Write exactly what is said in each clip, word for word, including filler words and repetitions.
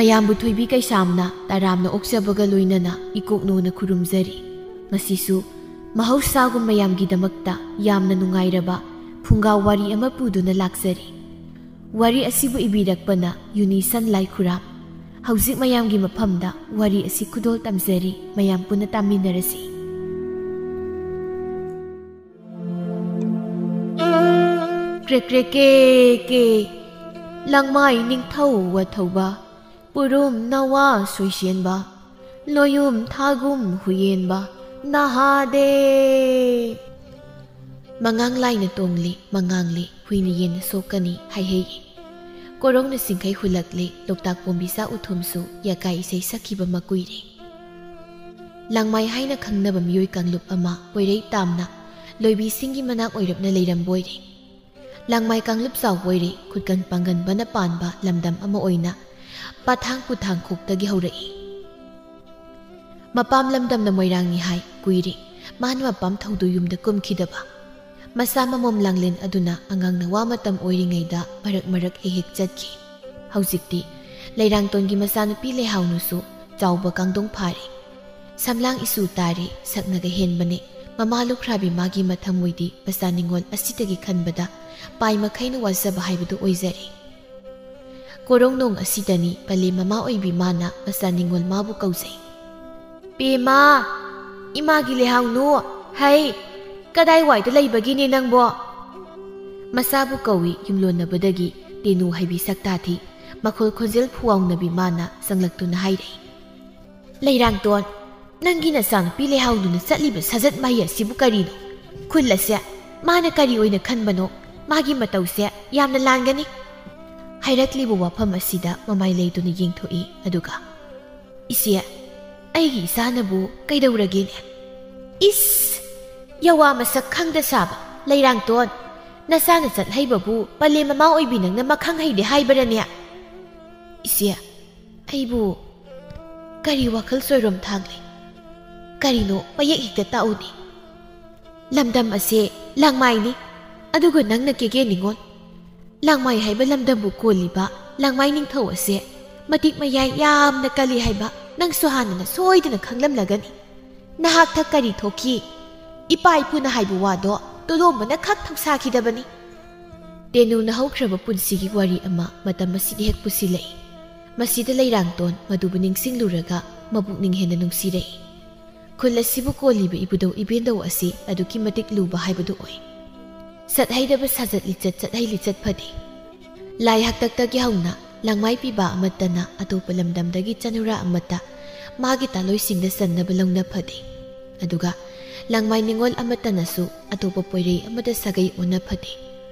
ꯑꯌꯥꯝꯕ ꯊꯣꯏꯕꯤ ꯀꯩꯁꯥꯝꯅ ꯇꯔꯥꯝꯅ ꯑꯣꯛꯆꯕꯒ ꯂꯣꯏꯅꯅ ꯏꯀꯣꯛꯅꯣꯅ ꯈꯨꯔꯨꯝꯖꯔꯤ꯫ ꯉꯁꯤꯁꯨ ꯃꯍꯧꯁꯥꯒꯨꯝ ꯃꯌꯥꯝꯒꯤꯗꯃꯛꯇ ꯌꯥꯝꯅ ꯅꯨꯡꯉꯥꯏꯔꯕ ꯐꯨꯡꯒꯥ ꯋꯥꯔꯤ ꯑꯃ ꯄꯨꯗꯨꯅ ꯂꯥꯛꯆꯔꯤ꯫ ꯋꯥꯔꯤ ꯑꯁꯤꯕꯨ ꯏꯕꯤꯔꯛꯄꯅ ꯌꯨꯅꯤꯁꯟ ꯂꯥꯏꯈꯨꯔꯥꯝ꯫ ꯍꯧꯖꯤꯛ ꯃꯌꯥꯝꯒꯤ ꯃꯐꯝꯗ ꯋꯥꯔꯤ ꯑꯁꯤ ꯈꯨꯗꯣꯜ ꯇꯝꯖꯔꯤ, ꯃꯌꯥꯝ ꯄꯨꯟꯅ ꯇꯥꯃꯤꯟꯅꯔꯁꯤ꯫ ꯀ꯭ꯔꯦꯛ ꯀ꯭ꯔꯦꯛ ꯀꯦ ꯀꯦ, ꯂꯪꯃꯥꯏ ꯅꯤꯡꯊꯧ ꯋꯥꯊꯧꯕ, ꯄꯨꯔꯨꯝ ꯅꯋꯥ ꯁꯣꯏꯁꯦꯟꯕ, ꯂꯣꯌꯨꯝ ꯊꯥꯒꯨꯝ ꯍꯨꯌꯦꯟꯕ, ꯅꯍꯥꯗꯦ꯫ ꯃꯉꯥꯡ ꯂꯥꯏꯅ ꯇꯣꯡꯂꯤ, ꯃꯉꯥꯡꯂꯤ, ꯍꯨꯏꯅ ꯌꯦꯟꯅ ꯁꯣꯛꯀꯅꯤ ꯍꯥꯏꯍꯩꯌꯦ꯫ ꯀꯣꯔꯧꯅ ꯁꯤꯡꯈꯩ ꯍꯨꯜꯂꯛꯂꯤ, ꯂꯣꯛꯇꯥꯛ ꯄꯣꯝꯕꯤ ꯆꯥꯛ ꯎꯊꯨꯝꯁꯨ ꯌꯥꯀꯥꯏ ꯏꯁꯩ ꯁꯛꯈꯤꯕ ꯃꯀꯨꯏꯔꯦ꯫ ꯂꯥꯡꯃꯥꯏ ꯍꯥꯏꯅ ꯈꯪꯅꯕ ꯃꯤꯑꯣꯏ ꯀꯥꯡꯂꯨꯞ ꯑꯃ ꯄꯣꯏꯔꯩ ꯇꯥꯝꯅ ꯂꯣꯏꯕꯤꯁꯤꯡꯒꯤ ꯃꯅꯥꯛ ꯑꯣꯏꯔꯞꯅ ꯂꯩꯔꯝꯕꯣꯏꯔꯦ꯫ ꯂꯥꯡꯃꯥꯏ ꯀꯥꯡꯂꯨꯞ ꯆꯥꯎꯕꯣꯏꯔꯦ, ꯈꯨꯠꯀꯟ ꯄꯥꯡꯒꯟꯕꯅ ꯄꯥꯟꯕ ꯂꯝꯗꯝ ꯑꯃ ꯑꯣꯏꯅ ꯄꯥꯊꯥꯡ ꯄꯨꯊꯥꯡ ꯈꯣꯛꯇꯒꯤ ꯍꯧꯔꯛꯏ꯫ ꯃꯄꯥꯝ ꯂꯝꯗꯝꯅ ꯃꯣꯏꯔꯥꯡꯅꯤ ꯍꯥꯏ ꯀꯨꯏꯔꯦ, ꯃꯥꯅ ꯃꯄꯥꯝ ꯊꯧꯗꯨ ꯌꯨꯝꯗ ꯀꯨꯝꯈꯤꯗꯕ꯫ ꯃꯆꯥ ꯃꯃꯣꯝ ꯂꯥꯡꯂꯦꯟ ꯑꯗꯨꯅ ꯑꯉꯥꯡ ꯅꯋꯥ ꯃꯇꯝ ꯑꯣꯏꯔꯤꯉꯩꯗ ꯃꯔꯛ ꯃꯔꯛ ꯍꯦꯛ ꯍꯦꯛ ꯆꯠꯈꯤ꯫ ꯍꯧꯖꯤꯛꯇꯤ ꯂꯩꯔꯥꯡꯇꯣꯟꯒꯤ ꯃꯆꯥꯅꯨꯄꯤ ꯂꯩꯍꯥꯎꯅꯨꯁꯨ ꯆꯥꯎꯕ ꯀꯥꯡꯗꯣꯡ ꯐꯥꯔꯦ꯫ ꯁꯝꯂꯥꯡ ꯏꯆꯨ ꯇꯥꯔꯦ, ꯁꯛꯅꯒ ꯍꯦꯟꯕꯅꯦ꯫ ꯃꯃꯥ ꯂꯨꯈ꯭ꯔꯥꯕꯤ ꯃꯥꯒꯤ ꯃꯊꯃꯣꯏꯗꯤ ꯃꯆꯥ ꯅꯤꯉꯣꯜ ꯑꯁꯤꯗꯒꯤ ꯈꯟꯕꯗ ꯄꯥꯏ ꯃꯈꯩꯅ ꯋꯥꯖꯕ ꯍꯥꯏꯕꯗꯨ ꯑꯣꯏꯖꯔꯦ꯫ ꯀꯣꯔꯧꯅꯣꯡ ꯑꯁꯤꯗꯅꯤ ꯄꯂꯦꯝ ꯃꯃꯥ ꯑꯣꯏꯕꯤ ꯃꯥꯅ ꯃꯆꯥ ꯅꯤꯉꯣꯜ ꯃꯥꯕꯨ ꯀꯧꯖꯩ꯫ "ꯄꯦꯃꯥ, ꯏꯃꯥꯒꯤ ꯂꯩꯍꯥꯎꯅꯨ, ꯍꯩ, ꯀꯗꯥꯏꯋꯥꯏꯗ ꯂꯩꯕꯒꯤꯅꯦ ꯅꯪꯕꯣ?" ꯃꯆꯥꯕꯨ ꯀꯧꯏ ꯌꯨꯝꯂꯣꯟꯅꯕꯗꯒꯤ ꯇꯦꯅꯨ ꯍꯩꯕꯤ ꯁꯛꯇꯥꯊꯤ, ꯃꯈꯣꯜ ꯈꯣꯟꯖꯦꯜ ꯐꯨꯋꯥꯎꯅꯕꯤ ꯃꯥꯅ ꯆꯪꯂꯛꯇꯨꯅ ꯍꯥꯏꯔꯛꯏ꯫ "ꯂꯩꯔꯥꯡꯇꯣꯟ, ꯅꯪꯒꯤ ꯅꯆꯥꯅꯨꯄꯤ ꯂꯩꯍꯥꯎꯗꯨꯅ ꯆꯠꯂꯤꯕ ꯁꯥꯖꯠ ꯃꯥꯏ ꯑꯁꯤꯕꯨ ꯀꯔꯤꯅꯣ? ꯈꯨꯜ ꯑꯁꯦ ꯃꯥꯅ ꯀꯔꯤ ꯑꯣꯏꯅ ꯈꯟꯕꯅꯣ? ꯃꯥꯒꯤ ꯃꯇꯧꯁꯦ ꯌꯥꯝꯅ ꯂꯥꯟꯒꯅꯤ꯫" ꯍꯥꯏꯔꯛꯂꯤꯕ ꯋꯥꯐꯝ ꯑꯁꯤꯗ ꯃꯃꯥꯏ ꯂꯩꯗꯨꯅ ꯌꯦꯡꯊꯣꯛꯏ, ꯑꯗꯨꯒ, "ꯏꯆꯦ, ꯑꯩꯒꯤ ꯏꯆꯥꯅꯕꯨ ꯀꯩꯗꯧꯔꯒꯦꯅꯦ?" "ꯏꯁ! ꯌꯋꯥ ꯃꯁꯛ ꯈꯪꯗ ꯁꯥꯕ ꯂꯩꯔꯥꯡꯇꯣꯟ! ꯅꯆꯥꯅ ꯆꯠ ꯍꯩꯕꯕꯨ ꯄꯂꯦꯝ ꯃꯃꯥ ꯑꯣꯏꯕꯤ ꯅꯪꯅ ꯃꯈꯪ ꯍꯩꯗꯦ ꯍꯥꯏꯕꯔꯅꯦ?" "ꯏꯆꯦ, ꯑꯩꯕꯨ ꯀꯔꯤ ꯋꯥꯈꯜ ꯆꯣꯏꯔꯣꯝ ꯊꯥꯡꯂꯤ? ꯀꯔꯤꯅꯣ ꯃꯌꯦꯛ ꯍꯦꯛꯇ ꯇꯥꯛꯎꯅꯦ꯫ ꯂꯝꯗꯝ ꯑꯁꯦ ꯂꯥꯡꯃꯥꯏꯅꯤ, ꯑꯗꯨꯒ ꯅꯪꯅ ꯀꯦꯀꯦ ꯅꯤꯉꯣꯜ꯫ ꯂꯥꯡꯃꯥꯏ ꯍꯥꯏꯕ ꯂꯝꯗꯝꯕꯨ ꯀꯣꯜꯂꯤꯕ ꯂꯥꯡꯃꯥꯏ ꯅꯤꯡꯊꯧ ꯑꯁꯦ ꯃꯇꯤꯛ ꯃꯌꯥꯏ ꯌꯥꯝꯅ ꯀꯜꯂꯤ ꯍꯥꯏꯕ ꯅꯪꯁꯨ ꯍꯥꯟꯅꯅ ꯁꯣꯏꯗꯅ ꯈꯪꯂꯝꯂꯒꯅꯤ꯫ ꯅꯍꯥꯛꯇ ꯀꯔꯤ ꯊꯣꯛꯈꯤ? ꯏꯄꯥ ꯏꯄꯨꯅ ꯍꯥꯏꯕ ꯋꯥꯗꯣ ꯇꯣꯂꯣꯝꯕꯅ ꯈꯛ ꯊꯧꯁꯥꯈꯤꯗꯕꯅꯤ꯫ ꯇꯦꯅꯨꯅ ꯍꯧꯈ꯭ꯔꯕ ꯄꯨꯟꯁꯤꯒꯤ ꯋꯥꯔꯤ ꯑꯃ ꯃꯇꯝ ꯑꯁꯤꯗ ꯍꯦꯛ ꯄꯨꯁꯤꯜꯂꯛꯏ꯫ ꯃꯁꯤꯗ ꯂꯩꯔꯥꯡꯇꯣꯟ ꯃꯗꯨꯕꯨ ꯅꯤꯡꯁꯤꯡꯂꯨꯔꯒ ꯃꯄꯨꯛꯅꯤꯡ ꯍꯦꯟꯅ ꯅꯨꯡꯁꯤꯔꯛꯏ꯫ ꯈꯨꯜ ꯑꯁꯤꯕꯨ ꯀꯣꯜꯂꯤꯕ ꯏꯕꯨꯙꯧ ꯏꯕꯦꯟꯗꯧ ꯑꯁꯤ ꯑꯗꯨꯛꯀꯤ ꯃꯇꯤꯛ ꯂꯨꯕ ꯍꯥꯏꯕꯗꯨ ꯑꯣꯏ꯫ ꯁꯠ ꯍꯩꯗꯕ ꯁꯥꯖꯠ ꯂꯤꯆꯠ ꯆꯠꯍꯩ ꯂꯤꯆꯠ ꯐꯗꯦ꯫ ꯂꯥꯏ ꯍꯥꯛꯇꯛꯇꯒꯤ ꯍꯧꯅ ꯂꯥꯡꯃꯥꯏ ꯄꯤꯕ ꯑꯃꯠꯇꯅ ꯑꯇꯣꯞꯄ ꯂꯝꯗꯝꯗꯒꯤ ꯆꯅꯨꯔꯥ ꯑꯃꯠꯇ ꯃꯥꯒꯤ ꯇꯥꯂꯣꯏꯁꯤꯡꯗ ꯆꯟꯅꯕ ꯂꯧꯅ ꯐꯗꯦ꯫ ꯑꯗꯨꯒ ꯂꯥꯡꯃꯥꯏ ꯅꯤꯉꯣꯜ ꯑꯃꯠꯇꯅꯁꯨ ꯑꯇꯣꯞꯄ ꯄꯣꯏꯔꯩ ꯑꯃꯗ ꯁꯥꯒꯩ ꯑꯣꯟꯅ ꯐꯗꯦ꯫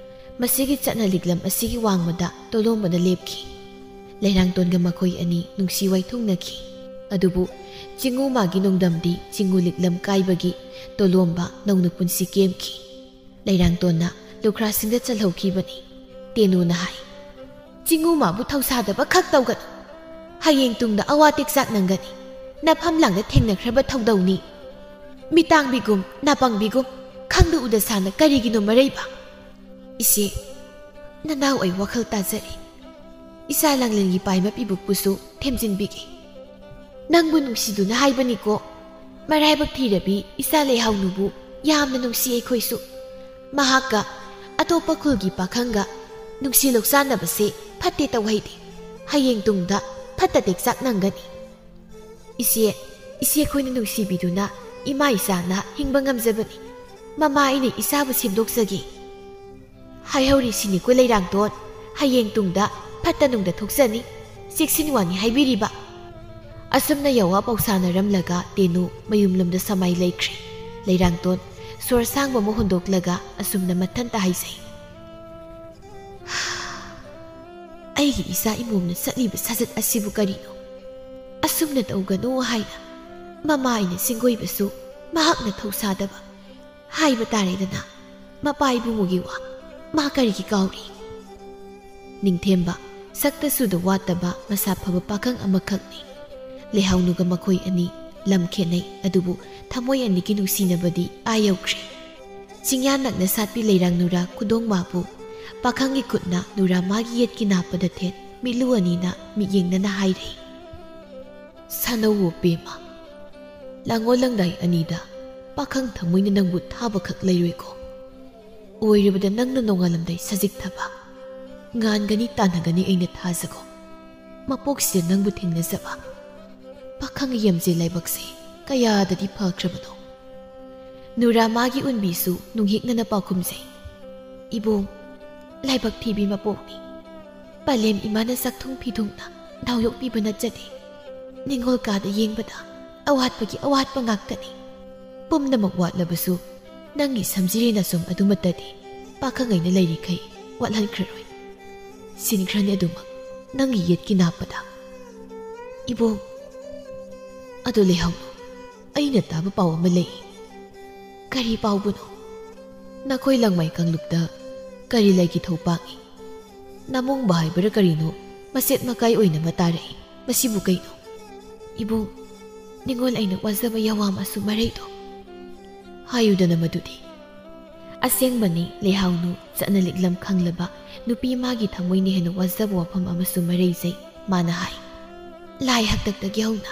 ꯃꯁꯤꯒꯤ ꯆꯠꯅ ꯂꯤꯛꯂꯝ ꯑꯁꯤꯒꯤ ꯋꯥꯡꯃꯗ ꯇꯣꯂꯣꯝꯕꯅ ꯂꯦꯞꯈꯤ꯫ ꯂꯩꯔꯥꯡꯇꯣꯟꯒ ꯃꯈꯣꯏ ꯑꯅꯤ ꯅꯨꯡꯁꯤ ꯋꯥꯏꯊꯨꯡꯅꯈꯤ꯫ ꯑꯗꯨꯕꯨ ꯆꯤꯡꯉꯨ ꯃꯥꯒꯤ ꯅꯣꯡꯗꯝꯗꯤ ꯆꯤꯡꯉꯨ ꯂꯤꯛꯂꯝ ꯀꯥꯏꯕꯒꯤ ꯇꯣꯂꯣꯝꯕ ꯅꯧꯅ ꯄꯨꯟꯁꯤ ꯀꯦꯝꯈꯤ꯫ ꯂꯩꯔꯥꯡꯇꯣꯟꯅ ꯂꯨꯈ꯭ꯔꯥꯁꯤꯡꯗ ꯆꯜꯍꯧꯈꯤꯕꯅꯤ꯫ ꯇꯦꯅꯨꯅ ꯍꯥꯏ, "ꯆꯤꯡꯉꯨ ꯃꯥꯕꯨ ꯊꯧꯁꯥꯗꯕ ꯈꯛ ꯇꯧꯒꯅꯨ꯫ ꯍꯌꯦꯡ ꯇꯨꯡꯗ ꯑꯋꯥ ꯇꯦꯛꯆꯥꯛ ꯅꯪꯒꯅꯤ꯫ ꯅꯐꯝ ꯂꯥꯡꯗ ꯊꯦꯡꯅꯈ꯭ꯔꯕ ꯊꯧꯗꯧꯅꯤ꯫ ꯃꯤꯇꯥꯡꯕꯤꯒꯨꯝ, ꯅꯥꯄꯪꯕꯤꯒꯨꯝ, ꯈꯪꯗ ꯎꯗ ꯁꯥꯅ ꯀꯔꯤꯒꯤꯅꯣ ꯃꯔꯩꯕ? ꯏꯆꯦ, ꯅꯅꯥꯎ ꯑꯩ ꯋꯥꯈꯜ ꯇꯥꯖꯔꯦ꯫ ꯏꯆꯥ ꯂꯥꯡꯂꯦꯟꯒꯤ ꯄꯥꯏꯃ ꯄꯤꯕꯨꯛꯄꯨꯁꯨ ꯊꯦꯝꯖꯤꯟꯕꯤꯒꯦ꯫ ꯅꯪꯕꯨ ꯅꯨꯡꯁꯤꯗꯨꯅ ꯍꯥꯏꯕꯅꯤꯀꯣ꯫ ꯃꯔꯥꯏꯕꯛ ꯊꯤꯔꯕꯤ ꯏꯆꯥ ꯂꯩꯍꯥꯎꯅꯨꯕꯨ ꯌꯥꯝꯅ ꯅꯨꯡꯁꯤ ꯑꯩꯈꯣꯏꯁꯨ꯫ ꯃꯍꯥꯛꯀ ꯑꯇꯣꯞꯄ ꯈꯨꯜꯒꯤ ꯄꯥꯈꯪꯒ ꯅꯨꯡꯁꯤ ꯂꯧꯆꯥꯟꯅꯕꯁꯦ ꯐꯠꯇꯦ ꯇꯧꯍꯩꯗꯦ꯫ ꯍꯌꯦꯡ ꯇꯨꯡꯗ ꯐꯠꯇ ꯇꯦꯛꯆꯥꯛ ꯅꯪꯒꯅꯤ꯫ ꯏꯆꯦ, ꯏꯆꯦ ꯑꯩꯈꯣꯏꯅ ꯅꯨꯡꯁꯤꯕꯤꯗꯨꯅ ꯏꯃꯥ ꯏꯆꯥꯅ ꯍꯤꯡꯕ ꯉꯝꯖꯕꯅꯤ꯫ ꯃꯃꯥ ꯑꯩꯅ ꯏꯆꯥꯕꯨ ꯁꯦꯝꯗꯣꯛꯆꯒꯦ꯫ ꯍꯥꯏꯍꯧꯔꯤꯁꯤꯅꯤꯀꯣ ꯂꯩꯔꯥꯡꯇꯣꯟ, ꯍꯌꯦꯡ ꯇꯨꯡꯗ ꯐꯠꯇ ꯅꯨꯡꯗ ꯊꯣꯛꯆꯅꯤ꯫ ꯆꯦꯛꯁꯤꯟ ꯋꯥꯅꯤ ꯍꯥꯏꯕꯤꯔꯤꯕ꯫" ꯑꯁꯨꯝꯅ ꯌꯥꯋꯥ ꯄꯥꯎꯁꯥꯅꯔꯝꯂꯒ ꯇꯦꯅꯨ ꯃꯌꯨꯝꯂꯣꯝꯗ ꯁꯃꯥꯏ ꯂꯩꯈ꯭ꯔꯦ꯫ ꯂꯩꯔꯥꯡꯇꯣꯟ ꯁꯣꯔ ꯁꯥꯡꯕ ꯑꯃ ꯍꯣꯟꯗꯣꯛꯂꯒ ꯑꯁꯨꯝꯅ ꯃꯊꯟꯇ ꯍꯥꯏꯖꯩ, "ꯑꯩꯒꯤ ꯏꯆꯥ ꯏꯃꯣꯝꯅ ꯆꯠꯂꯤꯕ ꯁꯥꯖꯠ ꯑꯁꯤꯕꯨ ꯀꯔꯤꯅꯣ? ꯑꯁꯨꯝꯅ ꯇꯧꯒꯅꯨ ꯍꯥꯏꯅ ꯃꯃꯥ ꯑꯩꯅ ꯆꯤꯡꯒꯣꯏꯕꯁꯨ ꯃꯍꯥꯛꯅ ꯊꯧꯁꯥꯗꯕ꯫ ꯍꯥꯏꯕ ꯇꯥꯔꯦꯗꯅ, ꯃꯄꯥ ꯏꯕꯨꯡꯉꯣꯒꯤ ꯋꯥ ꯃꯥ ꯀꯔꯤꯒꯤ ꯀꯥꯎꯔꯤ?" ꯅꯤꯡꯊꯦꯝꯕ, ꯁꯛꯇ ꯁꯨꯗ ꯋꯥꯠꯇꯕ ꯃꯁꯥ ꯐꯕ ꯄꯥꯈꯪ ꯑꯃꯈꯛꯅꯤ꯫ ꯂꯩꯍꯥꯎꯅꯨꯒ ꯃꯈꯣꯏ ꯑꯅꯤ ꯂꯝ ꯈꯦꯠꯅꯩ, ꯑꯗꯨꯕꯨ ꯊꯃꯣꯏ ꯑꯅꯤꯒꯤ ꯅꯨꯡꯁꯤꯅꯕꯗꯤ ꯑꯥ ꯌꯧꯈ꯭ꯔꯦ꯫ ꯆꯤꯡꯌꯥ ꯅꯛꯅ ꯁꯥꯠꯄꯤ ꯂꯩꯔꯥꯡ ꯅꯨꯔꯥ ꯈꯨꯗꯣꯡ ꯃꯥꯕꯨ ꯄꯥꯈꯪꯒꯤ ꯈꯨꯠꯅ ꯅꯨꯔꯥ ꯃꯥꯒꯤ ꯌꯦꯠꯀꯤ ꯅꯥꯞꯄꯗ ꯊꯦꯠ꯫ ꯃꯤꯠꯂꯨ ꯑꯅꯤꯅ ꯃꯤꯠꯌꯦꯡꯅꯅ ꯍꯥꯏꯔꯦ, "ꯁꯥꯟꯅꯧꯋꯣ ꯄꯦꯃ꯫ ꯂꯥꯡꯉꯣꯜ ꯂꯪꯗꯥꯏ ꯑꯅꯤꯗ ꯄꯥꯈꯪ ꯊꯃꯣꯏꯅ ꯅꯪꯕꯨ ꯊꯥꯕꯈꯛ ꯂꯩꯔꯣꯏꯀꯣ꯫ ꯑꯣꯏꯔꯕꯗ ꯅꯪꯅ ꯅꯣꯡꯉꯥꯜꯂꯝꯗꯥꯏ ꯁꯖꯤꯛ ꯊꯕ꯫ ꯉꯥꯟꯒꯅꯤ ꯇꯥꯟꯅꯒꯅꯤ ꯑꯩꯅ ꯊꯥꯖꯒꯣ꯫ ꯃꯄꯣꯛꯁꯤꯗ ꯅꯪꯕꯨ ꯊꯦꯡꯅꯖꯕ꯫ ꯄꯥꯈꯪ ꯌꯦꯝꯖꯦ ꯂꯥꯏꯕꯛꯁꯦ ꯀꯌꯥꯗꯗꯤ ꯐꯈ꯭ꯔꯕꯅꯣ꯫" ꯅꯨꯔꯥꯃꯥꯒꯤ ꯎꯟꯕꯤꯁꯨ ꯅꯨꯡꯍꯤꯛꯅꯅ ꯄꯥꯎꯈꯨꯝꯖꯩ, "ꯏꯕꯨꯡ, ꯂꯥꯏꯕꯛ ꯊꯤꯕꯤ ꯃꯄꯣꯛꯅꯤ꯫ ꯄꯂꯦꯝ ꯏꯃꯥꯅ ꯆꯥꯛꯊꯨꯡ ꯐꯤꯊꯨꯡꯅ ꯅꯥꯎꯌꯣꯛꯄꯤꯕ ꯅꯠꯆꯗꯦ꯫ ꯅꯤꯡꯉꯣꯜ ꯀꯥꯗ ꯌꯦꯡꯕꯗ ꯑꯋꯥꯠꯄꯒꯤ ꯑꯋꯥꯠꯄ ꯉꯥꯛꯇꯅꯤ꯫ ꯄꯨꯝꯅꯃꯛ ꯋꯥꯠꯂꯕꯁꯨ ꯅꯪꯒꯤ ꯁꯝꯖꯤꯔꯤ ꯅꯁꯨꯝ ꯑꯗꯨꯃꯠꯇꯗꯤ ꯄꯥꯈꯪ ꯑꯩꯅ ꯂꯩꯔꯤꯈꯩ ꯋꯥꯠꯍꯟꯈ꯭ꯔꯔꯣꯏ꯫ ꯁꯤꯟꯈ꯭ꯔꯅꯤ ꯑꯗꯨꯃꯛ ꯅꯪꯒꯤ ꯌꯦꯠꯀꯤ ꯅꯥꯞꯄꯗ꯫" "ꯏꯕꯣꯛ, ꯑꯗꯨ ꯂꯩꯍꯧ, ꯑꯩꯅ ꯇꯥꯕ ꯄꯥꯎ ꯑꯃ ꯂꯩ꯫" "ꯀꯔꯤ ꯄꯥꯎꯕꯨꯅꯣ?" "ꯅꯈꯣꯏ ꯂꯪꯃꯥꯏ ꯀꯥꯡꯂꯨꯞꯇ ꯀꯔꯤ ꯂꯩꯒꯤ ꯊꯧ ꯄꯥꯡꯏ? ꯅꯃꯣꯡꯕ ꯍꯥꯏꯕ꯭ꯔꯥ ꯀꯔꯤꯅꯣ ꯃꯆꯦꯠ ꯃꯀꯥꯏ ꯑꯣꯏꯅ ꯑꯃ ꯇꯥꯔꯛꯏ꯫ ꯃꯁꯤꯕꯨ ꯀꯩꯅꯣ?" "ꯏꯕꯨꯡ, ꯅꯤꯉꯣꯜ ꯑꯩꯅ ꯋꯥꯖꯕ ꯌꯥꯋꯥꯝ ꯑꯁꯨ ꯃꯔꯩꯗꯣ ꯍꯥꯏꯌꯨꯗꯅ ꯃꯗꯨꯗꯤ꯫" ꯑꯁꯦꯡꯕꯅꯤ, ꯂꯩꯍꯥꯎꯅꯨ ꯆꯠꯅ ꯂꯤꯛꯂꯝ ꯈꯪꯂꯕ ꯅꯨꯄꯤ ꯃꯥꯒꯤ ꯊꯃꯣꯏꯅ ꯍꯦꯟꯅ ꯋꯥꯖꯕ ꯋꯥꯐꯝ ꯑꯃꯁꯨ ꯃꯔꯩꯖꯩ꯫ ꯃꯥꯅ ꯍꯥꯏ, "ꯂꯥꯏ ꯍꯥꯛꯇꯛꯇꯒꯤ ꯍꯧꯅ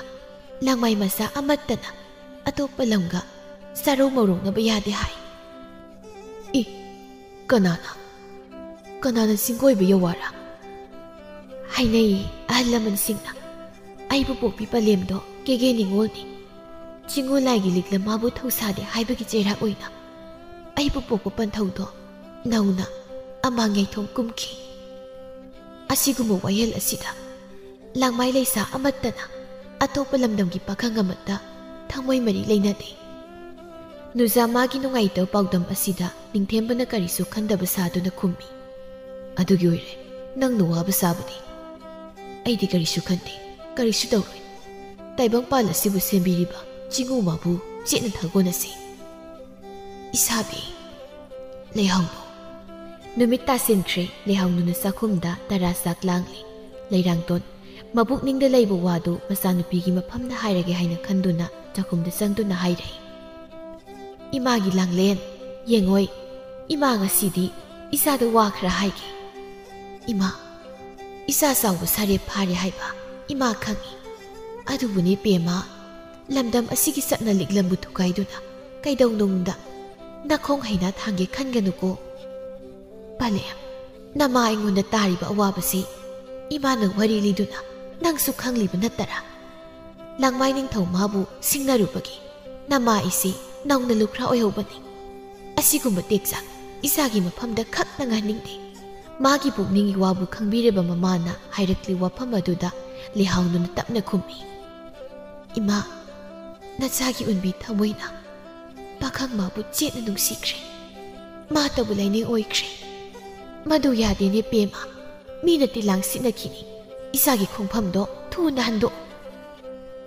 ꯂꯪꯃꯥꯏ ꯃꯆꯥ ꯑꯃꯠꯇꯅ ꯑꯇꯣꯞꯄ ꯂꯝꯒ ꯆꯥꯔꯧ ꯃꯧꯔꯧꯅꯕ ꯌꯥꯗꯦ ꯍꯥꯏ꯫" "ꯏ, ꯀꯅꯥꯅ? ꯀꯅꯥꯅ ꯆꯤꯡꯒꯣꯏꯕ ꯌꯧꯋꯥꯔ?" "ꯍꯥꯏꯅꯩ ꯑꯍꯜ ꯂꯃꯟꯁꯤꯡꯅ, ꯑꯩꯕꯨ ꯄꯣꯛꯄꯤ ꯄꯂꯦꯝꯗꯣ ꯀꯦꯒꯦ ꯅꯤꯉꯣꯜꯅꯤ꯫ ꯆꯤꯡꯉꯨ ꯂꯥꯏꯒꯤ ꯂꯤꯛꯂꯝ ꯃꯥꯕꯨ ꯊꯧꯁꯥꯗꯦ ꯍꯥꯏꯕꯒꯤ ꯆꯩꯔꯥꯛ ꯑꯣꯏꯅ ꯑꯩꯕꯨ ꯄꯣꯛꯄ ꯄꯟꯊꯧꯗꯣ ꯅꯧꯅ ꯑꯃꯥꯡ ꯌꯥꯏꯊꯣꯡ ꯀꯨꯝꯈꯤ꯫ ꯑꯁꯤꯒꯨꯝꯕ ꯋꯥꯌꯦꯜ ꯑꯁꯤꯗ ꯂꯥꯡꯃꯥꯏ ꯂꯩꯁꯥ ꯑꯃꯠꯇꯅ ꯑꯇꯣꯞꯄ ꯂꯝꯗꯝꯒꯤ ꯄꯥꯈꯪ ꯑꯃꯠꯇ ꯊꯃꯣꯏ ꯃꯔꯤ ꯂꯩꯅꯗꯦ꯫" ꯅꯨꯖꯥꯃꯥꯒꯤ ꯅꯨꯡꯉꯥꯏꯇꯕ ꯄꯥꯎꯗꯝ ꯑꯁꯤꯗ ꯅꯤꯡꯊꯦꯝꯕꯅ ꯀꯔꯤꯁꯨ ꯈꯟꯗꯕ ꯁꯥꯗꯨꯅ ꯈꯨꯝꯃꯤ, "ꯑꯗꯨꯒꯤ ꯑꯣꯏꯔꯦ ꯅꯪꯅ ꯋꯥꯕ ꯁꯥꯕꯗꯤ꯫ ꯑꯩꯗꯤ ꯀꯔꯤꯁꯨ ꯈꯟꯗꯦ, ꯀꯔꯤꯁꯨ ꯇꯧꯔꯣꯏ꯫ ꯇꯥꯏꯕꯪꯄꯥꯜ ꯑꯁꯤꯕꯨ ꯁꯦꯝꯕꯤꯔꯤꯕ ꯆꯤꯡꯉꯨ ꯃꯥꯕꯨ ꯆꯦꯠꯅ ꯊꯥꯒꯣꯟꯅꯁꯤ꯫" "ꯏꯁꯥꯕꯤ꯫" "ꯂꯩꯍꯥꯎꯅꯨ꯫" ꯅꯨꯃꯤꯠ ꯇꯥꯁꯤꯟꯈ꯭ꯔꯦ꯫ ꯂꯩꯍꯥꯎꯅꯨꯅ ꯆꯥꯛꯈꯨꯝꯗ ꯇꯔꯥ ꯆꯥꯛ ꯂꯥꯡꯂꯤ꯫ ꯂꯩꯔꯥꯡꯇꯣꯟ ꯃꯕꯨꯛꯅꯤꯡꯗ ꯂꯩꯕ ꯋꯥꯗꯨ ꯃꯆꯥꯅꯨꯄꯤꯒꯤ ꯃꯐꯝꯗ ꯍꯥꯏꯔꯒꯦ ꯍꯥꯏꯅ ꯈꯟꯗꯨꯅ ꯆꯥꯛꯈꯨꯝꯗ ꯆꯪꯗꯨꯅ ꯍꯥꯏꯔꯛꯏ, "ꯏꯃꯥꯒꯤ ꯂꯥꯡꯂꯦꯟ, ꯌꯦꯡꯉꯣꯏ, ꯏꯃꯥ ꯉꯁꯤꯗꯤ ꯏꯆꯥꯗ ꯋꯥ ꯈꯔ ꯍꯥꯏꯒꯦ꯫ ꯏꯃꯥ, ꯏꯆꯥ ꯆꯥꯎꯕ ꯁꯥꯔꯦ ꯐꯥꯔꯦ ꯍꯥꯏꯕ ꯏꯃꯥ ꯈꯪꯏ꯫ ꯑꯗꯨꯕꯨꯅꯤ ꯄꯦꯃꯥ, ꯂꯝꯗꯝ ꯑꯁꯤꯒꯤ ꯆꯠꯅ ꯂꯤꯛꯂꯝꯕꯨ ꯊꯨꯒꯥꯏꯗꯨꯅ ꯀꯩꯗꯧꯅꯨꯡꯗ ꯅꯈꯣꯡ ꯍꯩꯅꯥ ꯊꯥꯡꯒꯦ ꯈꯟꯒꯅꯨꯀꯣ꯫ ꯄꯂꯦꯝ, ꯅꯃꯥ ꯑꯩꯉꯣꯟꯗ ꯇꯥꯔꯤꯕ ꯑꯋꯥꯕꯁꯤ ꯏꯃꯥꯅ ꯋꯥꯔꯤ ꯂꯤꯗꯨꯅ ꯅꯪꯁꯨ ꯈꯪꯂꯤꯕ ꯅꯠꯇꯔꯥ? ꯂꯥꯡꯃꯥꯏ ꯅꯤꯡꯊꯧ ꯃꯥꯕꯨ ꯁꯤꯡꯅꯔꯨꯕꯒꯤ ꯅꯃꯥ ꯏꯆꯦ ꯅꯧꯅ ꯂꯨꯈ꯭ꯔꯥ ꯑꯣꯏꯍꯧꯕꯅꯤ꯫ ꯑꯁꯤꯒꯨꯝꯕ ꯇꯦꯛꯆꯥꯛ ꯏꯆꯥꯒꯤ ꯃꯐꯝꯗ ꯈꯛ ꯅꯪꯍꯟꯅꯤꯡꯗꯦ꯫ ꯃꯥꯒꯤ ꯄꯨꯛꯅꯤꯡꯒꯤ ꯋꯥꯕꯨ ꯈꯪꯕꯤꯔꯕ ꯃꯃꯥꯅ ꯍꯥꯏꯔꯛꯂꯤ ꯋꯥꯐꯝ ꯑꯗꯨꯗ ꯂꯩꯍꯥꯎꯅꯅ ꯇꯞꯅ ꯈꯨꯝꯃꯤ꯫ ꯏꯃꯥ, ꯅꯆꯥꯒꯤ ꯎꯟꯕꯤ ꯊꯃꯣꯏꯅ ꯄꯥꯈꯪ ꯃꯥꯕꯨ ꯆꯦꯠꯅ ꯅꯨꯡꯁꯤꯈ꯭ꯔꯦ꯫ ꯃꯥꯇꯕꯨ ꯂꯥꯏꯅꯤꯡ ꯑꯣꯏꯈ꯭ꯔꯦ꯫ ꯃꯗꯨ ꯌꯥꯗꯦꯅꯦ ꯄꯦꯃꯥ꯫ ꯃꯤꯅ ꯇꯤꯂꯥꯡ ꯁꯤꯠꯅꯈꯤꯅꯤ꯫ ꯏꯆꯥꯒꯤ ꯈꯣꯡꯐꯝꯗꯣ ꯊꯨꯅ ꯍꯟꯗꯣꯛ꯫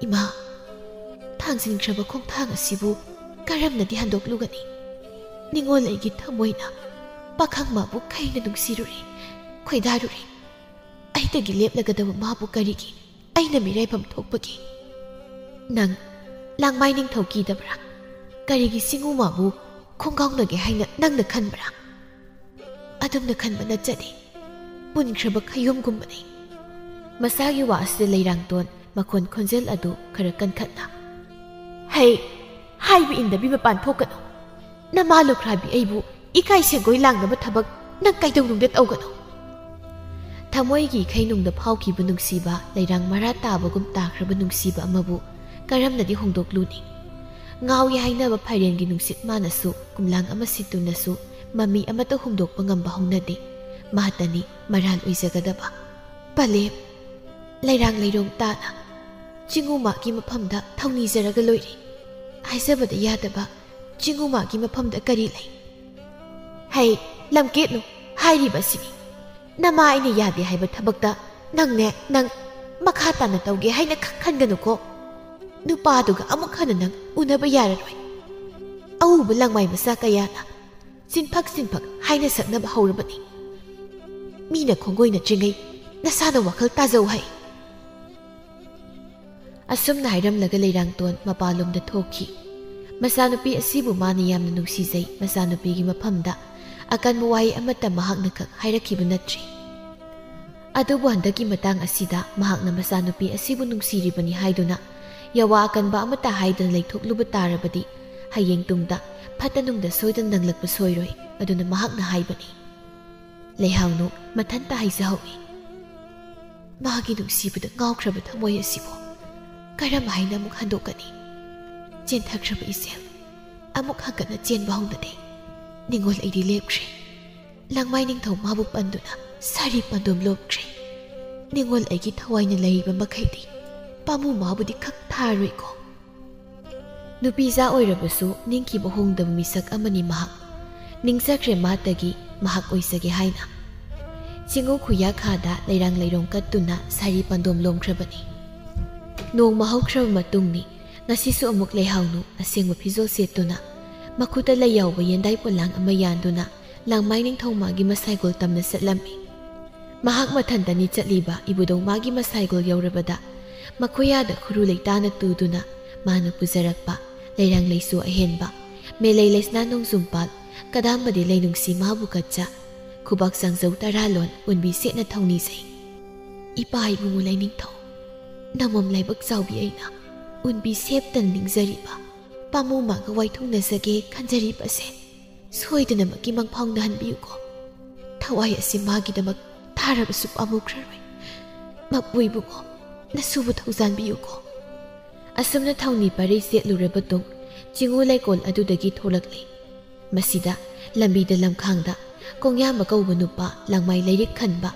ꯏꯃꯥ, ꯊꯥꯡꯖꯤꯟꯈ꯭ꯔꯕ ꯈꯣꯡꯊꯥꯡ ꯑꯁꯤꯕꯨ ꯀꯔꯝꯅꯗꯤ ꯍꯟꯗꯣꯛꯂꯨꯒꯅꯤ? ꯅꯤꯡꯉꯣꯜ ꯑꯩꯒꯤ ꯊꯃꯣꯏꯅ ꯄꯥꯈꯪ ꯃꯥꯕꯨ ꯈꯩꯅ ꯅꯨꯡꯁꯤꯔꯨꯔꯦ, ꯈꯣꯏꯗꯥꯔꯨꯔꯦ꯫ ꯑꯩꯇꯒꯤ ꯂꯦꯞꯂꯒꯗꯕ ꯃꯥꯕꯨ ꯀꯔꯤꯒꯤ ꯑꯩꯅ ꯃꯤꯔꯥꯏꯐꯝ ꯊꯣꯛꯄꯒꯦ? ꯅꯪ ꯂꯥꯡꯃꯥꯏ ꯅꯤꯡꯊꯧ ꯀꯤꯗꯕ꯭ꯔꯥ? ꯀꯔꯤꯒꯤ ꯆꯤꯡꯉꯨ ꯃꯥꯕꯨ ꯈꯣꯡꯒꯥꯎꯅꯒꯦ ꯍꯥꯏꯅ ꯅꯪꯅ ꯈꯟꯕ꯭ꯔꯥ? ꯑꯗꯨꯝꯅ ꯈꯟꯕ ꯅꯠꯆꯗꯦ꯫ ꯃꯨꯟꯈ꯭ꯔꯕ ꯈꯌꯣꯝꯒꯨꯝꯕꯅꯤ꯫ ꯃꯁꯥꯒꯤ ꯋꯥ ꯑꯁꯤꯗ ꯂꯩꯔꯥꯡꯇꯣꯟ ꯃꯈꯣꯟ ꯈꯣꯟꯖꯦꯜ ꯑꯗꯨ ꯈꯔ ꯀꯟꯈꯠꯅ, "ꯍꯩ, ꯍꯥꯏꯕ ꯏꯟꯗꯕꯤ ꯃꯄꯥꯟ ꯊꯣꯛꯀꯅꯨ꯫ ꯅꯃꯥ ꯂꯨꯈ꯭ꯔꯥꯕꯤ ꯑꯩꯕꯨ ꯏꯀꯥꯏ ꯁꯦꯡꯒꯣꯏ ꯂꯥꯡꯅꯕ ꯊꯕꯛ ꯅꯪ ꯀꯩꯗꯧꯅꯨꯡꯗ ꯇꯧꯒꯅꯨ꯫" ꯊꯃꯣꯏꯒꯤ ꯏꯈꯩꯅꯨꯡꯗ ꯐꯥꯎꯈꯤꯕ ꯅꯨꯡꯁꯤꯕ, ꯂꯩꯔꯥꯡ ꯃꯔꯥ ꯇꯥꯕꯒꯨꯝ ꯇꯥꯈ꯭ꯔꯕ ꯅꯨꯡꯁꯤꯕ ꯑꯃꯕꯨ ꯀꯔꯝꯅꯗꯤ ꯍꯣꯡꯗꯣꯛꯂꯨꯅꯤ? ꯉꯥꯎꯏ ꯍꯥꯏꯅꯕ ꯐꯥꯏꯔꯦꯟꯒꯤ ꯅꯨꯡꯁꯤꯠ ꯃꯥꯅꯁꯨ ꯀꯨꯝꯂꯥꯡ ꯑꯃ ꯁꯤꯠꯇꯨꯅꯁꯨ ꯃꯃꯤ ꯑꯃꯠꯇ ꯍꯣꯡꯗꯣꯛꯄ ꯉꯝꯕ ꯍꯧꯅꯗꯦ꯫ ꯃꯥꯇꯅꯤ ꯃꯔꯥꯜ ꯑꯣꯏꯖꯒꯗꯕ꯫ ꯄꯂꯦꯝ, ꯂꯩꯔꯥꯡ ꯂꯩꯔꯣꯡ ꯇꯥꯅ ꯆꯤꯡꯉꯨ ꯃꯥꯒꯤ ꯃꯐꯝꯗ ꯊꯧꯅꯤꯖꯔꯒ ꯂꯣꯏꯔꯦ꯫ ꯍꯥꯏꯖꯕꯗ ꯌꯥꯗꯕ ꯆꯤꯡꯉꯨ ꯃꯥꯒꯤ ꯃꯐꯝꯗ ꯀꯔꯤ ꯂꯩ? ꯍꯩ, ꯂꯝꯀꯦꯠꯅꯨ, ꯍꯥꯏꯔꯤꯕ ꯑꯁꯤꯅꯤ꯫ ꯅꯃꯥ ꯑꯩꯅ ꯌꯥꯗꯦ ꯍꯥꯏꯕ ꯊꯕꯛꯇ ꯅꯪꯅꯦ, ꯅꯪ ꯃꯈꯥ ꯇꯥꯅ ꯇꯧꯒꯦ ꯍꯥꯏꯅ ꯈꯛ ꯈꯟꯒꯅꯨꯀꯣ꯫ ꯅꯨꯄꯥꯗꯨꯒ ꯑꯃꯨꯛ ꯍꯟꯅ ꯅꯪ ꯎꯅꯕ ꯌꯥꯔꯔꯣꯏ꯫ ꯑꯎꯕ ꯂꯪꯃꯥꯏ ꯃꯆꯥ ꯀꯌꯥꯅ ꯆꯤꯟꯐꯛ ꯆꯤꯟꯐꯛ ꯍꯥꯏꯅ ꯁꯛꯅꯕ ꯍꯧꯔꯕꯅꯤ꯫ ꯃꯤꯅ ꯈꯣꯡꯒꯣꯏꯅ ꯆꯤꯡꯉꯩ, ꯅꯁꯥꯅ ꯋꯥꯈꯜ ꯇꯥꯖꯧ ꯍꯥꯏ꯫ ꯑꯁꯨꯝꯅ ꯍꯥꯏꯔꯝꯂꯒ ꯂꯩꯔꯥꯡꯇꯣꯟ ꯃꯄꯥꯟꯂꯣꯝꯗ ꯊꯣꯛꯈꯤ꯫ ꯃꯆꯥꯅꯨꯄꯤ ꯑꯁꯤꯕꯨ ꯃꯥꯅ ꯌꯥꯝꯅ ꯅꯨꯡꯁꯤꯖꯩ꯫ ꯃꯆꯥꯅꯨꯄꯤꯒꯤ ꯃꯐꯝꯗ ꯑꯀꯟꯕ ꯋꯥꯍꯩ ꯑꯃꯠꯇ ꯃꯍꯥꯛꯅ ꯈꯛ ꯍꯥꯏꯔꯛꯈꯤꯕ ꯅꯠꯇ꯭ꯔꯤ꯫ ꯑꯗꯨꯕꯨ ꯍꯟꯗꯛꯀꯤ ꯃꯇꯥꯡ ꯑꯁꯤꯗ ꯃꯍꯥꯛꯅ ꯃꯆꯥꯅꯨꯄꯤ ꯑꯁꯤꯕꯨ ꯅꯨꯡꯁꯤꯔꯤꯕꯅꯤ ꯍꯥꯏꯗꯨꯅ ꯌꯥꯋꯥ ꯑꯀꯟꯕ ꯑꯃꯠꯇ ꯍꯥꯏꯗꯅ ꯂꯩꯊꯣꯛꯂꯨꯕ ꯇꯥꯔꯕꯗꯤ, ꯍꯌꯦꯡ ꯇꯨꯡꯗ ꯐꯠꯇ ꯅꯨꯡꯗ ꯁꯣꯏꯗꯅ ꯅꯪꯂꯛꯄ ꯁꯣꯏꯔꯣꯏ꯫ ꯑꯗꯨꯅ ꯃꯍꯥꯛꯅ ꯍꯥꯏꯕꯅꯤ꯫ ꯂꯩꯍꯥꯎꯅꯨ ꯃꯊꯟꯇ ꯍꯥꯏꯖꯍꯧꯏ꯫ ꯃꯥꯒꯤ ꯅꯨꯡꯁꯤꯕꯗ ꯉꯥꯎꯈ꯭ꯔꯕ ꯊꯃꯣꯏ ꯑꯁꯤꯕꯨ ꯀꯔꯝ ꯍꯥꯏꯅ ꯑꯃꯨꯛ ꯍꯟꯗꯣꯛꯀꯅꯤ? ꯆꯦꯟꯊꯈ꯭ꯔꯕ ꯏꯆꯦꯜ ꯑꯃꯨꯛ ꯍꯟꯒꯠꯅ ꯆꯦꯟꯕ ꯍꯧꯅꯗꯦ꯫ ꯅꯤꯡꯉꯣꯜ ꯑꯩꯗꯤ ꯂꯦꯞꯈ꯭ꯔꯦ꯫ ꯂꯪꯃꯥꯏ ꯅꯤꯡꯊꯧ ꯃꯥꯕꯨ ꯄꯟꯗꯨꯅ ꯁꯥꯔꯤ ꯄꯟꯗꯣꯝ ꯂꯣꯝꯈ꯭ꯔꯦ꯫ ꯅꯤꯡꯉꯣꯜ ꯑꯩꯒꯤ ꯊꯋꯥꯏꯅ ꯂꯩꯔꯤꯕ ꯃꯈꯩꯗꯤ ꯄꯥꯃꯨ ꯃꯥꯕꯨꯗꯤ ꯈꯛ ꯊꯥꯔꯣꯏꯀꯣ꯫ ꯅꯨꯄꯤꯖꯥ ꯑꯣꯏꯔꯕꯁꯨ ꯅꯤꯡꯈꯤꯕ ꯍꯣꯡꯗꯕ ꯃꯤꯁꯛ ꯑꯃꯅꯤ ꯃꯍꯥꯛ꯫ ꯅꯤꯡꯖꯈ꯭ꯔꯦ ꯃꯥꯇꯒꯤ ꯃꯍꯥꯛ ꯑꯣꯏꯖꯒꯦ ꯍꯥꯏꯅ꯫ ꯆꯤꯡꯉꯨ ꯈꯨꯌꯥꯈꯥꯗ ꯂꯩꯔꯥꯡ ꯂꯩꯔꯣꯡ ꯀꯠꯇꯨꯅ ꯁꯥꯔꯤ ꯄꯟꯗꯣꯝ ꯂꯣꯝꯈ꯭ꯔꯕꯅꯤ꯫ ꯅꯣꯡꯃ ꯍꯧꯈ꯭ꯔꯕ ꯃꯇꯨꯡꯅꯤ꯫ ꯉꯁꯤꯁꯨ ꯑꯃꯨꯛ ꯂꯩꯍꯥꯎꯅꯨ ꯑꯁꯦꯡꯕ ꯐꯤꯖꯣꯜ ꯁꯦꯠꯇꯨꯅ, ꯃꯈꯨꯠꯇ ꯂꯩ ꯌꯥꯎꯕ ꯌꯦꯟꯗꯥꯏ ꯄꯣꯂꯥꯡ ꯑꯃ ꯌꯥꯟꯗꯨꯅ ꯂꯥꯡꯃꯥꯏ ꯅꯤꯡꯊꯧꯃꯥꯒꯤ ꯃꯁꯥꯏꯒꯣꯜ ꯇꯝꯅ ꯆꯠꯂꯝꯃꯤ꯫ ꯃꯍꯥꯛ ꯃꯊꯟꯇꯅꯤ ꯆꯠꯂꯤꯕ꯫ ꯏꯕꯨꯙꯧ ꯃꯥꯒꯤ ꯃꯁꯥꯏꯒꯣꯜ ꯌꯧꯔꯕꯗ ꯃꯈꯣꯏ ꯑꯥꯗ ꯈꯨꯔꯨ ꯂꯩꯇꯥꯅ ꯇꯨꯗꯨꯅ ꯃꯥꯅ ꯄꯨꯖꯔꯛꯄ ꯂꯩꯔꯥꯡ ꯂꯩꯁꯨ ꯑꯍꯦꯟꯕ, ꯃꯦꯂꯩ ꯂꯩꯁꯅꯥ ꯅꯣꯡꯖꯨꯝꯄꯥꯜ, ꯀꯗꯥꯝꯕꯗꯤ ꯂꯩꯅꯨꯡꯁꯤ ꯃꯥꯕꯨ ꯀꯠꯆ, ꯈꯨꯕꯥꯛ ꯆꯥꯡꯖꯧ ꯇꯔꯥ ꯂꯣꯟ ꯎꯟꯕꯤ ꯁꯦꯠꯅ ꯊꯧꯅꯤꯖꯩ꯫ ꯏꯄꯥ ꯏꯕꯨꯡꯉꯣ ꯂꯥꯏꯅꯤꯡꯊꯧ, ꯅꯃꯝ ꯂꯥꯏꯕꯛ ꯆꯥꯎꯕꯤ ꯑꯩꯅ ꯎꯟꯕꯤ ꯁꯦꯞꯇꯅ ꯅꯤꯡꯖꯔꯤꯕ ꯄꯥꯃꯨ ꯃꯥꯒ ꯋꯥꯏꯊꯨꯡꯅꯖꯒꯦ ꯈꯟꯖꯔꯤꯕꯁꯦ ꯁꯣꯏꯗꯅꯃꯛꯀꯤ ꯃꯪꯐꯥꯎꯅꯍꯟꯕꯤꯌꯨꯀꯣ꯫ ꯊꯋꯥꯏ ꯑꯁꯤ ꯃꯥꯒꯤꯗꯃꯛ ꯊꯥꯔꯕꯁꯨ ꯄꯥꯝꯃꯨꯈ꯭ꯔꯔꯣꯏ꯫ ꯃꯄꯨ ꯏꯕꯨꯡꯉꯣ, ꯅꯁꯨꯕꯨ ꯊꯧꯖꯥꯟꯕꯤꯌꯨꯀꯣ꯫ ꯑꯁꯨꯝꯅ ꯊꯧꯅꯤ ꯄꯔꯩ ꯆꯦꯠꯂꯨꯔꯕ ꯇꯨꯡ ꯆꯤꯡꯉꯨ ꯂꯩꯀꯣꯜ ꯑꯗꯨꯗꯒꯤ ꯊꯣꯛꯂꯛꯂꯤ꯫ ꯃꯁꯤꯗ ꯂꯝꯕꯤꯗ ꯂꯝꯈꯥꯡꯗ ꯀꯣꯡꯌꯥꯝꯕ ꯀꯧꯕ ꯅꯨꯄꯥ ꯂꯪꯃꯥꯏ ꯂꯩꯔꯤꯛ ꯈꯟꯕ,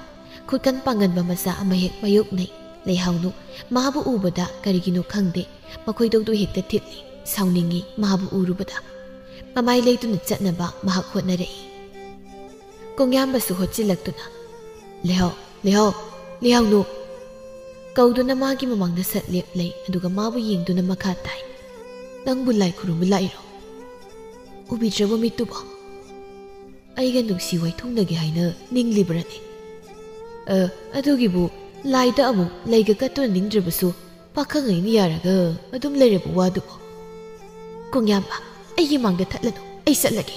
ꯈꯨꯠꯀꯟ ꯄꯥꯡꯒꯟꯕ ꯃꯆꯥ ꯑꯃ ꯍꯦꯛ ꯃꯥꯌꯣꯛꯅꯩ꯫ ꯂꯩꯍꯥꯎꯅꯨ ꯃꯥꯕꯨ ꯎꯕꯗ ꯀꯔꯤꯒꯤꯅꯣ ꯈꯪꯗꯦ, ꯃꯈꯣꯏꯗꯧꯗꯨ ꯍꯦꯛꯇ ꯊꯤꯠꯂꯤ꯫ ꯁꯥꯎꯅꯤꯡꯉꯤ ꯃꯥꯕꯨ ꯎꯔꯨꯕꯗ꯫ ꯃꯃꯥꯏ ꯂꯩꯇꯨꯅ ꯆꯠꯅꯕ ꯃꯍꯥꯛ ꯍꯣꯠꯅꯔꯛꯏ꯫ ꯀꯣꯡꯌꯥꯝꯕꯁꯨ ꯍꯣꯠꯆꯤꯜꯂꯛꯇꯨꯅ, "ꯂꯩꯍꯥꯎ, ꯂꯩꯍꯥꯎ, ꯂꯩꯍꯥꯎꯅꯨ!" ꯀꯧꯗꯨꯅ ꯃꯥꯒꯤ ꯃꯃꯥꯡꯗ ꯁꯠ ꯂꯦꯞꯂꯦ, ꯑꯗꯨꯒ ꯃꯥꯕꯨ ꯌꯦꯡꯗꯨꯅ ꯃꯈꯥ ꯇꯥꯏ, "ꯅꯪꯕꯨ ꯂꯥꯏ ꯈꯨꯔꯨꯝꯕ ꯂꯥꯛꯏꯔꯣ? ꯎꯕꯤꯗ꯭ꯔꯕ ꯃꯤꯠꯇꯨꯕꯣ? ꯑꯩꯒ ꯅꯨꯡꯁꯤ ꯋꯥꯏꯊꯨꯡꯅꯒꯦ ꯍꯥꯏꯅ ꯅꯤꯡꯂꯤꯕ꯭ꯔꯅꯦ? ꯑ, ꯑꯗꯨꯒꯤꯕꯨ ꯂꯥꯏꯗ ꯑꯃꯨꯛ ꯂꯩꯒ ꯀꯠꯇꯨꯅ ꯅꯤꯡꯗ꯭ꯔꯕꯁꯨ ꯄꯥꯈꯪ ꯑꯩꯅ ꯌꯥꯔꯒ ꯑꯗꯨꯝ ꯂꯩꯔꯕ ꯋꯥꯗꯨꯕꯨ꯫ ꯀꯣꯡꯌꯥꯝꯕ, ꯑꯩꯒꯤ ꯃꯥꯡꯗ ꯊꯠꯂꯅꯨ, ꯑꯩ ꯆꯠꯂꯒꯦ꯫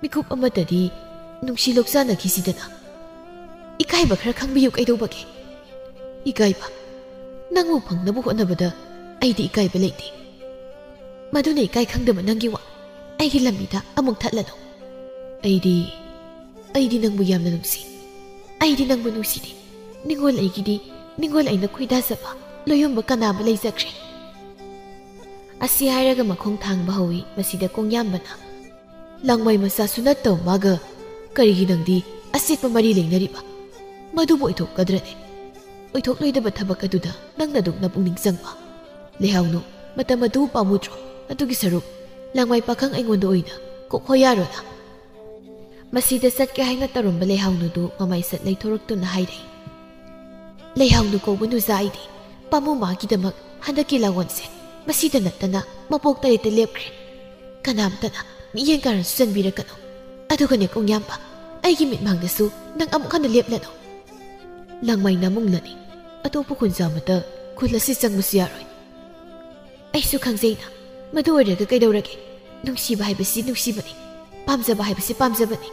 ꯃꯤꯀꯨꯞ ꯑꯃꯠꯇꯗꯤ ꯅꯨꯡꯁꯤ ꯂꯣꯛꯆꯥꯅꯈꯤꯁꯤꯗꯅ꯫" ꯏꯀꯥꯏꯕ ꯈꯔ ꯈꯪꯕꯤꯌꯨ꯫ ꯀꯩꯗꯧꯕꯒꯦ? ꯏꯀꯥꯏꯕ? ꯅꯪꯕꯨ ꯐꯪꯅꯕ ꯍꯣꯠꯅꯕꯗ ꯑꯩꯗꯤ ꯏꯀꯥꯏꯕ ꯂꯩꯇꯦ꯫ ꯃꯗꯨꯅ ꯏꯀꯥꯏ ꯈꯪꯗꯕ ꯅꯪꯒꯤ ꯋꯥ꯫ ꯑꯩꯒꯤ ꯂꯝꯕꯤꯗ ꯑꯃꯨꯛ ꯊꯠꯂꯅꯨ꯫ ꯑꯩꯗꯤ, ꯑꯩꯗꯤ ꯅꯪꯕꯨ ꯌꯥꯝꯅ ꯅꯨꯡꯁꯤ꯫ ꯑꯩꯗꯤ ꯅꯪꯕꯨ ꯅꯨꯡꯁꯤꯗꯦ꯫ ꯅꯤꯡꯉꯣꯜ ꯑꯩꯒꯤꯗꯤ, ꯅꯤꯡꯉꯣꯜ ꯑꯩꯅ ꯈꯣꯏꯗꯥꯖꯕ, ꯂꯣꯏꯌꯨꯝꯕ ꯀꯅꯥ ꯑꯃ ꯂꯩꯖꯈ꯭ꯔꯦ? ꯑꯁꯤ ꯍꯥꯏꯔꯒ ꯃꯈꯣꯡ ꯊꯥꯡꯕ ꯍꯧꯏ꯫ ꯃꯁꯤꯗ ꯀꯣꯡꯌꯥꯝꯕꯅ, "ꯂꯥꯡꯃꯥꯏ ꯃꯆꯥꯁꯨ ꯅꯠꯇꯕ ꯃꯥꯒ ꯀꯔꯤꯒꯤ ꯅꯪꯗꯤ ꯑꯆꯦꯠꯄ ꯃꯔꯤ ꯂꯩꯅꯔꯤꯕ? ꯃꯗꯨꯕꯨ ꯑꯣꯏꯊꯣꯛꯀꯗ꯭ꯔꯅꯦ? ꯑꯣꯏꯊꯣꯛꯂꯣꯏꯗꯕ ꯊꯕꯛ ꯑꯗꯨꯗ ꯅꯪꯅ ꯑꯗꯨꯛꯅ ꯄꯨꯛꯅꯤꯡ ꯆꯪꯕ? ꯂꯩꯍꯥꯎꯅꯨ, ꯃꯇꯝ ꯑꯗꯨ ꯄꯥꯝꯃꯨꯗ꯭ꯔꯣ? ꯑꯗꯨꯒꯤ ꯁꯔꯨꯛ ꯂꯥꯡꯃꯥꯏ ꯄꯥꯈꯪ ꯑꯩꯉꯣꯟꯗ ꯑꯣꯏꯅ ꯀꯣꯛ ꯍꯣꯌꯥꯔꯣꯅ?" ꯃꯁꯤꯗ ꯆꯠꯀꯦ ꯍꯥꯏꯅ ꯇꯧꯔꯝꯕ ꯂꯩꯍꯥꯎꯅꯨꯗꯨ ꯃꯃꯥꯏ ꯁꯠ ꯂꯩꯊꯣꯔꯛꯇꯨꯅ ꯍꯥꯏꯔꯦ, "ꯂꯩꯍꯥꯎꯅꯨ ꯀꯧꯕ ꯅꯨꯖꯥ ꯑꯩꯗꯤ ꯄꯥꯝꯃꯨ ꯃꯥꯒꯤꯗꯃꯛ ꯍꯟꯗꯛꯀꯤ ꯂꯥꯡꯑꯣꯟꯁꯦ ꯃꯁꯤꯗ ꯅꯠꯇꯅ ꯃꯄꯣꯛ ꯇꯔꯦꯠꯇ ꯂꯦꯞꯈ꯭ꯔꯦ꯫ ꯀꯅꯥꯝꯇꯅ ꯃꯤꯠꯌꯦꯡ ꯀꯥꯔꯟꯁꯨ ꯆꯟꯕꯤꯔꯛꯀꯅꯨ꯫ ꯑꯗꯨꯒꯅꯦ ꯀꯣꯡꯌꯥꯝꯕ, ꯑꯩꯒꯤ ꯃꯤꯠꯃꯥꯡꯗꯁꯨ ꯅꯪ ꯑꯃꯨꯛ ꯍꯟꯅ ꯂꯦꯞꯂꯅꯨ꯫ ꯂꯥꯡꯃꯥꯏ ꯅꯥꯃꯨꯡꯂꯅꯤ꯫ ꯑꯇꯣꯞꯄ ꯈꯨꯟꯖꯥ ꯑꯃꯠꯇ ꯈꯨꯜ ꯑꯁꯤ ꯆꯪꯕꯁꯨ ꯌꯥꯔꯣꯏ꯫ ꯑꯩꯁꯨ ꯈꯪꯖꯩꯅ꯫ ꯃꯗꯨ ꯑꯣꯏꯔꯒ ꯀꯩꯗꯧꯔꯒꯦ? ꯅꯨꯡꯁꯤꯕ ꯍꯥꯏꯕꯁꯤ ꯅꯨꯡꯁꯤꯕꯅꯤ, ꯄꯥꯝꯖꯕ ꯍꯥꯏꯕꯁꯤ ꯄꯥꯝꯖꯕꯅꯤ,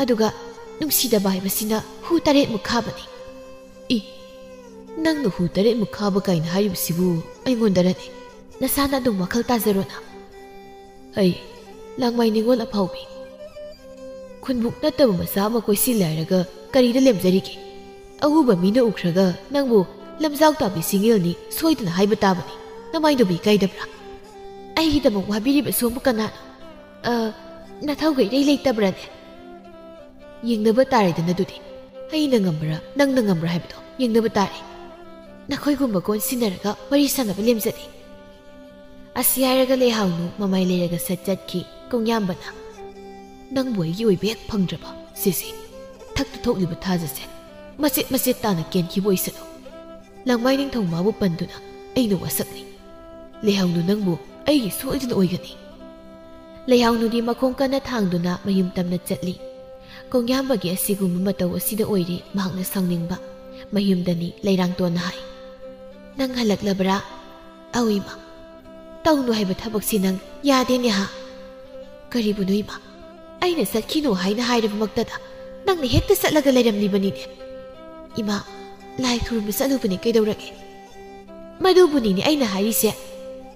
ꯑꯗꯨꯒ ꯅꯨꯡꯁꯤꯗꯕ ꯍꯥꯏꯕꯁꯤꯅ ꯍꯨ ꯇꯔꯦꯠꯃꯨꯛ ꯈꯥꯕꯅꯤ꯫" "ꯏ, ꯅꯪꯅ ꯍꯨ ꯇꯔꯦꯠꯃꯨꯛ ꯈꯥꯕ ꯀꯥꯏꯅ ꯍꯥꯏꯔꯤꯕꯁꯤꯕꯨ ꯑꯩꯉꯣꯟꯗꯔꯅꯦ? ꯅꯁꯥꯅ ꯑꯗꯨꯝ ꯋꯥꯈꯜ ꯇꯥꯖꯔꯣꯅ꯫" "ꯑꯩ, ꯂꯥꯡꯃꯥꯏ ꯅꯤꯉꯣꯜ ꯑꯐꯥꯎꯕꯤ, ꯈꯨꯟꯕꯨꯛ ꯅꯠꯇꯕ ꯃꯆꯥ ꯑꯃ ꯀꯣꯏꯁꯤꯜꯂꯦ ꯍꯥꯏꯔꯒ ꯀꯔꯤꯗ ꯂꯦꯝꯖꯔꯤꯒꯦ? ꯑꯎꯕ ꯃꯤꯅ ꯎꯈ꯭ꯔꯒ ꯅꯪꯕꯨ ꯂꯝꯖꯥꯎ ꯇꯥꯕꯤ ꯁꯤꯡꯉꯦꯜꯅꯤ ꯁꯣꯏꯗꯅ ꯍꯥꯏꯕ ꯇꯥꯕꯅꯤ꯫ ꯅꯃꯥꯏꯗꯨꯕꯨ ꯏꯀꯥꯏꯗꯕ꯭ꯔꯥ? ꯑꯩꯒꯤꯗꯃꯛ ꯋꯥꯕꯤꯔꯤꯕ ꯁꯣꯝꯕꯨ ꯀꯅꯥꯅꯣ? ꯑ, ꯅꯊꯧꯒ ꯏꯔꯩ ꯂꯩꯇꯕ꯭ꯔꯥꯅꯦ? ꯌꯦꯡꯅꯕ ꯇꯥꯔꯦꯗꯅ ꯑꯗꯨꯗꯤ꯫ ꯑꯩꯅ ꯉꯝꯕ꯭ꯔꯥ, ꯅꯪꯅ ꯉꯝꯕ꯭ꯔꯥ ꯍꯥꯏꯕꯗꯣ ꯌꯦꯡꯅꯕ ꯇꯥꯔꯦ꯫ ꯅꯈꯣꯏꯒꯨꯝꯕ ꯀꯣꯟ ꯁꯤꯟꯅꯔꯒ ꯋꯥꯔꯤ ꯁꯥꯟꯅꯕ ꯂꯦꯝꯖꯗꯦ꯫" ꯑꯁꯤ ꯍꯥꯏꯔꯒ ꯂꯩꯍꯥꯎꯅꯨ ꯃꯃꯥꯏ ꯂꯩꯔꯒ ꯁꯠ ꯆꯠꯈꯤ꯫ ꯀꯣꯡꯌꯥꯝꯕꯅ, "ꯅꯪꯕꯨ ꯑꯩꯒꯤ ꯑꯣꯏꯕ ꯍꯦꯛ ꯐꯪꯗ꯭ꯔꯕ ꯁꯤꯁꯦ, ꯊꯛꯇ ꯊꯣꯛꯂꯤꯕ ꯊꯥꯖꯁꯦ ꯃꯆꯦꯠ ꯃꯆꯦꯠ ꯇꯥꯅ ꯀꯦꯟꯈꯤꯕ ꯑꯣꯏꯁꯅꯨ꯫ ꯂꯥꯡꯃꯥꯏ ꯅꯤꯡꯊꯧ ꯃꯥꯕꯨ ꯄꯟꯗꯨꯅ ꯑꯩꯅ ꯋꯥꯁꯛꯅꯤ꯫ ꯂꯩꯍꯥꯎꯅꯨ ꯅꯪꯕꯨ ꯑꯩꯒꯤ ꯁꯣꯏꯗꯅ ꯑꯣꯏꯒꯅꯤ꯫" ꯂꯩꯍꯥꯎꯅꯨꯗꯤ ꯃꯈꯣꯡ ꯀꯟꯅ ꯊꯥꯡꯗꯨꯅ ꯃꯌꯨꯝ ꯇꯝꯅ ꯆꯠꯂꯤ꯫ ꯀꯣꯡꯌꯥꯝꯕꯒꯤ ꯑꯁꯤꯒꯨꯝꯕ ꯃꯇꯧ ꯑꯁꯤꯗ ꯑꯣꯏꯔꯦ ꯃꯍꯥꯛꯅ ꯁꯥꯎꯅꯤꯡꯕ꯫ ꯃꯌꯨꯝꯗꯅꯤ ꯂꯩꯔꯥꯡꯇꯣꯟꯅ ꯍꯥꯏ, "ꯅꯪ ꯍꯜꯂꯛꯂꯕ꯭ꯔꯥ?" "ꯑꯧ ꯏꯃꯥ꯫" "ꯇꯧꯅꯨ ꯍꯥꯏꯕ ꯊꯕꯛꯁꯤ ꯅꯪ ꯌꯥꯗꯦꯅꯦ ꯍꯥ?" "ꯀꯔꯤꯕꯨꯅꯣ ꯏꯃꯥ? ꯑꯩꯅ ꯆꯠꯈꯤꯅꯨ ꯍꯥꯏꯅ ꯍꯥꯏꯔꯕꯃꯛꯇꯗ ꯅꯪꯅ ꯍꯦꯛꯇ ꯆꯠꯂꯒ ꯂꯩꯔꯝꯂꯤꯕꯅꯤꯅꯦ꯫ ꯏꯃꯥ, ꯂꯥꯏ ꯈꯨꯔꯨꯝꯕ ꯆꯠꯂꯨꯕꯅꯤ, ꯀꯩꯗꯧꯔꯒꯦ? ꯃꯗꯨꯕꯨꯅꯤꯅꯦ ꯑꯩꯅ ꯍꯥꯏꯔꯤꯁꯦ꯫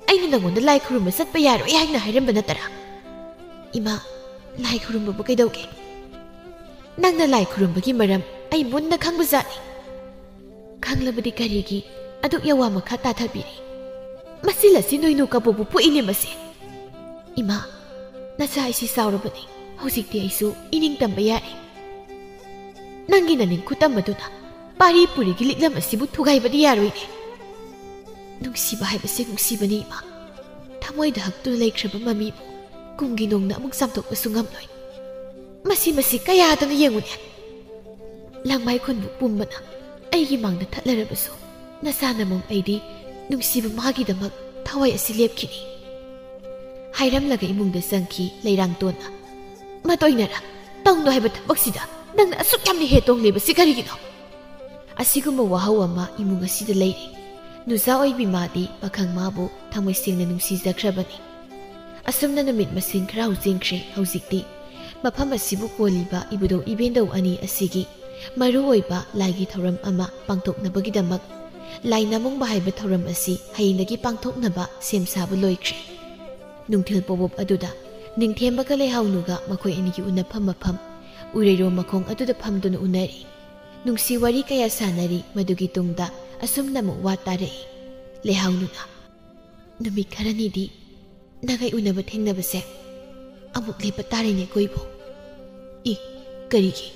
ꯑꯩꯅ ꯅꯪꯉꯣꯟꯗ ꯂꯥꯏ ꯈꯨꯔꯨꯝꯕ ꯆꯠꯄ ꯌꯥꯔꯣꯏ ꯍꯥꯏꯅ ꯍꯥꯏꯔꯝꯕ ꯅꯠꯇ꯭ꯔꯥ? ꯏꯃꯥ, ꯂꯥꯏ ꯈꯨꯔꯨꯝꯕꯕꯨ ꯀꯩꯗꯧꯒꯦ? ꯅꯪꯅ ꯂꯥꯏ ꯈꯨꯔꯨꯝꯕꯒꯤ ꯃꯔꯝ ꯑꯩ ꯃꯨꯟꯅ ꯈꯪꯕꯖꯥꯠꯅꯤ꯫ ꯈꯪꯂꯕꯗꯤ ꯀꯔꯤꯒꯤ ꯑꯗꯨꯛ ꯌꯥꯋꯥ ꯃꯈꯥ ꯇꯥꯊꯕꯤꯔꯤ? ꯃꯆꯤꯜ ꯑꯁꯤ ꯅꯣꯏꯅꯨ ꯀꯕꯣꯛꯄꯨ ꯄꯣꯛꯏꯅꯦ ꯃꯁꯤ꯫ ꯏꯃꯥ, ꯅꯆꯥ ꯑꯩꯁꯤ ꯆꯥꯎꯔꯕꯅꯤ꯫ ꯍꯧꯖꯤꯛꯇꯤ ꯑꯩꯁꯨ ꯏꯅꯤꯡ ꯇꯝꯕ ꯌꯥꯔꯦ꯫ ꯅꯪꯒꯤ ꯅꯅꯤꯡ ꯈꯨꯇꯝ ꯑꯗꯨꯅ ꯄꯥꯔꯤ ꯄꯨꯔꯤꯒꯤ ꯂꯤꯛꯂꯝ ꯑꯁꯤꯕꯨ ꯊꯨꯒꯥꯏꯕꯗꯤ ꯌꯥꯔꯣꯏꯅꯦ꯫ ꯅꯨꯡꯁꯤꯕ ꯍꯥꯏꯕꯁꯦ ꯅꯨꯡꯁꯤꯕꯅꯤ, ꯏꯃꯥ꯫ ꯊꯃꯣꯏꯗ ꯍꯛꯇꯨꯅ ꯂꯩꯈ꯭ꯔꯕ ꯃꯃꯤꯕꯨ ꯀꯨꯝꯒꯤ ꯅꯣꯡꯅ ꯑꯃꯨꯛ ꯆꯥꯝꯊꯣꯛꯄꯁꯨ ꯉꯝꯂꯣꯏ꯫ ꯃꯁꯤ, ꯃꯁꯤ ꯀꯌꯥꯗꯅ ꯌꯦꯡꯉꯨꯅꯦ꯫ ꯂꯥꯡꯃꯥꯏ ꯈꯨꯟꯕꯨ ꯄꯨꯝꯕꯅ ꯑꯩꯒꯤ ꯃꯥꯡꯗ ꯊꯠꯂꯔꯕꯁꯨ, ꯅꯆꯥꯅꯃꯣꯝ ꯑꯩꯗꯤ ꯅꯨꯡꯁꯤꯕ ꯃꯥꯒꯤꯗꯃꯛ ꯊꯋꯥꯏ ꯑꯁꯤ ꯂꯦꯞꯈꯤꯅꯤ꯫ ꯍꯥꯏꯔꯝꯂꯒ ꯏꯃꯨꯡꯗ ꯆꯪꯈꯤ ꯂꯩꯔꯥꯡꯇꯣꯟꯅ꯫ ꯃꯇꯣꯏꯅꯔ, ꯇꯧꯅꯨ ꯍꯥꯏꯕ ꯊꯕꯛꯁꯤꯗ ꯅꯪꯅ ꯑꯁꯨꯛ ꯌꯥꯝꯅ ꯍꯦ ꯇꯣꯡꯂꯤꯕꯁꯤ ꯀꯔꯤꯒꯤꯅꯣ? ꯑꯁꯤꯒꯨꯝꯕ ꯋꯥꯍꯧ ꯑꯃ ꯏꯃꯨꯡ ꯑꯁꯤꯗ ꯂꯩꯔꯤ꯫ ꯅꯨꯆꯥ ꯑꯣꯏꯕꯤ ꯃꯥꯗꯤ ꯄꯥꯈꯪ ꯃꯥꯕꯨ ꯊꯃꯣꯏ ꯁꯦꯡꯅ ꯅꯨꯡꯁꯤꯖꯈ꯭ꯔꯕꯅꯤ꯫ ꯑꯁꯨꯝꯅ ꯅꯨꯃꯤꯠ ꯃꯁꯤꯡ ꯈꯔ ꯍꯧꯖꯤꯟꯈ꯭ꯔꯦ꯫ ꯍꯧꯖꯤꯛꯇꯤ ꯃꯐꯝ ꯑꯁꯤꯕꯨ ꯀꯣꯜꯂꯤꯕ ꯏꯕꯨꯙꯧ ꯏꯕꯦꯟꯗꯧ ꯑꯅꯤ ꯑꯁꯤꯒꯤ ꯃꯔꯨ ꯑꯣꯏꯕ ꯂꯥꯏꯒꯤ ꯊꯧꯔꯝ ꯑꯃ ꯄꯥꯡꯊꯣꯛꯅꯕꯒꯤꯗꯃꯛ ꯂꯥꯏ ꯅꯃꯨꯡꯕ ꯍꯥꯏꯕ ꯊꯧꯔꯝ ꯑꯁꯤ ꯍꯌꯦꯡꯗꯒꯤ ꯄꯥꯡꯊꯣꯛꯅꯕ ꯁꯦꯝ ꯁꯥꯕ ꯂꯣꯏꯈ꯭ꯔꯦ꯫ ꯅꯨꯡꯊꯤꯜ ꯄꯣꯕꯣꯞ ꯑꯗꯨꯗ ꯅꯤꯡꯊꯦꯝꯕꯒ ꯂꯩꯍꯥꯎꯅꯨꯒ ꯃꯈꯣꯏ ꯑꯅꯤꯒꯤ ꯎꯅꯐꯝ ꯃꯐꯝ ꯎꯔꯩꯔꯣꯝ ꯃꯈꯣꯡ ꯑꯗꯨꯗ ꯐꯝꯗꯨꯅ ꯎꯅꯔꯤ꯫ ꯅꯨꯡꯁꯤ ꯋꯥꯔꯤ ꯀꯌꯥ ꯁꯥꯟꯅꯔꯤ꯫ ꯃꯗꯨꯒꯤ ꯇꯨꯡꯗ ꯑꯁꯨꯝꯅ ꯑꯃꯨꯛ ꯋꯥ ꯇꯥꯔꯛꯏ꯫ ꯂꯩꯍꯥꯎꯅꯨꯅ, "ꯅꯨꯃꯤꯠ ꯈꯔꯅꯤꯗꯤ ꯅꯈꯣꯏ ꯎꯅꯕ ꯊꯦꯡꯅꯕꯁꯦ ꯑꯃꯨꯛ ꯂꯦꯞꯄ ꯇꯥꯔꯦꯅꯦ ꯀꯣꯏꯕꯨ?" "ꯏ, ꯀꯔꯤꯒꯤ?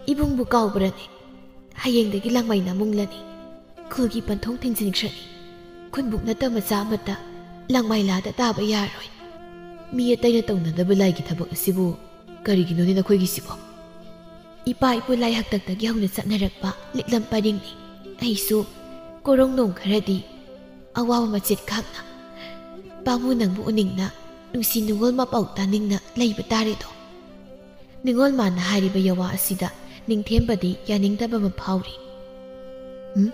ꯏꯕꯨꯡꯕꯨ ꯀꯥꯎꯕ꯭ꯔꯅꯦ? ꯍꯌꯦꯡꯗꯒꯤ ꯂꯥꯡꯃꯩ ꯅꯥꯃꯨꯡꯂꯅꯤ꯫ ꯈꯨꯜꯒꯤ ꯄꯟꯊꯨꯡ ꯊꯤꯡꯖꯤꯟꯈ꯭ꯔꯅꯤ꯫ ꯈꯨꯟꯕꯨꯛ ꯅꯠꯇ ꯃꯆꯥ ꯑꯃꯠꯇ ꯂꯥꯡꯃꯩ ꯂꯥꯗ ꯇꯥꯕ ꯌꯥꯔꯣꯏ꯫ ꯃꯤ ꯑꯇꯩꯅ ꯇꯧꯅꯗꯕ ꯂꯥꯏꯒꯤ ꯊꯕꯛ ꯑꯁꯤꯕꯨ ꯀꯔꯤꯒꯤꯅꯣꯅꯦ ꯅꯈꯣꯏꯒꯤꯁꯤꯕꯣ?" ꯏꯄꯥ ꯏꯄꯨ ꯂꯥꯏ ꯍꯥꯛꯇꯛꯇꯒꯤ ꯍꯧꯅ ꯆꯠꯅꯔꯛꯄ ꯂꯤꯛꯂꯝ ꯄꯔꯤꯡꯅꯤ꯫ ꯑꯩꯁꯨ ꯀꯣꯔꯣꯡ ꯅꯣꯡ ꯈꯔꯗꯤ ꯑꯋꯥꯕ ꯃꯆꯦꯠ ꯈꯥꯛꯅ ꯄꯥꯃꯨ ꯅꯪꯕꯨ ꯎꯅꯤꯡꯅ, ꯅꯨꯡꯁꯤ ꯅꯨꯡꯉꯣꯜ ꯃꯄꯥꯎ ꯇꯥꯅꯤꯡꯅ ꯂꯩꯕ ꯇꯥꯔꯦꯗꯣ꯫ ꯅꯤꯉꯣꯜ ꯃꯥꯅ ꯍꯥꯏꯔꯤꯕ ꯌꯥꯋꯥ ꯑꯁꯤꯗ ꯅꯤꯡꯊꯦꯝꯕꯗꯤ ꯌꯥꯅꯤꯡꯗꯕ ꯑꯃ ꯐꯥꯎꯔꯤ꯫ "ꯎꯝ?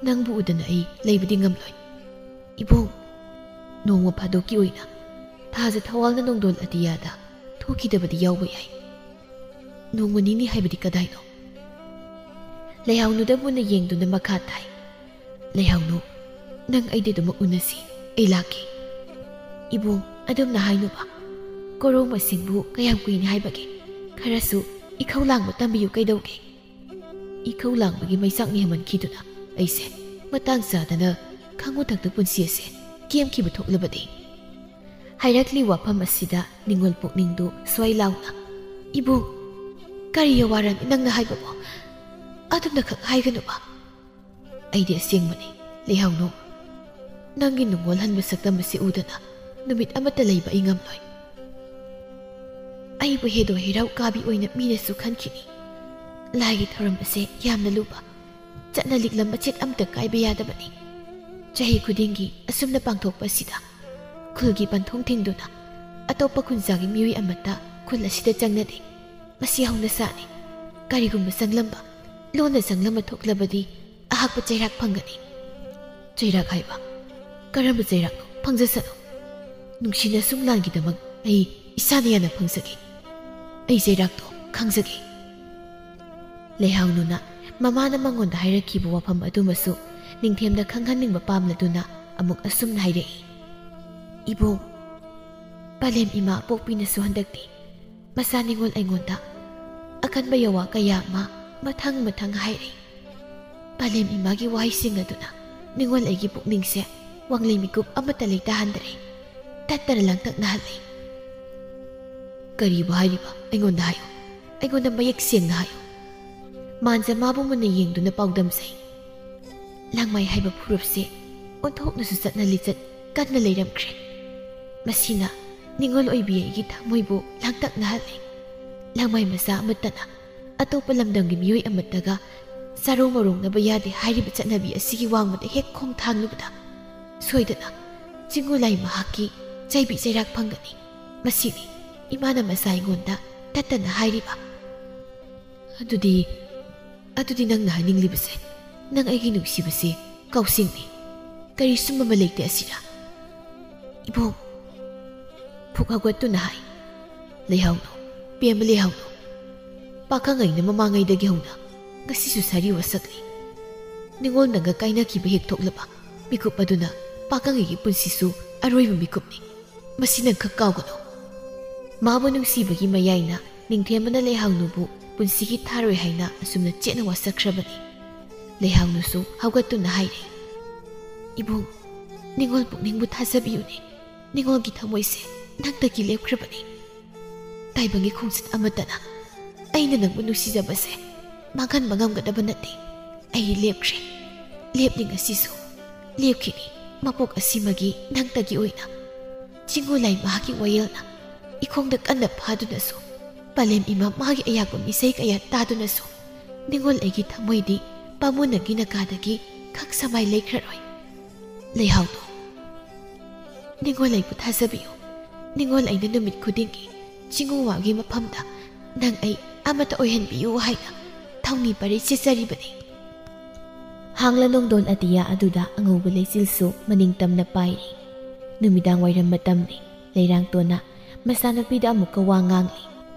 ꯅꯪꯕꯨ ꯎꯗꯅ ꯑꯩ ꯂꯩꯕꯗꯤ ꯉꯝꯂꯣꯏ꯫ ꯏꯕꯨꯡ, ꯅꯣꯡꯃ ꯐꯥꯗꯣꯛꯀꯤ ꯑꯣꯏꯅ ꯊꯥꯖ ꯊꯋꯥꯜꯅ ꯅꯣꯡꯗꯣꯜ ꯑꯇꯤꯌꯥꯗ ꯊꯣꯛꯈꯤꯗꯕꯗꯤ ꯌꯥꯎꯕ ꯌꯥꯏ꯫ "ꯅꯣꯡꯃ ꯅꯤꯅꯤ ꯍꯥꯏꯕꯗꯤ ꯀꯗꯥꯏꯅꯣ?" ꯂꯩꯍꯥꯎꯅꯨꯗ ꯃꯨꯟꯅ ꯌꯦꯡꯗꯨꯅ ꯃꯈꯥ ꯇꯥꯏ, "ꯂꯩꯍꯥꯎꯅꯨ, ꯅꯪ ꯑꯩꯗꯤ ꯑꯗꯨꯃꯛ ꯎꯅꯁꯤ꯫ ꯑꯩ ꯂꯥꯛꯀꯦ꯫" "ꯏꯕꯨꯡ, ꯑꯗꯨꯝꯅ ꯍꯥꯏꯅꯨꯕ꯫ ꯀꯣꯔꯧ ꯃꯁꯤꯡꯕꯨ ꯀꯌꯥꯝ ꯀꯨꯏꯅ ꯍꯥꯏꯕꯒꯦ? ꯈꯔꯁꯨ ꯏꯈꯧ ꯂꯥꯡꯕ ꯇꯝꯕꯤꯌꯨ ꯀꯩꯗꯧꯒꯦ?" "ꯏꯈꯧ ꯂꯥꯡꯕꯒꯤ ꯃꯩꯆꯥꯛꯅ ꯍꯦꯟꯃꯟꯈꯤꯗꯨꯅ ꯑꯩꯁꯦ ꯃꯇꯥꯡ ꯆꯥꯗꯅ ꯈꯪꯉꯨꯊꯛꯇ ꯄꯨꯟꯁꯤ ꯑꯁꯦ ꯀꯦꯝꯈꯤꯕ ꯊꯣꯛꯂꯕꯗꯤ?" ꯍꯥꯏꯔꯛꯂꯤ ꯋꯥꯐꯝ ꯑꯁꯤꯗ ꯅꯤꯡꯉꯣꯜ ꯄꯨꯛꯅꯤꯡꯗꯨ ꯁ꯭ꯋꯥꯏ ꯂꯥꯎꯅ, "ꯏꯕꯨꯡ, ꯀꯔꯤ ꯋꯥꯔꯅꯤ ꯅꯪꯅ ꯍꯥꯏꯕꯕꯣ? ꯑꯗꯨꯝꯅꯈꯛ ꯍꯥꯏꯒꯅꯨꯕ꯫ ꯑꯩꯗꯤ ꯑꯁꯦꯡꯕꯅꯤ, ꯂꯩꯍꯥꯎꯅꯨ꯫ ꯅꯪꯒꯤ ꯅꯨꯡꯉꯣꯜꯍꯟꯕ ꯁꯛꯇꯝ ꯑꯁꯤ ꯎꯗꯅ ꯅꯨꯃꯤꯠ ꯑꯃꯠꯇ ꯂꯩꯕ ꯑꯩ ꯉꯝꯂꯣꯏ꯫ ꯑꯩꯕꯨ ꯍꯦꯗꯣ ꯍꯩꯔꯥꯎ ꯀꯥꯕꯤ ꯑꯣꯏꯅ ꯃꯤꯅꯁꯨ ꯈꯟꯈꯤꯅꯤ꯫ ꯂꯥꯏꯒꯤ ꯊꯧꯔꯝ ꯑꯁꯦ ꯌꯥꯝꯅ ꯂꯨꯕ, ꯆꯠꯅ ꯂꯤꯛꯂꯝ ꯃꯆꯦꯠ ꯑꯃꯠꯇ ꯀꯥꯏꯕ ꯌꯥꯗꯕꯅꯤ꯫ ꯆꯍꯤ ꯈꯨꯗꯤꯡꯒꯤ ꯑꯁꯨꯝꯅ ꯄꯥꯡꯊꯣꯛꯄ ꯑꯁꯤꯗ ꯈꯨꯜꯒꯤ ꯄꯟꯊꯨꯡ ꯊꯤꯡꯗꯨꯅ ꯑꯇꯣꯞꯄ ꯈꯨꯟꯖꯥꯒꯤ ꯃꯤꯑꯣꯏ ꯑꯃꯠꯇ ꯈꯨꯜ ꯑꯁꯤꯗ ꯆꯪꯅꯗꯦ꯫ ꯃꯁꯤ ꯍꯧꯅꯁꯥꯅꯤ꯫ ꯀꯔꯤꯒꯨꯝꯕ ꯆꯪꯂꯝꯕ, ꯂꯣꯟꯅ ꯆꯪꯂꯝꯕ ꯊꯣꯛꯂꯕꯗꯤ ꯑꯍꯥꯛꯄ ꯆꯩꯔꯥꯛ ꯐꯪꯒꯅꯤ꯫" "ꯆꯩꯔꯥꯛ ꯍꯥꯏꯕ? ꯀꯔꯝꯕ ꯆꯩꯔꯥꯛꯅꯣ? ꯐꯪꯖꯁꯅꯨ꯫ ꯅꯨꯡꯁꯤꯅ ꯁꯨꯝ ꯂꯥꯟꯒꯤꯗꯃꯛ ꯑꯩ ꯏꯁꯥꯅ ꯌꯥꯅ ꯐꯪꯖꯒꯦ꯫ ꯑꯩ ꯆꯩꯔꯥꯛꯇꯣ ꯈꯪꯖꯒꯦ꯫" ꯂꯩꯍꯥꯎꯅꯨꯅ ꯃꯃꯥꯅ ꯃꯉꯣꯟꯗ ꯍꯥꯏꯔꯛꯈꯤꯕ ꯋꯥꯐꯝ ꯑꯗꯨꯃꯁꯨ ꯅꯤꯡꯊꯦꯝꯗ ꯈꯪꯍꯟꯅꯤꯡꯕ ꯄꯥꯝꯂꯗꯨꯅ ꯑꯃꯨꯛ ꯑꯁꯨꯝꯅ ꯍꯥꯏꯔꯛꯏ, "ꯏꯕꯨꯡ, ꯄꯂꯦꯝ ꯏꯃꯥ ꯑꯄꯣꯛꯄꯤꯅꯁꯨ ꯍꯟꯗꯛꯇꯤ ꯃꯆꯥ ꯅꯤꯉꯣꯜ ꯑꯩꯉꯣꯟꯗ ꯑꯀꯟꯕ ꯌꯋꯥ ꯀꯌꯥ ꯑꯃ ꯃꯊꯪ ꯃꯊꯪ ꯍꯥꯏꯔꯛꯏ꯫ ꯄꯂꯦꯝ ꯏꯃꯥꯒꯤ ꯋꯥꯍꯩꯁꯤꯡ ꯑꯗꯨꯅ ꯅꯤꯉꯣꯜ ꯑꯩꯒꯤ ꯄꯨꯛꯅꯤꯡꯁꯦ ꯋꯥꯡꯂꯩ ꯃꯤꯀꯨꯞ ꯑꯃꯠꯇ ꯂꯩꯇꯥꯍꯟꯗ꯭ꯔꯦ꯫ ꯇꯠꯇꯅ ꯂꯥꯡꯇꯛꯅꯍꯜꯂꯦ꯫" "ꯀꯔꯤꯕꯨ ꯍꯥꯏꯔꯤꯕ? ꯑꯩꯉꯣꯟꯗ ꯍꯥꯏꯌꯨ꯫ ꯑꯩꯉꯣꯟꯗ ꯃꯌꯦꯛ ꯁꯦꯡꯅ ꯍꯥꯏꯌꯨ꯫" ꯃꯥꯟꯖ ꯃꯥꯕꯨ ꯃꯨꯟꯅ ꯌꯦꯡꯗꯨꯅ ꯄꯥꯎꯗꯝꯖꯩ꯫ "ꯂꯥꯡꯃꯥꯏ ꯍꯥꯏꯕ ꯐꯨꯔꯨꯞꯁꯦ ꯑꯣꯟꯊꯣꯛꯅꯁꯨ ꯆꯠꯅ ꯂꯤꯆꯠ ꯀꯟꯅ ꯂꯩꯔꯝꯈ꯭ꯔꯦ꯫ ꯃꯁꯤꯅ ꯅꯤꯉꯣꯜ ꯑꯣꯏꯕꯤ ꯑꯩꯒꯤ ꯊꯃꯣꯏꯕꯨ ꯂꯥꯡꯇꯛꯅꯍꯜꯂꯦ꯫ ꯂꯥꯡꯃꯥꯏ ꯃꯆꯥ ꯑꯃꯠꯇꯅ ꯑꯇꯣꯞꯄ ꯂꯝꯗꯝꯒꯤ ꯃꯤꯑꯣꯏ ꯑꯃꯠꯇꯒ ꯆꯥꯔꯣꯡ ꯃꯔꯣꯡꯅꯕ ꯌꯥꯗꯦ ꯍꯥꯏꯔꯤꯕ ꯆꯠꯅꯕꯤ ꯑꯁꯤꯒꯤ ꯋꯥꯡꯃꯗ ꯍꯦꯛ ꯈꯣꯡ ꯊꯥꯡꯂꯨꯕꯗ ꯁꯣꯏꯗꯅ ꯆꯤꯡꯒꯨꯂꯥꯏ ꯃꯍꯥꯛꯀꯤ ꯆꯩꯕꯤ ꯆꯩꯔꯥꯛ ꯐꯪꯒꯅꯤ꯫ ꯃꯁꯤꯅꯤ ꯏꯃꯥꯅ ꯃꯆꯥ ꯑꯩꯉꯣꯟꯗ ꯇꯠꯇꯅ ꯍꯥꯏꯔꯤꯕ꯫" "ꯑꯗꯨꯗꯤ, ꯑꯗꯨꯗꯤ ꯅꯪꯅ ꯍꯥꯏꯅꯤꯡꯂꯤꯕꯁꯦ, ꯅꯪ ꯑꯩꯒꯤ ꯅꯨꯡꯁꯤꯕꯁꯦ ꯀꯥꯎꯁꯤꯡꯅꯤ, ꯀꯔꯤꯁꯨꯝ ꯑꯃ ꯂꯩꯇꯦ ꯑꯁꯤꯔꯥ?" "ꯏꯕꯣꯛ!" ꯐꯨꯛ ꯍꯧꯒꯠꯇꯨꯅ ꯍꯥꯏ꯫ "ꯂꯩꯍꯥꯎꯅꯨ, ꯄꯦꯝꯃ ꯂꯩꯍꯥꯎꯅꯨ꯫ ꯄꯥꯈꯪ ꯑꯩꯅ ꯃꯃꯥꯡꯉꯩꯗꯒꯤ ꯍꯧꯅ ꯉꯁꯤꯁꯨ ꯁꯥꯔꯤ ꯋꯥꯁꯛꯂꯤ꯫ ꯅꯤꯉꯣꯜ ꯅꯪꯒ ꯀꯥꯏꯅꯈꯤꯕ ꯍꯦꯛ ꯊꯣꯛꯂꯕ ꯃꯤꯀꯨꯞ ꯑꯗꯨꯅ ꯄꯥꯈꯪ ꯑꯩꯒꯤ ꯄꯨꯟꯁꯤꯁꯨ ꯑꯔꯣꯏꯕ ꯃꯤꯀꯨꯞꯅꯤ꯫ ꯃꯁꯤ ꯅꯪ ꯈꯛ ꯀꯥꯎꯒꯅꯨ꯫ ꯃꯥꯕꯨ ꯅꯨꯡꯁꯤꯕꯒꯤ ꯃꯌꯥꯏꯅ ꯅꯤꯡꯊꯦꯝꯕꯅ ꯂꯩꯍꯥꯎꯅꯨꯕꯨ ꯄꯨꯟꯁꯤꯒꯤ ꯊꯥꯔꯣꯏ ꯍꯥꯏꯅ ꯑꯁꯨꯝꯅ ꯆꯦꯠꯅ ꯋꯥꯁꯛꯈ꯭ꯔꯕꯅꯤ꯫ ꯂꯩꯍꯥꯎꯅꯨꯁꯨ ꯍꯧꯒꯠꯇꯨꯅ ꯍꯥꯏꯔꯦ, "ꯏꯕꯨꯡ, ꯅꯤꯉꯣꯜ ꯄꯨꯛꯅꯤꯡꯕꯨ ꯊꯥꯖꯕꯤꯌꯨꯅꯦ꯫ ꯅꯤꯉꯣꯜꯒꯤ ꯊꯃꯣꯏꯁꯦ ꯅꯪꯗꯒꯤ ꯂꯦꯞꯈ꯭ꯔꯕꯅꯤ꯫ ꯇꯥꯏꯕꯪꯒꯤ ꯈꯣꯡꯆꯠ ꯑꯃꯠꯇꯅ ꯑꯩꯅ ꯅꯪꯕꯨ ꯅꯨꯡꯁꯤꯖꯕꯁꯦ ꯃꯥꯡꯍꯟꯕ ꯉꯝꯒꯗꯕ ꯅꯠꯇꯦ꯫ ꯑꯩ ꯂꯦꯞꯈ꯭ꯔꯦ꯫ ꯂꯦꯞꯂꯤ ꯉꯁꯤꯁꯨ꯫ ꯂꯦꯞꯈꯤꯅꯤ ꯃꯄꯣꯛ ꯑꯁꯤꯃꯒꯤ ꯅꯪꯇꯒꯤ ꯑꯣꯏꯅ꯫ ꯆꯤꯡꯉꯨ ꯂꯥꯏ ꯃꯍꯥꯛꯀꯤ ꯋꯥꯌꯦꯜꯅ ꯏꯈꯣꯡꯗ ꯀꯟꯅ ꯐꯥꯗꯨꯅꯁꯨ, ꯄꯂꯦꯝ ꯏꯃꯥ ꯃꯥꯒꯤ ꯑꯌꯥꯛꯄ ꯃꯤꯁꯩ ꯀꯌꯥ ꯇꯥꯗꯨꯅꯁꯨ, ꯅꯤꯉꯣꯜ ꯑꯩꯒꯤ ꯊꯃꯣꯏꯗꯤ ꯄꯥꯃꯨꯅꯒꯤ ꯅꯀꯥꯗꯒꯤ ꯈꯛ ꯁꯃꯥꯏ ꯂꯩꯈ꯭ꯔꯔꯣꯏ꯫ ꯂꯩꯍꯥꯎꯗꯣ, ꯅꯤꯉꯣꯜ ꯑꯩꯕꯨ ꯊꯥꯖꯕꯤꯌꯨ꯫ ꯅꯤꯉꯣꯜ ꯑꯩꯅ ꯅꯨꯃꯤꯠ ꯈꯨꯗꯤꯡꯒꯤ ꯆꯤꯡꯉꯨ ꯋꯥꯒꯤ ꯃꯐꯝꯗ ꯅꯪ ꯑꯩ ꯑꯃꯠꯇ ꯑꯣꯏꯍꯟꯕꯤꯌꯨ ꯍꯥꯏꯅ ꯊꯧꯅꯤ ꯄꯔꯩ ꯆꯦꯠꯆꯔꯤꯕꯅꯤ꯫" ꯍꯥꯡꯂ ꯅꯣꯡꯗꯣꯟ ꯑꯇꯤꯌꯥ ꯑꯗꯨꯗ ꯑꯉꯧꯕ ꯂꯩꯆꯤꯜꯁꯨ ꯃꯅꯤꯡ ꯇꯝꯅ ꯄꯥꯏꯔꯤ꯫ ꯅꯨꯃꯤꯗꯥꯡ ꯋꯥꯏꯔꯝ ꯃꯇꯝꯅꯤ꯫ ꯂꯩꯔꯥꯡꯇꯣꯟꯅ ꯃꯆꯥꯅꯨꯄꯤꯗ ꯑꯃꯨꯛꯀ ꯋꯥ ꯉꯥꯡꯂꯤ꯫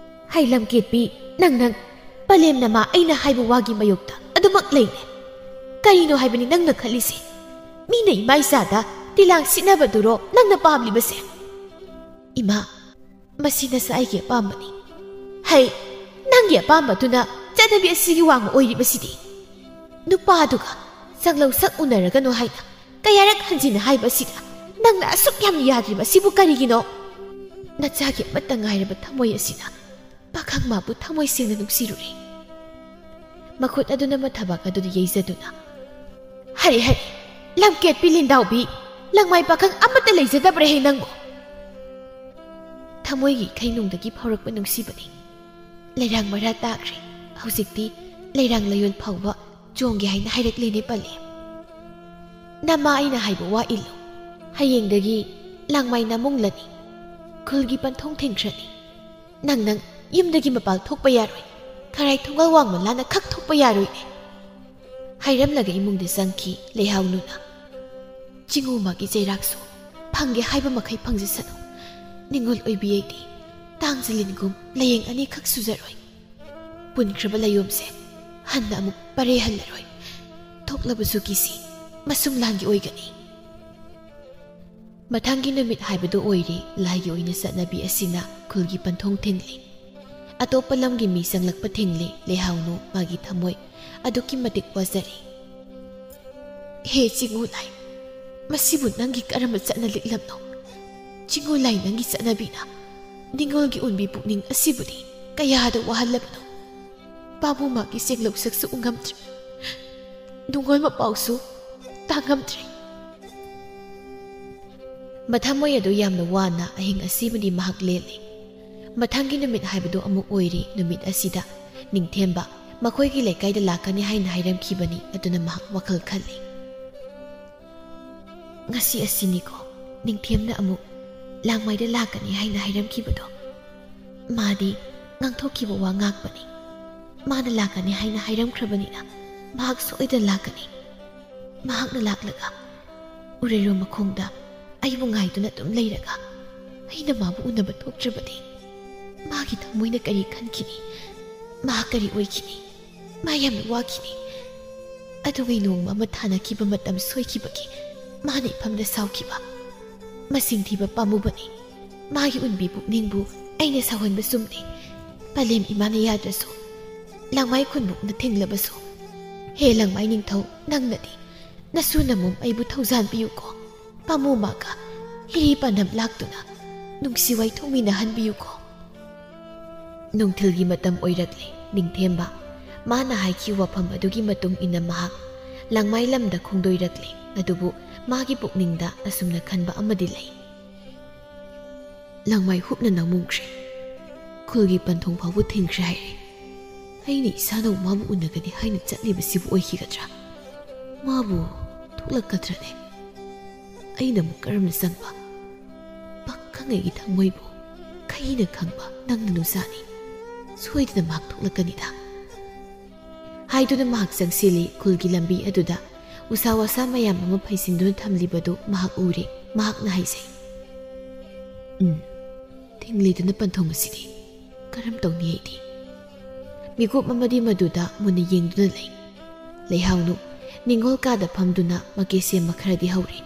"ꯍꯩ ꯂꯝꯀꯦꯠꯄꯤ, ꯅꯪ, ꯅꯪ, ꯄꯂꯦꯝ ꯅꯃꯥ ꯑꯩꯅ ꯍꯥꯏꯕ ꯋꯥꯒꯤ ꯃꯥꯌꯣꯛꯇ ꯑꯗꯨꯃꯛ ꯂꯩꯅꯦ꯫ ꯀꯔꯤꯅꯣ ꯍꯥꯏꯕꯅꯤ ꯅꯪꯅ ꯈꯜꯂꯤꯁꯦ? ꯃꯤꯅ ꯏꯃꯥ ꯏꯆꯥꯗ ꯇꯤꯂꯥꯡ ꯁꯤꯠꯅꯕꯗꯨꯔꯣ ꯅꯪꯅ ꯄꯥꯝꯂꯤꯕꯁꯦ?" "ꯏꯃꯥ, ꯃꯁꯤ ꯅꯆꯥ ꯑꯩꯒꯤ ꯑꯄꯥꯝꯕꯅꯤ꯫" "ꯍꯩ, ꯅꯪꯒꯤ ꯑꯄꯥꯝꯕꯗꯨꯅ ꯆꯠꯅꯕꯤ ꯑꯁꯤꯒꯤ ꯋꯥꯡꯃ ꯑꯣꯏꯔꯤꯕꯁꯤꯗꯤ? ꯅꯨꯄꯥꯗꯨꯒ ꯆꯪꯂꯧ ꯁꯛ ꯎꯅꯔꯒꯅꯨ ꯍꯥꯏꯅ ꯀꯌꯥꯔꯛ ꯍꯟꯖꯤꯟꯅ ꯍꯥꯏꯕ ꯑꯁꯤꯗ ꯅꯪꯅ ꯑꯁꯨꯛ ꯌꯥꯝꯅ ꯌꯥꯗ꯭ꯔꯤꯕ ꯑꯁꯤꯕꯨ ꯀꯔꯤꯒꯤꯅꯣ? ꯅꯆꯥꯒꯤ ꯑꯃꯠꯇ ꯉꯥꯏꯔꯕ ꯊꯃꯣꯏ ꯑꯁꯤꯅ ꯄꯥꯈꯪ ꯃꯥꯕꯨ ꯊꯃꯣꯏ ꯁꯦꯡꯅ ꯅꯨꯡꯁꯤꯔꯨꯔꯦ꯫" ꯃꯈꯨꯠ ꯑꯗꯨꯅ ꯃꯊꯕꯥꯛ ꯑꯗꯨꯗ ꯌꯩꯖꯗꯨꯅ, "ꯍꯔꯦ, ꯍꯔꯦ, ꯂꯝꯀꯦꯠꯄꯤ ꯂꯤꯟꯗꯥꯎꯕꯤ, ꯂꯪꯃꯥꯏ ꯄꯥꯈꯪ ꯑꯃꯠꯇ ꯂꯩꯖꯗꯕ꯭ꯔꯦꯍꯦ ꯅꯪꯕꯨ!" ꯊꯃꯣꯏꯒꯤ ꯏꯈꯩꯅꯨꯡꯗꯒꯤ ꯐꯥꯎꯔꯛꯄ ꯅꯨꯡꯁꯤꯕꯅꯤ꯫ ꯂꯩꯔꯥꯡ ꯃꯔꯥ ꯇꯥꯈ꯭ꯔꯦ꯫ ꯍꯧꯖꯤꯛꯇꯤ ꯂꯩꯔꯥꯡ ꯂꯩꯌꯣꯜ ꯐꯥꯎꯕ ꯆꯣꯡꯒꯦ ꯍꯥꯏꯅ ꯍꯥꯏꯔꯛꯂꯦꯅꯦ ꯄꯂꯦꯝ꯫ "ꯅꯃꯥ ꯑꯩꯅ ꯍꯥꯏꯕ ꯋꯥ ꯏꯜꯂꯨ꯫ ꯍꯌꯦꯡꯗꯒꯤ ꯂꯥꯡꯃꯥꯏ ꯅꯃꯨꯡꯂꯅꯤ꯫ ꯈꯨꯜꯒꯤ ꯄꯟꯊꯨꯡ ꯊꯤꯡꯈ꯭ꯔꯅꯤ꯫ ꯅꯪ, ꯅꯪ ꯌꯨꯝꯗꯒꯤ ꯃꯄꯥꯜ ꯊꯣꯛꯄ ꯌꯥꯔꯣꯏ꯫ ꯈꯔꯥꯏ ꯊꯣꯡꯒꯜ ꯋꯥꯡꯃ ꯂꯥꯟꯅ ꯈꯛ ꯊꯣꯛꯄ ꯌꯥꯔꯣꯏꯅꯦ꯫" ꯍꯥꯏꯔꯝꯂꯒ ꯏꯃꯨꯡꯗ ꯆꯪꯈꯤ ꯂꯩꯍꯥꯎꯅꯨꯅ꯫ "ꯆꯤꯡꯉꯨ ꯃꯥꯒꯤ ꯆꯩꯔꯥꯛꯁꯨ ꯐꯪꯒꯦ ꯍꯥꯏꯕ ꯃꯈꯩ ꯐꯪꯖꯁꯅꯨ꯫ ꯅꯤꯉꯣꯜ ꯑꯣꯏꯕꯤ ꯑꯩꯗꯤ ꯇꯥꯡꯖ ꯂꯤꯟꯒꯨꯝ ꯂꯥꯌꯦꯡ ꯑꯅꯤꯈꯛ ꯁꯨꯖꯔꯣꯏ꯫" ꯄꯨꯟꯈ꯭ꯔꯕ ꯂꯩꯌꯣꯝꯁꯦ ꯍꯟꯅ ꯑꯃꯨꯛ ꯄꯔꯦ ꯍꯜꯂꯔꯣꯏ꯫ ꯊꯣꯛꯂꯕꯁꯨ ꯀꯤꯁꯤ ꯃꯁꯨꯝ ꯂꯥꯟꯒꯤ ꯑꯣꯏꯒꯅꯤ꯫ ꯃꯊꯪꯒꯤ ꯅꯨꯃꯤꯠ ꯍꯥꯏꯕꯗꯨ ꯑꯣꯏꯔꯦ ꯂꯥꯏꯒꯤ ꯑꯣꯏꯅ ꯆꯠꯅꯕꯤ ꯑꯁꯤꯅ ꯈꯨꯜꯒꯤ ꯄꯟꯊꯨꯡ ꯊꯤꯡꯂꯤ꯫ ꯑꯇꯣꯞꯄ ꯂꯝꯒꯤ ꯃꯤ ꯆꯪꯂꯛꯄ ꯊꯤꯡꯂꯤ꯫ ꯂꯩꯍꯥꯎꯅꯨ ꯃꯥꯒꯤ ꯊꯃꯣꯏ ꯑꯗꯨꯛꯀꯤ ꯃꯇꯤꯛ ꯋꯥꯖꯔꯤ꯫ ꯍꯦ ꯆꯤꯡꯉꯨ ꯂꯥꯏ, ꯃꯁꯤꯕꯨ ꯅꯪꯒꯤ ꯀꯔꯝꯕ ꯆꯠꯅ ꯂꯤꯛꯂꯝꯅꯣ? ꯆꯤꯡꯉꯨ ꯂꯥꯏ, ꯅꯪꯒꯤ ꯆꯠꯅꯕꯤꯅ ꯅꯤꯡꯉꯣꯜꯒꯤ ꯎꯟꯕꯤ ꯄꯨꯛꯅꯤꯡ ꯑꯁꯤꯕꯨꯗꯤ ꯀꯌꯥꯗ ꯋꯥꯍꯜꯂꯕꯅꯣ? ꯄꯥꯕꯨ ꯃꯥꯒꯤ ꯆꯦꯡꯂꯧ ꯁꯛꯁꯨ ꯎꯉꯝꯗ꯭ꯔꯦ, ꯅꯨꯡꯉꯣꯜ ꯃꯄꯥꯎꯁꯨ ꯇꯥꯉꯝꯗ꯭ꯔꯦ꯫ ꯃꯊꯃꯣꯏ ꯑꯗꯨ ꯌꯥꯝꯅ ꯋꯥꯅ ꯑꯍꯤꯡ ꯑꯁꯤꯃꯗꯤ ꯃꯍꯥꯛ ꯂꯦꯜꯂꯤ꯫ ꯃꯊꯪꯒꯤ ꯅꯨꯃꯤꯠ ꯍꯥꯏꯕꯗꯨ ꯑꯃꯨꯛ ꯑꯣꯏꯔꯤ꯫ ꯅꯨꯃꯤꯠ ꯑꯁꯤꯗ ꯅꯤꯡꯊꯦꯝꯕ ꯃꯈꯣꯏꯒꯤ ꯂꯩꯀꯥꯏꯗ ꯂꯥꯛꯀꯅꯤ ꯍꯥꯏꯅ ꯍꯥꯏꯔꯝꯈꯤꯕꯅꯤ꯫ ꯑꯗꯨꯅ ꯃꯍꯥꯛ ꯋꯥꯈꯜ ꯈꯜꯂꯤ꯫ ꯉꯁꯤ ꯑꯁꯤꯅꯤꯀꯣ ꯅꯤꯡꯊꯦꯝꯅ ꯑꯃꯨꯛ ꯂꯥꯡꯃꯥꯏꯗ ꯂꯥꯛꯀꯅꯤ ꯍꯥꯏꯅ ꯍꯥꯏꯔꯝꯈꯤꯕꯗꯣ꯫ ꯃꯥꯗꯤ ꯉꯥꯡꯊꯣꯛꯈꯤꯕ ꯋꯥ ꯉꯥꯛꯄꯅꯤ꯫ ꯃꯥꯅ ꯂꯥꯛꯀꯅꯤ ꯍꯥꯏꯅ ꯍꯥꯏꯔꯝꯈ꯭ꯔꯕꯅꯤꯅ ꯃꯍꯥꯛ ꯁꯣꯏꯗꯅ ꯂꯥꯛꯀꯅꯤ꯫ ꯃꯍꯥꯛꯅ ꯂꯥꯛꯂꯒ ꯎꯔꯩꯔꯣꯝ ꯃꯈꯣꯡꯗ ꯑꯩꯕꯨ ꯉꯥꯏꯗꯨꯅ ꯑꯗꯨꯝ ꯂꯩꯔꯒ ꯑꯩꯅ ꯃꯥꯕꯨ ꯎꯅꯕ ꯊꯣꯛꯇ꯭ꯔꯕꯗꯤ ꯃꯥꯒꯤ ꯊꯃꯣꯏꯅ ꯀꯔꯤ ꯈꯟꯈꯤꯅꯤ? ꯃꯍꯥꯛ ꯀꯔꯤ ꯑꯣꯏꯈꯤꯅꯤ? ꯃꯥ ꯌꯥꯝꯅ ꯋꯥꯈꯤꯅꯤ꯫ ꯑꯗꯨꯒꯤ ꯅꯣꯡꯃ ꯑꯃ ꯊꯥꯅꯈꯤꯕ ꯃꯇꯝ ꯁꯣꯏꯈꯤꯕꯒꯤ ꯃꯥꯅ ꯏꯐꯝꯗ ꯁꯥꯎꯈꯤꯕ ꯃꯁꯤꯡ ꯊꯤꯕ ꯄꯥꯝꯃꯨꯕꯅꯤ꯫ ꯃꯥꯒꯤ ꯎꯟꯕꯤ ꯄꯨꯛꯅꯤꯡꯕꯨ ꯑꯩꯅ ꯁꯥꯎꯍꯟꯕ ꯆꯨꯝꯗꯦ꯫ ꯄꯂꯦꯝ ꯏꯃꯥꯅ ꯌꯥꯗ꯭ꯔꯁꯨ, ꯂꯥꯡꯃꯥꯏ ꯈꯨꯟꯃꯨꯛꯅ ꯊꯤꯡꯂꯕꯁꯨ, ꯍꯦ ꯂꯥꯡꯃꯥꯏ ꯅꯤꯡꯊꯧ, ꯅꯪꯅꯗꯤ ꯅꯁꯨ ꯅꯃꯨꯝ ꯑꯩꯕꯨ ꯊꯧꯖꯥꯟꯕꯤꯌꯨꯀꯣ꯫ ꯄꯥꯃꯨ ꯃꯥꯒ ꯍꯤꯔꯤ ꯄꯥꯟꯗꯝ ꯂꯥꯛꯇꯨꯅ ꯅꯨꯡꯁꯤ ꯋꯥꯏꯊꯣꯡꯃꯤꯟꯅꯍꯟꯕꯤꯌꯨꯀꯣ꯫ ꯅꯨꯡꯊꯤꯜꯒꯤ ꯃꯇꯝ ꯑꯣꯏꯔꯛꯂꯦ꯫ ꯅꯤꯡꯊꯦꯝꯕ ꯃꯥꯅ ꯍꯥꯏꯈꯤꯕ ꯋꯥꯐꯝ ꯑꯗꯨꯒꯤ ꯃꯇꯨꯡ ꯏꯟꯅ ꯃꯍꯥꯛ ꯂꯥꯡꯃꯥꯏ ꯂꯝꯗ ꯈꯣꯡꯗꯣꯏꯔꯛꯂꯦ꯫ ꯑꯗꯨꯕꯨ ꯃꯥꯒꯤ ꯄꯨꯛꯅꯤꯡꯗ ꯑꯁꯨꯝꯅ ꯈꯟꯕ ꯑꯃꯗꯤ ꯂꯩ꯫ ꯂꯥꯡꯃꯥꯏ ꯍꯨꯞꯅ ꯅꯪꯃꯨꯈ꯭ꯔꯦ꯫ ꯈꯨꯜꯒꯤ ꯄꯟꯊꯨꯡ ꯐꯥꯎꯕ ꯊꯤꯡꯈ꯭ꯔꯦ ꯍꯥꯏꯔꯦ꯫ ꯑꯩꯅ ꯏꯁꯥꯅ ꯃꯥꯕꯨ ꯎꯅꯒꯅꯤ ꯍꯥꯏꯅ ꯆꯠꯂꯤꯕꯁꯤꯕꯨ ꯑꯣꯏꯈꯤꯒꯗ꯭ꯔꯥ? ꯃꯥꯕꯨ ꯊꯣꯛꯂꯛꯀꯗ꯭ꯔꯅꯦ? ꯑꯩꯅ ꯑꯃꯨꯛ ꯀꯔꯝꯅ ꯆꯪꯕ? ꯄꯥꯈꯪ ꯑꯩꯒꯤ ꯊꯃꯣꯏꯕꯨ ꯈꯩꯅ ꯈꯪꯕ ꯅꯪꯅ ꯅꯨꯡꯖꯥꯅꯤ꯫ ꯁꯣꯏꯗꯅ ꯃꯍꯥꯛ ꯊꯣꯛꯂꯛꯀꯅꯤꯗ꯫ ꯍꯥꯏꯗꯨꯅ ꯃꯍꯥꯛ ꯆꯪꯁꯤꯜꯂꯤ꯫ ꯈꯨꯜꯒꯤ ꯂꯝꯕꯤ ꯑꯗꯨꯗ ꯎꯁꯥ ꯋꯥꯁꯥ ꯃꯌꯥꯝ ꯑꯃ ꯐꯩꯖꯤꯟꯗꯨꯅ ꯊꯝꯂꯤꯕꯗꯨ ꯃꯍꯥꯛ ꯎꯔꯦ꯫ ꯃꯍꯥꯛꯅ ꯍꯥꯏꯖꯩ, "ꯎꯝ, ꯊꯤꯡꯂꯤꯗꯨꯅ ꯄꯟꯊꯨꯡ ꯑꯁꯤꯗꯤ ꯀꯔꯝ ꯇꯧꯅꯤ ꯑꯩꯗꯤ?" ꯃꯤꯀꯨꯞ ꯑꯃꯗꯤ ꯃꯗꯨꯗ ꯃꯨꯟꯅ ꯌꯦꯡꯗꯨꯅ ꯂꯩ꯫ ꯂꯩꯍꯥꯎꯅꯨ ꯅꯤꯡꯉꯣꯜ ꯀꯥꯗ ꯐꯝꯗꯨꯅ ꯃꯀꯦ ꯁꯦꯝꯕ ꯈꯔꯗꯤ ꯍꯧꯔꯤ꯫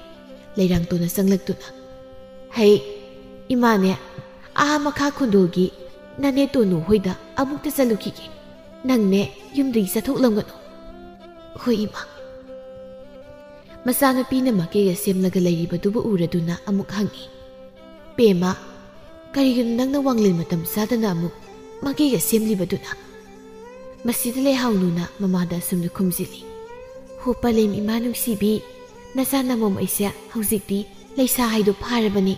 ꯂꯩꯔꯥꯡꯇꯣꯟꯅ ꯆꯪꯂꯛꯇꯨꯅ, "ꯍꯩ, ꯏꯃꯥꯅꯦ, ꯑꯥ ꯃꯈꯥ ꯈꯨꯟꯗꯣꯜꯒꯤ ꯅꯅꯦ ꯇꯣꯅꯨ ꯍꯣꯏꯗ ꯑꯃꯨꯛꯇ ꯆꯠꯂꯨꯈꯤꯒꯦ꯫ ꯅꯪꯅꯦ ꯌꯨꯝꯗꯒꯤ ꯆꯠꯊꯣꯛꯂꯝꯒꯅꯨ꯫" "ꯍꯣꯏ, ꯏꯃꯥ꯫" ꯃꯆꯥꯅꯨꯄꯤꯅ ꯃꯀꯦꯒ ꯁꯦꯝꯂꯒ ꯂꯩꯔꯤꯕꯗꯨꯕꯨ ꯎꯔꯗꯨꯅ ꯑꯃꯨꯛ ꯍꯪꯉꯤ, "ꯄꯦꯃ, ꯀꯔꯤꯒꯤꯅꯣ ꯅꯪꯅ ꯋꯥꯡꯂꯦꯟ ꯃꯇꯝ ꯆꯥꯗꯅ ꯑꯃꯨꯛ ꯃꯀꯦꯒ ꯁꯦꯝꯂꯤꯕꯗꯨꯅ?" ꯃꯁꯤꯗ ꯂꯩꯍꯥꯎꯅꯨꯅ ꯃꯃꯥꯗ ꯑꯁꯨꯝꯅ ꯈꯨꯝꯖꯤꯜꯂꯤ, "ꯍꯣ ꯄꯂꯦꯝ ꯏꯃꯥ ꯅꯨꯡꯁꯤꯕꯤ, ꯅꯆꯥ ꯅꯃꯣꯝ ꯑꯩꯁꯦ ꯍꯧꯖꯤꯛꯇꯤ ꯂꯩꯁꯥ ꯍꯥꯏꯗꯣ ꯐꯥꯔꯕꯅꯤ꯫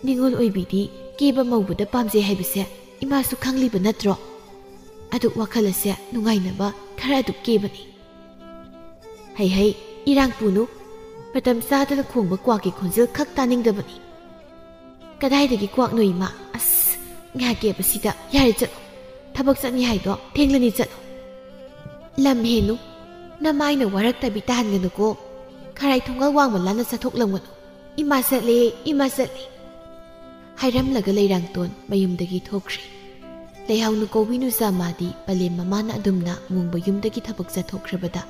ꯅꯤꯉꯣꯜ ꯑꯣꯏꯕꯤꯗꯤ ꯀꯦꯕ ꯃꯧꯕꯗ ꯄꯥꯝꯖꯩ ꯍꯥꯏꯕꯁꯦ ꯏꯃꯥꯁꯨ ꯈꯪꯂꯤꯕ ꯅꯠꯇ꯭ꯔꯣ? ꯑꯗꯨ ꯋꯥꯈꯜ ꯑꯁꯦ ꯅꯨꯡꯉꯥꯏꯅꯕ ꯈꯔ ꯑꯗꯨꯝ ꯀꯦꯕꯅꯤ꯫" "ꯍꯩ ꯍꯩ, ꯏꯔꯥꯡ ꯄꯨꯅꯨ꯫ ꯃꯇꯝ ꯆꯥꯗꯅ ꯈꯣꯡꯕ ꯀ꯭ꯋꯥꯛꯀꯤ ꯈꯣꯟꯖꯦꯜ ꯈꯛ ꯇꯥꯅꯤꯡꯗꯕꯅꯤ꯫" "ꯀꯗꯥꯏꯗꯒꯤ ꯀ꯭ꯋꯥꯛꯅꯣ ꯏꯃꯥ? ꯑꯁ, ꯉꯥꯏꯍꯥꯛ ꯀꯦꯕꯁꯤꯗ ꯌꯥꯔꯦ ꯆꯠꯂꯣ꯫ ꯊꯕꯛ ꯆꯠꯅꯤ ꯍꯥꯏꯗꯣ ꯊꯦꯡꯂꯅꯤ ꯆꯠꯂꯣ꯫" "ꯂꯝ ꯍꯦꯟꯅꯨ꯫ ꯅꯃꯥꯏꯅ ꯋꯥꯔꯛꯇꯕꯤ ꯇꯥꯍꯟꯒꯅꯨꯀꯣ꯫ ꯈꯔꯥꯏ ꯊꯣꯡꯒꯜ ꯋꯥꯡꯃ ꯂꯥꯟꯅ ꯆꯠꯊꯣꯛꯂꯝꯒꯅꯨ꯫ ꯏꯃꯥ ꯆꯠꯂꯦ, ꯏꯃꯥ ꯆꯠꯂꯦ꯫" ꯍꯥꯏꯔꯝꯂꯒ ꯂꯩꯔꯥꯡꯇꯣꯟ ꯃꯌꯨꯝꯗꯒꯤ ꯊꯣꯛꯈ꯭ꯔꯦ꯫ ꯂꯩꯍꯥꯎꯅꯨ ꯀꯧꯕꯤ ꯅꯨꯆꯥ ꯃꯥꯗꯤ ꯄꯂꯦꯝ ꯃꯃꯥꯅ ꯑꯗꯨꯝꯅ ꯃꯣꯡꯕ ꯌꯨꯝꯗꯒꯤ ꯊꯕꯛ ꯆꯠꯊꯣꯛꯈ꯭ꯔꯕꯗ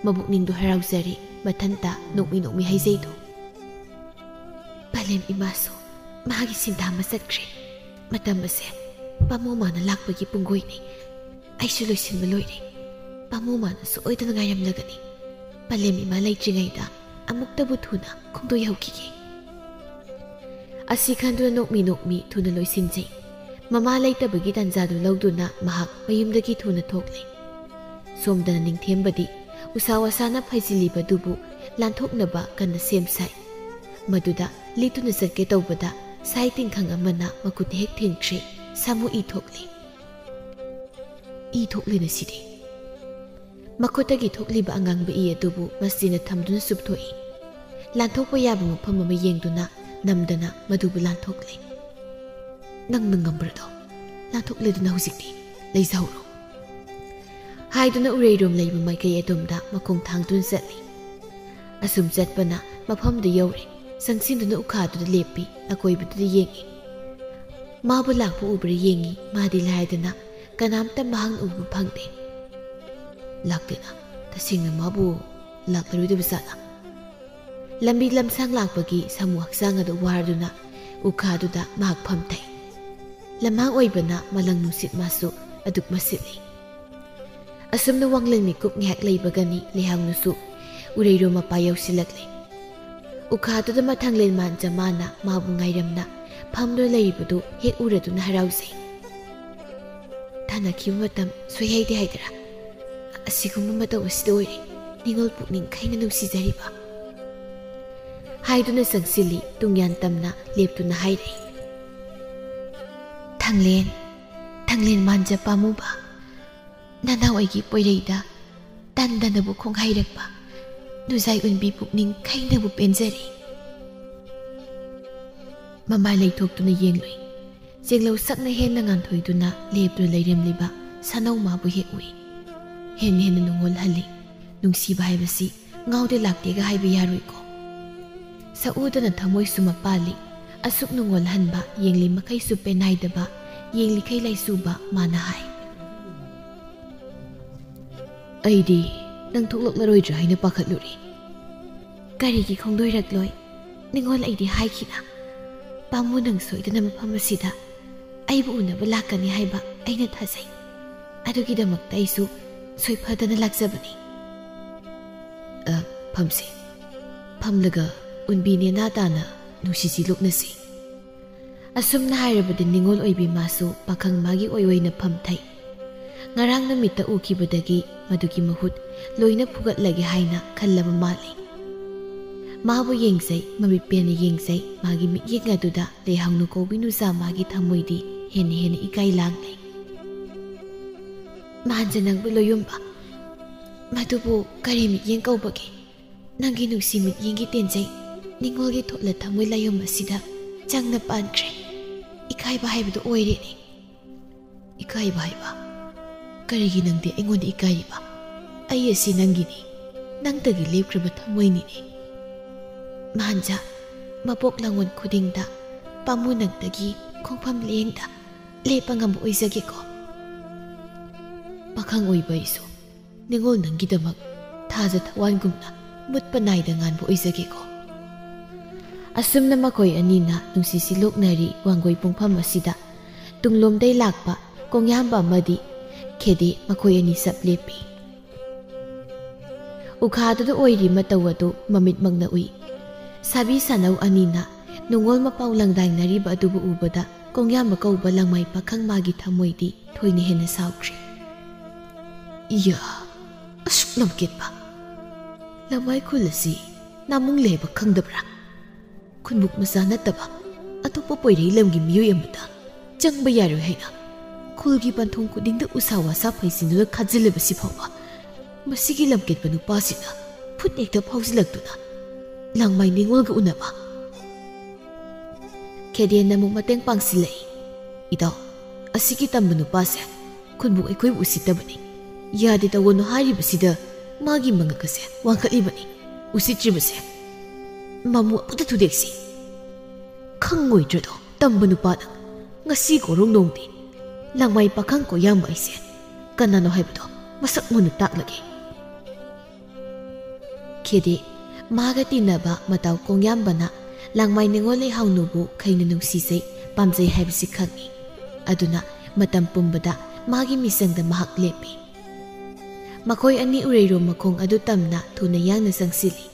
ꯃꯕꯨꯛꯅꯤꯡꯗꯨ ꯍꯔꯥꯎꯖꯔꯤ꯫ ꯃꯊꯟꯇ ꯅꯣꯛꯃꯤ ꯅꯣꯛꯃꯤ ꯍꯥꯏꯖꯩꯗꯣ, "ꯄꯂꯦꯝ ꯏꯃꯥꯁꯨ ꯃꯥꯒꯤ ꯁꯤꯟꯊꯥ ꯑꯃ ꯆꯠꯈ꯭ꯔꯦ꯫ ꯃꯇꯝ ꯑꯁꯦ ꯄꯥꯃꯨ ꯃꯥꯅ ꯂꯥꯛꯄꯒꯤ ꯄꯨꯡꯒꯣꯏꯅꯤ꯫ ꯑꯩꯁꯨ ꯂꯣꯏꯁꯤꯟꯕ ꯂꯣꯏꯔꯦ꯫ ꯄꯥꯃꯨ ꯃꯥꯅ ꯁꯣꯏꯗꯅ ꯉꯥꯏꯔꯝꯂꯒꯅꯤ꯫ ꯄꯂꯦꯝ ꯏꯃꯥ ꯂꯩꯇ꯭ꯔꯤꯉꯩꯗ ꯑꯃꯨꯛꯇꯕꯨ ꯊꯨꯅ ꯈꯣꯡꯗꯣꯏ ꯍꯧꯈꯤꯒꯦ꯫" ꯑꯁꯤ ꯈꯟꯗꯨꯅ ꯅꯣꯛꯃꯤ ꯅꯣꯛꯃꯤ ꯊꯨꯅ ꯂꯣꯏꯁꯤꯟꯖꯩ꯫ ꯃꯃꯥ ꯂꯩꯇꯕꯒꯤ ꯇꯥꯟꯖꯥꯗꯨ ꯂꯧꯗꯨꯅ ꯃꯍꯥꯛ ꯃꯌꯨꯝꯗꯒꯤ ꯊꯨꯅ ꯊꯣꯛꯂꯦ꯫ ꯁꯣꯝꯗꯅ ꯅꯤꯡꯊꯦꯝꯕꯗꯤ ꯎꯁꯥ ꯋꯥꯁꯥꯅ ꯐꯩꯖꯤꯜꯂꯤꯕꯗꯨꯕꯨ ꯂꯥꯟꯊꯣꯛꯅꯕ ꯀꯟꯅ ꯁꯦꯝ ꯁꯥꯏ꯫ ꯃꯗꯨꯗ ꯂꯤꯠꯇꯨꯅ ꯆꯠꯀꯦ ꯇꯧꯕꯗ ꯁꯥꯏ ꯇꯤꯡꯈꯪ ꯑꯃꯅ ꯃꯈꯨꯠ ꯍꯦꯛ ꯊꯦꯡꯈ꯭ꯔꯦ꯫ ꯁꯥꯃꯨ ꯏ ꯊꯣꯛꯂꯦ꯫ ꯏ ꯊꯣꯛꯂꯦꯅ ꯁꯤꯗꯤ꯫ ꯃꯈꯨꯠꯇꯒꯤ ꯊꯣꯛꯂꯤꯕ ꯑꯉꯥꯡꯕ ꯏ ꯑꯗꯨꯕꯨ ꯃꯁꯤꯅ ꯊꯝꯗꯨꯅ ꯆꯨꯞꯊꯣꯛꯏ꯫ ꯂꯥꯟꯊꯣꯛꯄ ꯌꯥꯕ ꯃꯐꯝ ꯑꯃ ꯌꯦꯡꯗꯨꯅ ꯅꯝꯗꯅ ꯃꯗꯨꯕꯨ ꯂꯥꯟꯊꯣꯛꯂꯦ꯫ "ꯅꯪꯅ ꯉꯝꯕ꯭ꯔꯗꯣ? ꯂꯥꯟꯊꯣꯛꯂꯦꯗꯅ ꯍꯧꯖꯤꯛꯇꯤ꯫ ꯂꯩꯖꯍꯧꯔꯣ꯫" ꯍꯥꯏꯗꯨꯅ ꯎꯔꯩꯔꯣꯝ ꯂꯩꯕ ꯃꯥꯏꯀꯩ ꯑꯗꯣꯝꯗ ꯃꯈꯣꯡ ꯊꯥꯡꯗꯨꯅ ꯆꯠꯂꯤ꯫ ꯑꯁꯨꯝ ꯆꯠꯄꯅ ꯃꯐꯝꯗꯨ ꯌꯧꯔꯦ꯫ ꯆꯪꯁꯤꯟꯗꯨꯅ ꯎꯈꯥꯗꯨꯗ ꯂꯦꯞꯄꯤ꯫ ꯑꯀꯣꯏꯕꯗꯨꯗ ꯌꯦꯡꯉꯤ꯫ ꯃꯥꯕꯨ ꯂꯥꯛꯄ ꯎꯕ꯭ꯔꯥ ꯌꯦꯡꯉꯤ꯫ ꯃꯥꯗꯤ ꯂꯥꯏꯗꯅ ꯀꯅꯥꯝꯇ ꯃꯍꯥꯛꯅ ꯎꯕ ꯐꯪꯗꯦ꯫ ꯂꯥꯛꯇꯦꯅ꯫ ꯇꯁꯦꯡꯅ ꯃꯥꯕꯨ ꯂꯥꯛꯂꯔꯣꯏꯗꯕ ꯖꯥꯠꯂ? ꯂꯝꯕꯤ ꯂꯝꯁꯥꯡ ꯂꯥꯛꯄꯒꯤ ꯁꯥꯃꯨ ꯍꯛꯆꯥꯡ ꯑꯗꯨ ꯋꯥꯔꯗꯨꯅ ꯎꯈꯥꯗꯨꯗ ꯃꯍꯥꯛ ꯐꯝꯊꯩ꯫ ꯂꯝꯍꯥꯡ ꯑꯣꯏꯕꯅ ꯃꯂꯪ ꯅꯨꯡꯁꯤꯠ ꯃꯥꯁꯨ ꯑꯗꯨꯛ ꯃꯁꯤꯠꯂꯤ꯫ ꯑꯁꯨꯝꯅ ꯋꯥꯡꯂꯦꯟ ꯃꯤꯀꯨꯞ ꯉꯥꯏꯍꯥꯛ ꯂꯩꯕꯒꯅꯤ ꯂꯩꯍꯥꯎꯅꯁꯨ ꯎꯔꯩꯔꯣ ꯃꯄꯥ ꯌꯧꯁꯤꯜꯂꯛꯂꯦ꯫ ꯎꯈꯥꯗꯨꯗ ꯃꯊꯪꯂꯦꯟ ꯃꯥꯟꯖ ꯃꯥꯅ ꯃꯥꯕꯨ ꯉꯥꯏꯔꯝꯅ ꯐꯝꯗꯨꯅ ꯂꯩꯔꯤꯕꯗꯨ ꯍꯦꯛ ꯎꯔꯗꯨꯅ ꯍꯔꯥꯎꯖꯩ꯫ ꯊꯥꯅꯈꯤꯕ ꯃꯇꯝ ꯁꯣꯏꯍꯩꯗꯦ ꯍꯥꯏꯗꯔꯥ? ꯑꯁꯤꯒꯨꯝꯕ ꯃꯇꯧ ꯑꯁꯤꯗ ꯑꯣꯏꯔꯦ ꯅꯤꯉꯣꯜ ꯄꯨꯛꯅꯤꯡ ꯈꯩꯅ ꯅꯨꯡꯁꯤꯖꯔꯤꯕ꯫ ꯍꯥꯏꯗꯨꯅ ꯆꯪꯁꯤꯜꯂꯤ ꯇꯨꯡꯌꯥꯟ ꯇꯝꯅ ꯂꯦꯞꯇꯨꯅ ꯍꯥꯏꯔꯛꯏ꯫ ꯊꯥꯡꯂꯦꯟ, ꯊꯥꯡꯂꯦꯟ ꯃꯥꯟꯖ ꯄꯥꯝꯃꯨꯕ, ꯅꯅꯥꯎ ꯑꯩꯒꯤ ꯄꯣꯏꯔꯩꯗ ꯇꯟꯗꯅꯕꯨ ꯈꯣꯡ ꯍꯩꯔꯛꯄ, ꯅꯨꯖꯥꯏ ꯎꯟꯕꯤ ꯄꯨꯛꯅꯤꯡ ꯈꯩꯅꯕꯨ ꯄꯦꯟꯖꯔꯦ꯫ ꯃꯃꯥꯏ ꯂꯩꯊꯣꯛꯇꯨꯅ ꯌꯦꯡꯂꯨꯏ꯫ ꯆꯦꯡꯂꯧ ꯁꯛꯅ ꯍꯦꯟꯅ ꯉꯥꯟꯊꯣꯏꯗꯨꯅ ꯂꯦꯞꯇꯨꯅ ꯂꯩꯔꯝꯂꯤꯕ ꯁꯥꯅꯧ ꯃꯥꯕꯨ ꯍꯦꯛ ꯎꯏ꯫ ꯍꯦꯟꯅ ꯍꯦꯟꯅ ꯅꯨꯡꯉꯣꯜꯍꯜꯂꯤ꯫ ꯅꯨꯡꯁꯤꯕ ꯍꯥꯏꯕꯁꯤ ꯉꯥꯎꯗꯦ ꯂꯥꯛꯇꯦꯒ ꯍꯥꯏꯕ ꯌꯥꯔꯣꯏꯀꯣ꯫ ꯁꯛꯎꯗꯅ ꯊꯃꯣꯏꯁꯨ ꯃꯄꯥꯜꯂꯤ꯫ ꯑꯁꯨꯛ ꯅꯨꯡꯉꯣꯜꯍꯟꯕ ꯌꯦꯡꯂꯤ ꯃꯈꯩꯁꯨ ꯄꯦꯟꯅꯥꯏꯗꯕ, ꯌꯦꯡꯂꯤꯈꯩ ꯂꯥꯏꯆꯨꯕ ꯃꯥꯅ ꯍꯥꯏ꯫ ꯑꯩꯗꯤ ꯅꯪ ꯊꯣꯛꯂꯛꯂꯔꯣꯏꯗ꯭ꯔꯥ ꯍꯥꯏꯅ ꯄꯥꯈꯠꯂꯨꯔꯦ꯫ ꯀꯔꯤꯒꯤ ꯈꯣꯡꯗꯣꯏꯔꯛꯂꯣꯏ? ꯅꯤꯉꯣꯜ ꯑꯩꯗꯤ ꯍꯥꯏꯈꯤꯅ꯫ ꯄꯥꯝꯃꯨ ꯅꯪ ꯁꯣꯏꯗꯅ ꯃꯐꯝ ꯑꯁꯤꯗ ꯑꯩꯕꯨ ꯎꯅꯕ ꯂꯥꯛꯀꯅꯤ ꯍꯥꯏꯕ ꯑꯩꯅ ꯊꯥꯖꯩ꯫ ꯑꯗꯨꯒꯤꯗꯃꯛꯇ ꯑꯩꯁꯨ ꯁꯣꯏꯐꯗꯅ ꯂꯥꯛꯆꯕꯅꯤ꯫ ꯑ, ꯐꯝꯁꯤ꯫ ꯐꯝꯂꯒ ꯎꯟꯕꯤ ꯅꯦꯅꯥ ꯇꯥꯅ ꯅꯨꯡꯁꯤꯁꯤ ꯂꯨꯞꯅꯁꯤ꯫ ꯑꯁꯨꯝꯅ ꯍꯥꯏꯔꯕꯗꯤ ꯅꯤꯉꯣꯜ ꯑꯣꯏꯕꯤ ꯃꯥꯁꯨ ꯄꯥꯈꯪ ꯃꯥꯒꯤ ꯑꯣꯏ ꯑꯣꯏꯅ ꯐꯝꯊꯩ꯫ ꯉꯔꯥꯡ ꯅꯨꯃꯤꯠꯇ ꯎꯈꯤꯕꯗꯒꯤ ꯃꯗꯨꯒꯤ ꯃꯍꯨꯠ ꯂꯣꯏꯅ ꯐꯨꯒꯠꯂꯒꯦ ꯍꯥꯏꯅ ꯈꯜꯂꯕ ꯃꯥꯜꯂꯤ꯫ ꯃꯥꯕꯨ ꯌꯦꯡꯖꯩ, ꯃꯃꯤꯠ ꯄꯦꯟꯅ ꯌꯦꯡꯖꯩ, ꯃꯥꯒꯤ ꯃꯤꯠꯌꯦꯡ ꯑꯗꯨꯗ ꯂꯩꯍꯥꯎꯅ ꯀꯧꯕꯤ ꯅꯨꯆꯥ ꯃꯥꯒꯤ ꯊꯃꯣꯏꯗꯤ ꯍꯦꯟꯅ ꯍꯦꯟꯅ ꯏꯀꯥꯏ ꯂꯥꯡꯂꯦ꯫ ꯃꯥꯟꯖ ꯅꯪꯕꯨ ꯂꯣꯌꯨꯝꯕ, ꯃꯗꯨꯕꯨ ꯀꯔꯤ ꯃꯤꯠꯌꯦꯡ ꯀꯧꯕꯒꯦ? ꯅꯪꯒꯤ ꯅꯨꯡꯁꯤ ꯃꯤꯠꯌꯦꯡꯒꯤ ꯇꯦꯟꯖꯩ ꯅꯤꯉꯣꯜꯒꯤ ꯊꯣꯠꯂ ꯊꯃꯣꯏ ꯂꯥꯏꯌꯣꯝ ꯑꯁꯤꯗ ꯆꯪꯅ ꯄꯥꯟꯈ꯭ꯔꯦ꯫ ꯏꯀꯥꯏꯕ ꯍꯥꯏꯕꯗꯨ ꯑꯣꯏꯔꯦꯅꯦ꯫ ꯏꯀꯥꯏꯕ ꯍꯥꯏꯕ? ꯀꯔꯤꯒꯤ ꯅꯪꯗꯤ ꯑꯩꯉꯣꯟꯗ ꯏꯀꯥꯏꯔꯤꯕ? ꯑꯩ ꯑꯁꯤ ꯅꯪꯒꯤꯅꯤ, ꯅꯪꯇꯒꯤ ꯂꯦꯞꯈ꯭ꯔꯕ ꯊꯃꯣꯏꯅꯤꯅꯦ꯫ ꯃꯥꯟꯖ, ꯃꯄꯣꯛ ꯂꯥꯡꯉꯣꯟ ꯈꯨꯗꯤꯡꯗ ꯄꯥꯝꯃꯨ ꯅꯪꯇꯒꯤ ꯈꯣꯡꯐꯝ ꯂꯦꯡꯗ ꯂꯦꯞꯄ ꯉꯝꯕ ꯑꯣꯏꯖꯒꯦꯀꯣ꯫ ꯄꯥꯈꯪ ꯑꯣꯏꯕ ꯑꯩꯁꯨ ꯅꯤꯉꯣꯜ ꯅꯪꯒꯤꯗꯃꯛ ꯊꯥꯖ ꯊꯋꯥꯟꯒꯨꯝꯅ ꯃꯨꯠꯄ ꯅꯥꯏꯗ ꯉꯥꯟꯕ ꯑꯣꯏꯖꯒꯦꯀꯣ꯫ ꯑꯁꯨꯝꯅ ꯃꯈꯣꯏ ꯑꯅꯤꯅ ꯅꯨꯡꯁꯤꯁꯤ ꯂꯣꯛꯅꯔꯤ ꯋꯥꯡꯒꯣꯏ ꯄꯨꯡꯐꯝ ꯑꯁꯤꯗ ꯇꯨꯡꯂꯣꯝꯗꯩ ꯂꯥꯛꯄ ꯀꯣꯡꯌꯥꯝꯕ ꯑꯃꯗꯤ ꯈꯦꯗꯦ ꯃꯈꯣꯏ ꯑꯅꯤ ꯆꯞ ꯂꯦꯞꯄꯤ꯫ ꯎꯈꯥꯗꯨꯗ ꯑꯣꯏꯔꯤ ꯃꯇꯧ ꯑꯗꯨ ꯃꯃꯤꯠꯃꯛꯅ ꯎꯏ꯫ ꯁꯥꯕꯤ ꯁꯥꯅꯧ ꯑꯅꯤꯅ ꯅꯨꯡꯉꯣꯜ ꯃꯄꯥꯎ ꯂꯪꯗꯥꯏꯅꯔꯤꯕ ꯑꯗꯨꯕꯨ ꯎꯕꯗ ꯀꯣꯡꯌꯥꯝꯕ ꯀꯧꯕ ꯂꯪꯃꯥꯏ ꯄꯥꯈꯪ ꯃꯥꯒꯤ ꯊꯃꯣꯏꯗꯤ ꯊꯣꯏꯅ ꯍꯦꯟꯅ ꯁꯥꯎꯈ꯭ꯔꯦ꯫ ꯏꯌꯥ, ꯑꯁꯨꯛ ꯂꯝꯀꯦꯠꯄ ꯂꯪꯃꯥꯏ ꯈꯨꯜ ꯑꯁꯤ ꯅꯥꯃꯨꯡ ꯂꯩꯕ ꯈꯪꯗꯕ꯭ꯔꯥ? ꯈꯨꯟꯕꯨꯛ ꯃꯆꯥ ꯅꯠꯇꯕ ꯑꯇꯣꯞꯄ ꯄꯣꯏꯔꯩ ꯂꯝꯒꯤ ꯃꯤꯑꯣꯏ ꯑꯃꯗ ꯆꯪꯕ ꯌꯥꯔꯣꯏ ꯍꯥꯏꯅ ꯈꯨꯜꯒꯤ ꯄꯟꯊꯨꯡ ꯈꯨꯗꯤꯡꯗ ꯎꯁꯥ ꯋꯥꯁꯥ ꯐꯩꯁꯤꯟꯗꯨꯅ ꯈꯥꯖꯤꯜꯂꯤꯕꯁꯤ ꯐꯥꯎꯕ ꯃꯁꯤꯒꯤ ꯂꯝꯀꯦꯠꯄ ꯅꯨꯄꯥꯁꯤꯅ ꯈꯨꯠ ꯍꯦꯛꯇ ꯐꯥꯎꯖꯤꯜꯂꯛꯇꯨꯅ ꯂꯪꯃꯥꯏ ꯅꯤꯉꯣꯜꯒ ꯎꯅꯕ꯫ ꯈꯦꯗꯦꯟꯅ ꯑꯃꯨꯛ ꯃꯇꯦꯡ ꯄꯥꯡꯁꯤꯜꯂꯛꯏ꯫ ꯏꯇꯥꯎ, ꯑꯁꯤꯒꯤ ꯇꯝꯕ ꯅꯨꯄꯥꯁꯦ ꯈꯨꯟꯕꯨ ꯑꯩꯈꯣꯏꯕꯨ ꯎꯁꯤꯠꯇꯕꯅꯤ꯫ ꯌꯥꯗꯦ ꯇꯧꯒꯅꯨ ꯍꯥꯏꯔꯤꯕꯁꯤꯗ ꯃꯥꯒꯤ ꯃꯉꯛ ꯑꯁꯦ ꯋꯥꯡꯈꯠꯂꯤꯕꯅꯤ꯫ ꯎꯁꯤꯠꯇ꯭ꯔꯤꯕꯁꯦ ꯃꯃꯨ ꯑꯃꯨꯛꯇ ꯊꯨꯗꯦꯛꯁꯤ꯫ ꯈꯪꯉꯣꯏꯗ꯭ꯔꯗꯣ ꯇꯝꯕ ꯅꯨꯄꯥꯅ꯫ ꯉꯁꯤ ꯀꯣꯔꯧ ꯅꯣꯡꯗꯤ ꯂꯪꯃꯥꯏ ꯄꯥꯈꯪ ꯀꯣꯌꯥꯝꯕ ꯑꯩꯁꯦ ꯀꯅꯥꯅꯣ ꯍꯥꯏꯕꯗꯣ ꯃꯁꯛ ꯃꯨꯟꯅ ꯇꯥꯛꯂꯒꯦ꯫ ꯈꯦꯗꯦ, ꯃꯥꯒ ꯇꯤꯟꯅꯕ ꯃꯇꯥꯎ ꯀꯣꯡꯌꯥꯝꯕꯅ ꯂꯥꯡꯃꯥꯏ ꯅꯤꯉꯣꯜ ꯂꯩꯍꯥꯎꯅꯨꯕꯨ ꯈꯩꯅ ꯅꯨꯡꯁꯤꯖꯩ, ꯄꯥꯝꯖꯩ ꯍꯥꯏꯕꯁꯤ ꯈꯪꯏ꯫ ꯑꯗꯨꯅ ꯃꯇꯝ ꯄꯨꯝꯕꯗ ꯃꯥꯒꯤ ꯃꯤꯆꯪꯗ ꯃꯍꯥꯛ ꯂꯦꯞꯄꯤ꯫ ꯃꯈꯣꯏ ꯑꯅꯤ ꯎꯔꯩꯔꯣꯝ ꯃꯈꯣꯡ ꯑꯗꯨ ꯇꯝꯅ ꯊꯨꯅ ꯌꯥꯡꯅ ꯆꯪꯁꯤꯜꯂꯤ꯫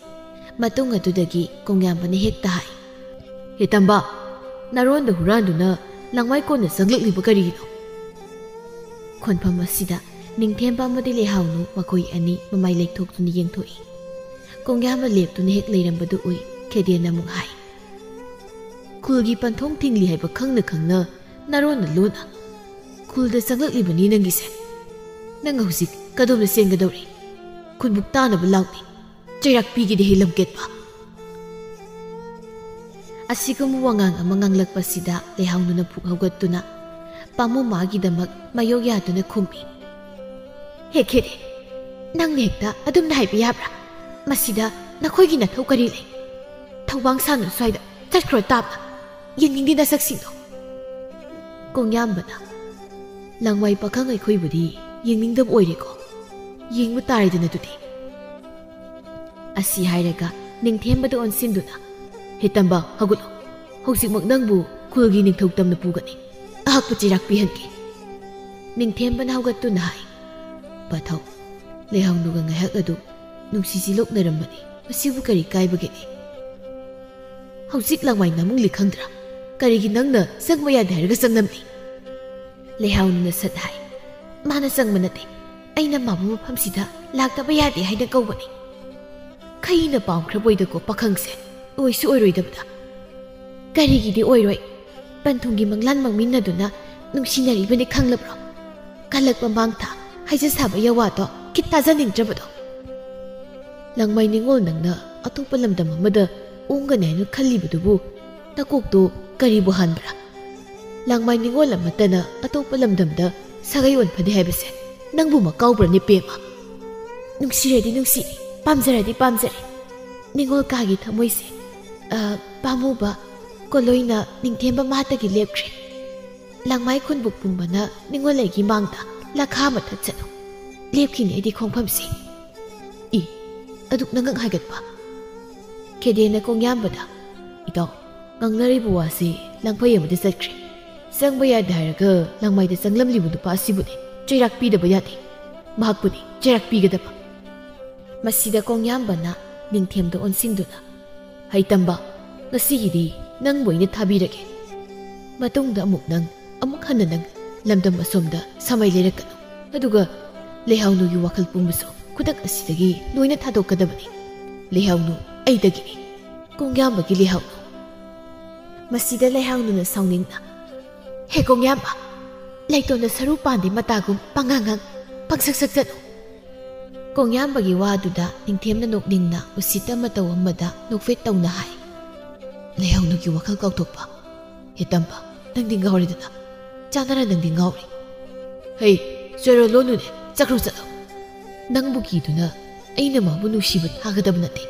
ꯃꯇꯨꯡ ꯑꯗꯨꯗꯒꯤ ꯀꯣꯡꯌꯥꯝꯕꯅ ꯍꯦꯛꯇ ꯍꯥꯏ, "ꯍꯦ ꯇꯝꯕ, ꯅꯔꯣꯟꯗ ꯍꯨꯔꯥꯟꯗꯨꯅ ꯂꯥꯡꯃꯥꯏ ꯀꯣꯟꯅ ꯆꯪꯂꯛꯂꯤꯕ ꯀꯔꯤꯒꯤꯅꯣ?" ꯈꯣꯟꯐꯝ ꯑꯁꯤꯗ ꯅꯤꯡꯊꯦꯝꯕ ꯑꯃꯗꯤ ꯂꯩꯍꯥꯎꯅꯨ ꯃꯈꯣꯏ ꯑꯅꯤ ꯃꯃꯥꯏ ꯂꯩꯊꯣꯛꯇꯨꯅ ꯌꯦꯡꯊꯣꯛꯏ꯫ ꯀꯣꯡꯌꯥꯝꯕ ꯂꯦꯞꯇꯨꯅ ꯍꯦꯛ ꯂꯩꯔꯝꯕꯗꯨ ꯎꯏ꯫ ꯈꯦꯗꯦꯟꯅ ꯑꯃꯨꯛ ꯍꯥꯏ, "ꯈꯨꯜꯒꯤ ꯄꯟꯊꯣꯡ ꯊꯤꯡꯂꯤ ꯍꯥꯏꯕ ꯈꯪꯅ ꯈꯪꯅ ꯅꯔꯣꯟꯅ ꯂꯣꯟꯅ ꯈꯨꯜꯗ ꯆꯪꯂꯛꯂꯤꯕꯅꯤ ꯅꯪꯒꯤꯁꯦ꯫ ꯅꯪ ꯍꯧꯖꯤꯛ ꯀꯗꯣꯝꯗ ꯆꯦꯟꯒꯗꯧꯔꯤ? ꯈꯨꯟꯕꯨꯛ ꯇꯥꯅꯕ ꯂꯥꯎꯅꯤ꯫ ꯆꯩꯔꯥꯛ ꯄꯤꯒꯦꯗꯤ ꯍꯦ ꯂꯝꯀꯦꯠꯄ!" ꯑꯁꯤꯒꯨꯝꯕ ꯋꯥꯉꯥꯡ ꯑꯃ ꯉꯥꯡꯂꯛꯄꯁꯤꯗ ꯂꯩꯍꯥꯎꯅꯨꯅ ꯐꯨꯛ ꯍꯧꯒꯠꯇꯨꯅ ꯄꯥꯝꯃꯨ ꯃꯥꯒꯤꯗꯃꯛ ꯃꯥꯌꯣꯛ ꯌꯥꯗꯨꯅ ꯈꯨꯝꯃꯤ, "ꯍꯦ ꯈꯦꯗꯦ, ꯅꯪꯅ ꯍꯦꯛꯇ ꯑꯗꯨꯝꯅ ꯍꯥꯏꯕ ꯌꯥꯕ꯭ꯔꯥ? ꯃꯁꯤꯗ ꯅꯈꯣꯏꯒꯤ ꯅꯊꯧ ꯀꯔꯤ ꯂꯩ? ꯊꯧꯕꯥꯡ ꯁꯥꯡꯅ ꯁ꯭ꯋꯥꯏꯗ ꯆꯠꯈ꯭ꯔꯣ ꯇꯥꯞꯅ꯫ ꯌꯦꯡꯅꯤꯡꯗꯦ ꯅꯁꯛꯁꯤꯡꯗꯣ!" ꯀꯣꯡꯌꯥꯝꯕꯅ, "ꯂꯥꯡꯃꯥꯏ ꯄꯥꯈꯪ ꯑꯩꯈꯣꯏꯕꯨꯗꯤ ꯌꯦꯡꯅꯤꯡꯗꯕ ꯑꯣꯏꯔꯦꯀꯣ? ꯌꯦꯡꯕ ꯇꯥꯔꯦꯗꯅ ꯑꯗꯨꯗꯤ꯫ ꯑꯁꯤ ꯍꯥꯏꯔꯒ ꯅꯤꯡꯊꯦꯝꯕꯗ ꯑꯣꯟꯁꯤꯟꯗꯨꯅ, "ꯍꯦ ꯇꯝꯕ, ꯍꯧꯒꯠꯂꯣ꯫ ꯍꯧꯖꯤꯛꯃꯛ ꯅꯪꯕꯨ ꯈꯨꯜꯒꯤ ꯅꯤꯡꯊꯧ ꯇꯝꯅ ꯄꯨꯒꯅꯤ꯫ ꯑꯍꯛꯄ ꯆꯩꯔꯥꯛ ꯄꯤꯍꯟꯒꯦ꯫" ꯅꯤꯡꯊꯦꯝꯕꯅ ꯍꯧꯒꯠꯇꯨꯅ ꯍꯥꯏ, "ꯄꯥꯊꯧ, ꯂꯩꯍꯥꯎꯅꯨꯒ ꯉꯥꯏꯍꯥꯛ ꯑꯗꯨ ꯅꯨꯡꯁꯤꯁꯤ ꯂꯣꯛꯅꯔꯝꯕꯅꯤ꯫ ꯃꯁꯤꯕꯨ ꯀꯔꯤ ꯀꯥꯏꯕꯒꯦꯅꯦ? ꯍꯧꯖꯤꯛ ꯂꯥꯡꯃꯥꯏ ꯅꯥꯃꯨꯡꯂꯤ ꯈꯪꯗ꯭ꯔꯥ? ꯀꯔꯤꯒꯤ ꯅꯪꯅ ꯆꯪꯕ ꯌꯥꯗꯦ ꯍꯥꯏꯔꯒ ꯆꯪꯂꯝꯂꯤ?" ꯂꯩꯍꯥꯎꯅꯨꯅ ꯁꯠ ꯍꯥꯏ, "ꯃꯥꯅ ꯆꯪꯕ ꯅꯠꯇꯦ, ꯑꯩꯅ ꯃꯥꯕꯨ ꯃꯐꯝꯁꯤꯗ ꯂꯥꯛꯇꯕ ꯌꯥꯗꯦ ꯍꯥꯏꯅ ꯀꯧꯕꯅꯤ꯫ ꯈꯩꯅ ꯄꯥꯝꯈ꯭ꯔꯕꯣꯏꯗꯀꯣ ꯄꯥꯈꯪꯁꯦ, ꯑꯣꯏꯁꯨ ꯑꯣꯏꯔꯣꯏꯗꯕꯗ꯫" "ꯀꯔꯤꯒꯤꯗꯤ ꯑꯣꯏꯔꯣꯏ? ꯄꯟꯊꯨꯡꯒꯤ ꯃꯪꯂꯥꯟ ꯃꯥꯡꯃꯤꯟꯅꯗꯨꯅ ꯅꯨꯡꯁꯤꯅꯔꯤꯕꯅꯤ ꯈꯪꯂꯕ꯭ꯔꯣ? ꯀꯜꯂꯛꯄ ꯃꯥꯡꯊꯥ, ꯍꯥꯏꯖ ꯁꯥꯕ ꯌꯥꯋꯥꯗꯣ ꯈꯤꯠ ꯇꯥꯖꯅꯤꯡꯗ꯭ꯔꯕꯗꯣ꯫ ꯂꯥꯡꯃꯥꯏ ꯅꯤꯉꯣꯜ ꯅꯪꯅ ꯑꯇꯣꯞꯄ ꯂꯝꯗꯝ ꯑꯃꯗ ꯑꯣꯡꯒꯅꯤ ꯍꯥꯏꯅ ꯈꯜꯂꯤꯕꯗꯨꯕꯨ ꯅꯀꯣꯛꯇꯣ ꯀꯔꯤꯕꯨ ꯍꯥꯟꯕ꯭ꯔꯥ? ꯂꯥꯡꯃꯥꯏ ꯅꯤꯉꯣꯜ ꯑꯃꯠꯇꯅ ꯑꯇꯣꯞꯄ ꯂꯝꯗꯝꯗ ꯁꯥꯒꯩ ꯑꯣꯟꯐꯗꯦ ꯍꯥꯏꯕꯁꯦ ꯅꯪꯕꯨ ꯃꯀꯥꯎꯕ꯭ꯔꯅꯦ ꯄꯦꯝꯃ? ꯅꯨꯡꯁꯤꯔꯗꯤ ꯅꯨꯡꯁꯤꯔꯦ, ꯄꯥꯝꯖꯔꯗꯤ ꯄꯥꯝꯖꯔꯦ꯫ ꯅꯤꯉꯣꯜ ꯀꯥꯒꯤ ꯊꯃꯣꯏꯁꯦ, ꯑ, ꯄꯥꯝꯃꯨꯕ ꯀꯣꯂꯣꯏꯅ ꯅꯤꯡꯊꯦꯝꯕ ꯃꯍꯥꯛꯇꯒꯤ ꯂꯦꯞꯈ꯭ꯔꯦ꯫ ꯂꯥꯡꯃꯥꯏ ꯈꯨꯟꯕꯨ ꯄꯨꯝꯕꯅ ꯅꯤꯉꯣꯜ ꯑꯩꯒꯤ ꯃꯥꯡꯗ ꯂꯥꯈꯥ ꯑꯃ ꯊꯠꯆꯅꯨ꯫ ꯂꯦꯞꯈꯤꯅꯤ ꯑꯩꯗꯤ ꯈꯣꯡꯐꯝꯁꯦ꯫" "ꯏ, ꯑꯗꯨꯛ ꯅꯉꯛ ꯍꯥꯏꯒꯠꯄ?" ꯈꯦꯗꯦꯅ ꯀꯣꯡꯌꯥꯝꯕꯗ, "ꯏꯇꯥꯎ, ꯉꯥꯡꯅꯔꯤꯕ ꯋꯥꯁꯤ ꯂꯥꯡꯐꯩ ꯑꯃꯗ ꯆꯠꯈ꯭ꯔꯦ꯫ ꯆꯪꯕ ꯌꯥꯗꯦ ꯍꯥꯏꯔꯒ ꯂꯥꯡꯃꯥꯏꯗ ꯆꯪꯂꯝꯂꯤꯕ ꯅꯨꯄꯥ ꯑꯁꯤꯕꯨꯅꯦ ꯆꯩꯔꯥꯛ ꯄꯤꯗꯕ ꯌꯥꯗꯦ꯫ ꯃꯍꯥꯛꯄꯨꯅꯤ ꯆꯩꯔꯥꯛ ꯄꯤꯒꯗꯕ꯫" ꯃꯁꯤꯗ ꯀꯣꯡꯌꯥꯝꯕꯅ ꯅꯤꯡꯊꯦꯝꯗ ꯑꯣꯟꯁꯤꯟꯗꯨꯅ, "ꯍꯩꯇꯝꯕ, ꯉꯁꯤꯒꯤꯗꯤ ꯅꯪꯕꯨ ꯑꯩꯅ ꯊꯥꯕꯤꯔꯒꯦ꯫ ꯃꯇꯨꯡꯗ ꯑꯃꯨꯛ ꯅꯪ, ꯑꯃꯨꯛ ꯍꯟꯅ ꯅꯪ ꯂꯝꯗꯝ ꯑꯁꯣꯝꯗ ꯁꯃꯥꯏ ꯂꯩꯔꯛꯀꯅꯨ꯫ ꯑꯗꯨꯒ ꯂꯩꯍꯥꯎꯅꯨꯒꯤ ꯋꯥꯈꯜ ꯄꯨꯝꯕꯁꯨ ꯈꯨꯗꯛ ꯑꯁꯤꯗꯒꯤ ꯂꯣꯏꯅ ꯊꯥꯗꯣꯛꯀꯗꯕꯅꯤ꯫ ꯂꯩꯍꯥꯎꯅꯨ ꯑꯩꯗꯒꯤꯅꯤ, ꯀꯣꯡꯌꯥꯝꯕꯒꯤ ꯂꯩꯍꯥꯎꯅꯨ꯫" ꯃꯁꯤꯗ ꯂꯩꯍꯥꯎꯅꯨꯅ ꯁꯥꯎꯅꯤꯡꯅ, "ꯍꯦ ꯀꯣꯡꯌꯥꯝꯕ, ꯂꯩꯇꯣꯟꯗ ꯁꯔꯨ ꯄꯥꯟꯗꯦ ꯃꯇꯥꯒꯨꯝ ꯄꯉꯥꯡ ꯉꯥꯡ, ꯄꯪꯁꯛ ꯁꯛꯆꯠꯅꯨ꯫" ꯀꯣꯡꯌꯥꯝꯕꯒꯤ ꯋꯥꯗꯨꯗ ꯅꯤꯡꯊꯦꯝꯅ ꯅꯣꯛꯅꯤꯡꯅ ꯎꯁꯤꯠꯇ ꯃꯇꯧ ꯑꯃꯗ ꯅꯣꯛꯐꯦꯠ ꯇꯧꯅ ꯍꯥꯏ, "ꯂꯩꯍꯥꯎꯅꯨꯒꯤ ꯋꯥꯈꯜ ꯀꯥꯎꯊꯣꯛꯄ꯫ ꯍꯦ ꯇꯝꯕ, ꯅꯪꯗꯤ ꯉꯥꯎꯔꯦꯗꯅ꯫ ꯆꯥꯅꯔ ꯅꯪꯗꯤ ꯉꯥꯎꯔꯦ꯫ ꯍꯩ, ꯆꯣꯏꯔꯣꯜꯂꯣꯅꯨꯅꯦ, ꯆꯠꯈ꯭ꯔꯣ ꯆꯠꯂꯣ꯫ ꯅꯪꯕꯨ ꯀꯤꯗꯨꯅ ꯑꯩꯅ ꯃꯥꯕꯨ ꯅꯨꯡꯁꯤꯕ ꯊꯥꯒꯗꯕ ꯅꯠꯇꯦ꯫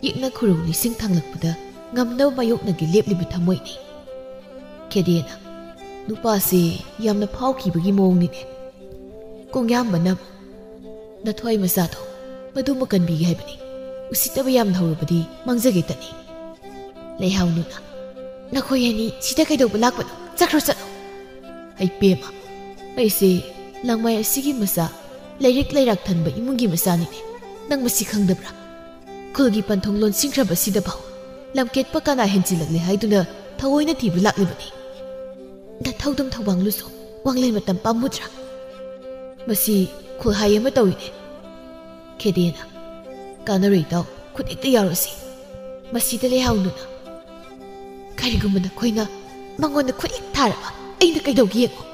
ꯌꯦꯛꯅ ꯈꯨꯔꯧ ꯂꯤꯁꯤꯡ ꯊꯥꯡꯂꯛꯄꯗ ꯉꯝꯅꯕ ꯃꯥꯌꯣꯛꯅꯒꯦ ꯂꯦꯞꯂꯤꯕ ꯊꯃꯣꯏꯅꯤ꯫" ꯈꯦꯗꯦꯅ, "ꯅꯨꯄꯥꯁꯦ ꯌꯥꯝꯅ ꯐꯥꯎꯈꯤꯕꯒꯤ ꯃꯑꯣꯡꯅꯤꯅꯦ꯫" ꯀꯣꯡꯌꯥꯝꯕꯅ, "ꯅꯊ꯭ꯋꯥꯏ ꯃꯆꯥꯗꯣ ꯃꯗꯨꯃ ꯀꯟꯕꯤꯒꯦ ꯍꯥꯏꯕꯅꯤ꯫ ꯎꯁꯤꯠꯇꯕ ꯌꯥꯝꯅ ꯍꯧꯔꯕꯗꯤ ꯃꯥꯡꯖꯒꯦꯇꯅꯤ꯫" ꯂꯩꯍꯥꯎꯅꯨꯅ, "ꯅꯈꯣꯏ ꯑꯅꯤ ꯁꯤꯗ ꯀꯩꯗꯧꯕ ꯂꯥꯛꯄꯅꯣ? ꯆꯠꯈ꯭ꯔꯣ, ꯆꯠꯂꯣ꯫" "ꯍꯩ ꯄꯦꯝꯃ, ꯑꯩꯁꯦ ꯂꯥꯡꯃꯥꯏ ꯑꯁꯤꯒꯤ ꯃꯆꯥ, ꯂꯥꯏꯔꯤꯛ ꯂꯩꯔꯥꯛ ꯊꯟꯕ ꯏꯃꯨꯡꯒꯤ ꯃꯆꯥꯅꯤꯅꯦ꯫ ꯅꯪ ꯃꯁꯤ ꯈꯪꯗꯕ꯭ꯔꯥ? ꯈꯨꯜꯒꯤ ꯄꯟꯊꯨꯡ ꯂꯣꯟꯁꯤꯟꯈ꯭ꯔꯕꯁꯤꯗꯐꯥꯎ ꯂꯝꯀꯦꯠꯄ ꯀꯅꯥ ꯍꯦꯟꯖꯤꯜꯂꯛꯂꯦ ꯍꯥꯏꯗꯨꯅ ꯊꯑꯣꯏꯅ ꯊꯤꯕ ꯂꯥꯛꯂꯤꯕꯅꯤ꯫ ꯅꯊꯧꯗꯝ ꯊꯧꯕꯥꯡꯂꯨꯁꯨ ꯋꯥꯡꯂꯦꯟ ꯃꯇꯝ ꯄꯥꯝꯃꯨꯗ꯭ꯔꯥ? ꯃꯁꯤ ꯈꯨꯜꯍꯥꯏ ꯑꯃ ꯇꯧꯏꯅꯦ꯫" ꯈꯦꯗꯦꯅ, "ꯀꯥꯟꯅꯔꯣꯏ ꯏꯇꯥꯎ, ꯈꯨꯠ ꯍꯦꯛꯇ ꯌꯥꯎꯔꯁꯤ꯫" ꯃꯁꯤꯗ ꯂꯩꯍꯥꯎꯅꯨꯅ, "ꯀꯔꯤꯒꯨꯝꯕ ꯅꯈꯣꯏꯅ ꯃꯉꯣꯟꯗ ꯈꯨꯠ ꯍꯦꯛ ꯊꯥꯔꯕ ꯑꯩꯅ ꯀꯩꯗꯧꯒꯦ ꯌꯦꯡꯉꯣ꯫"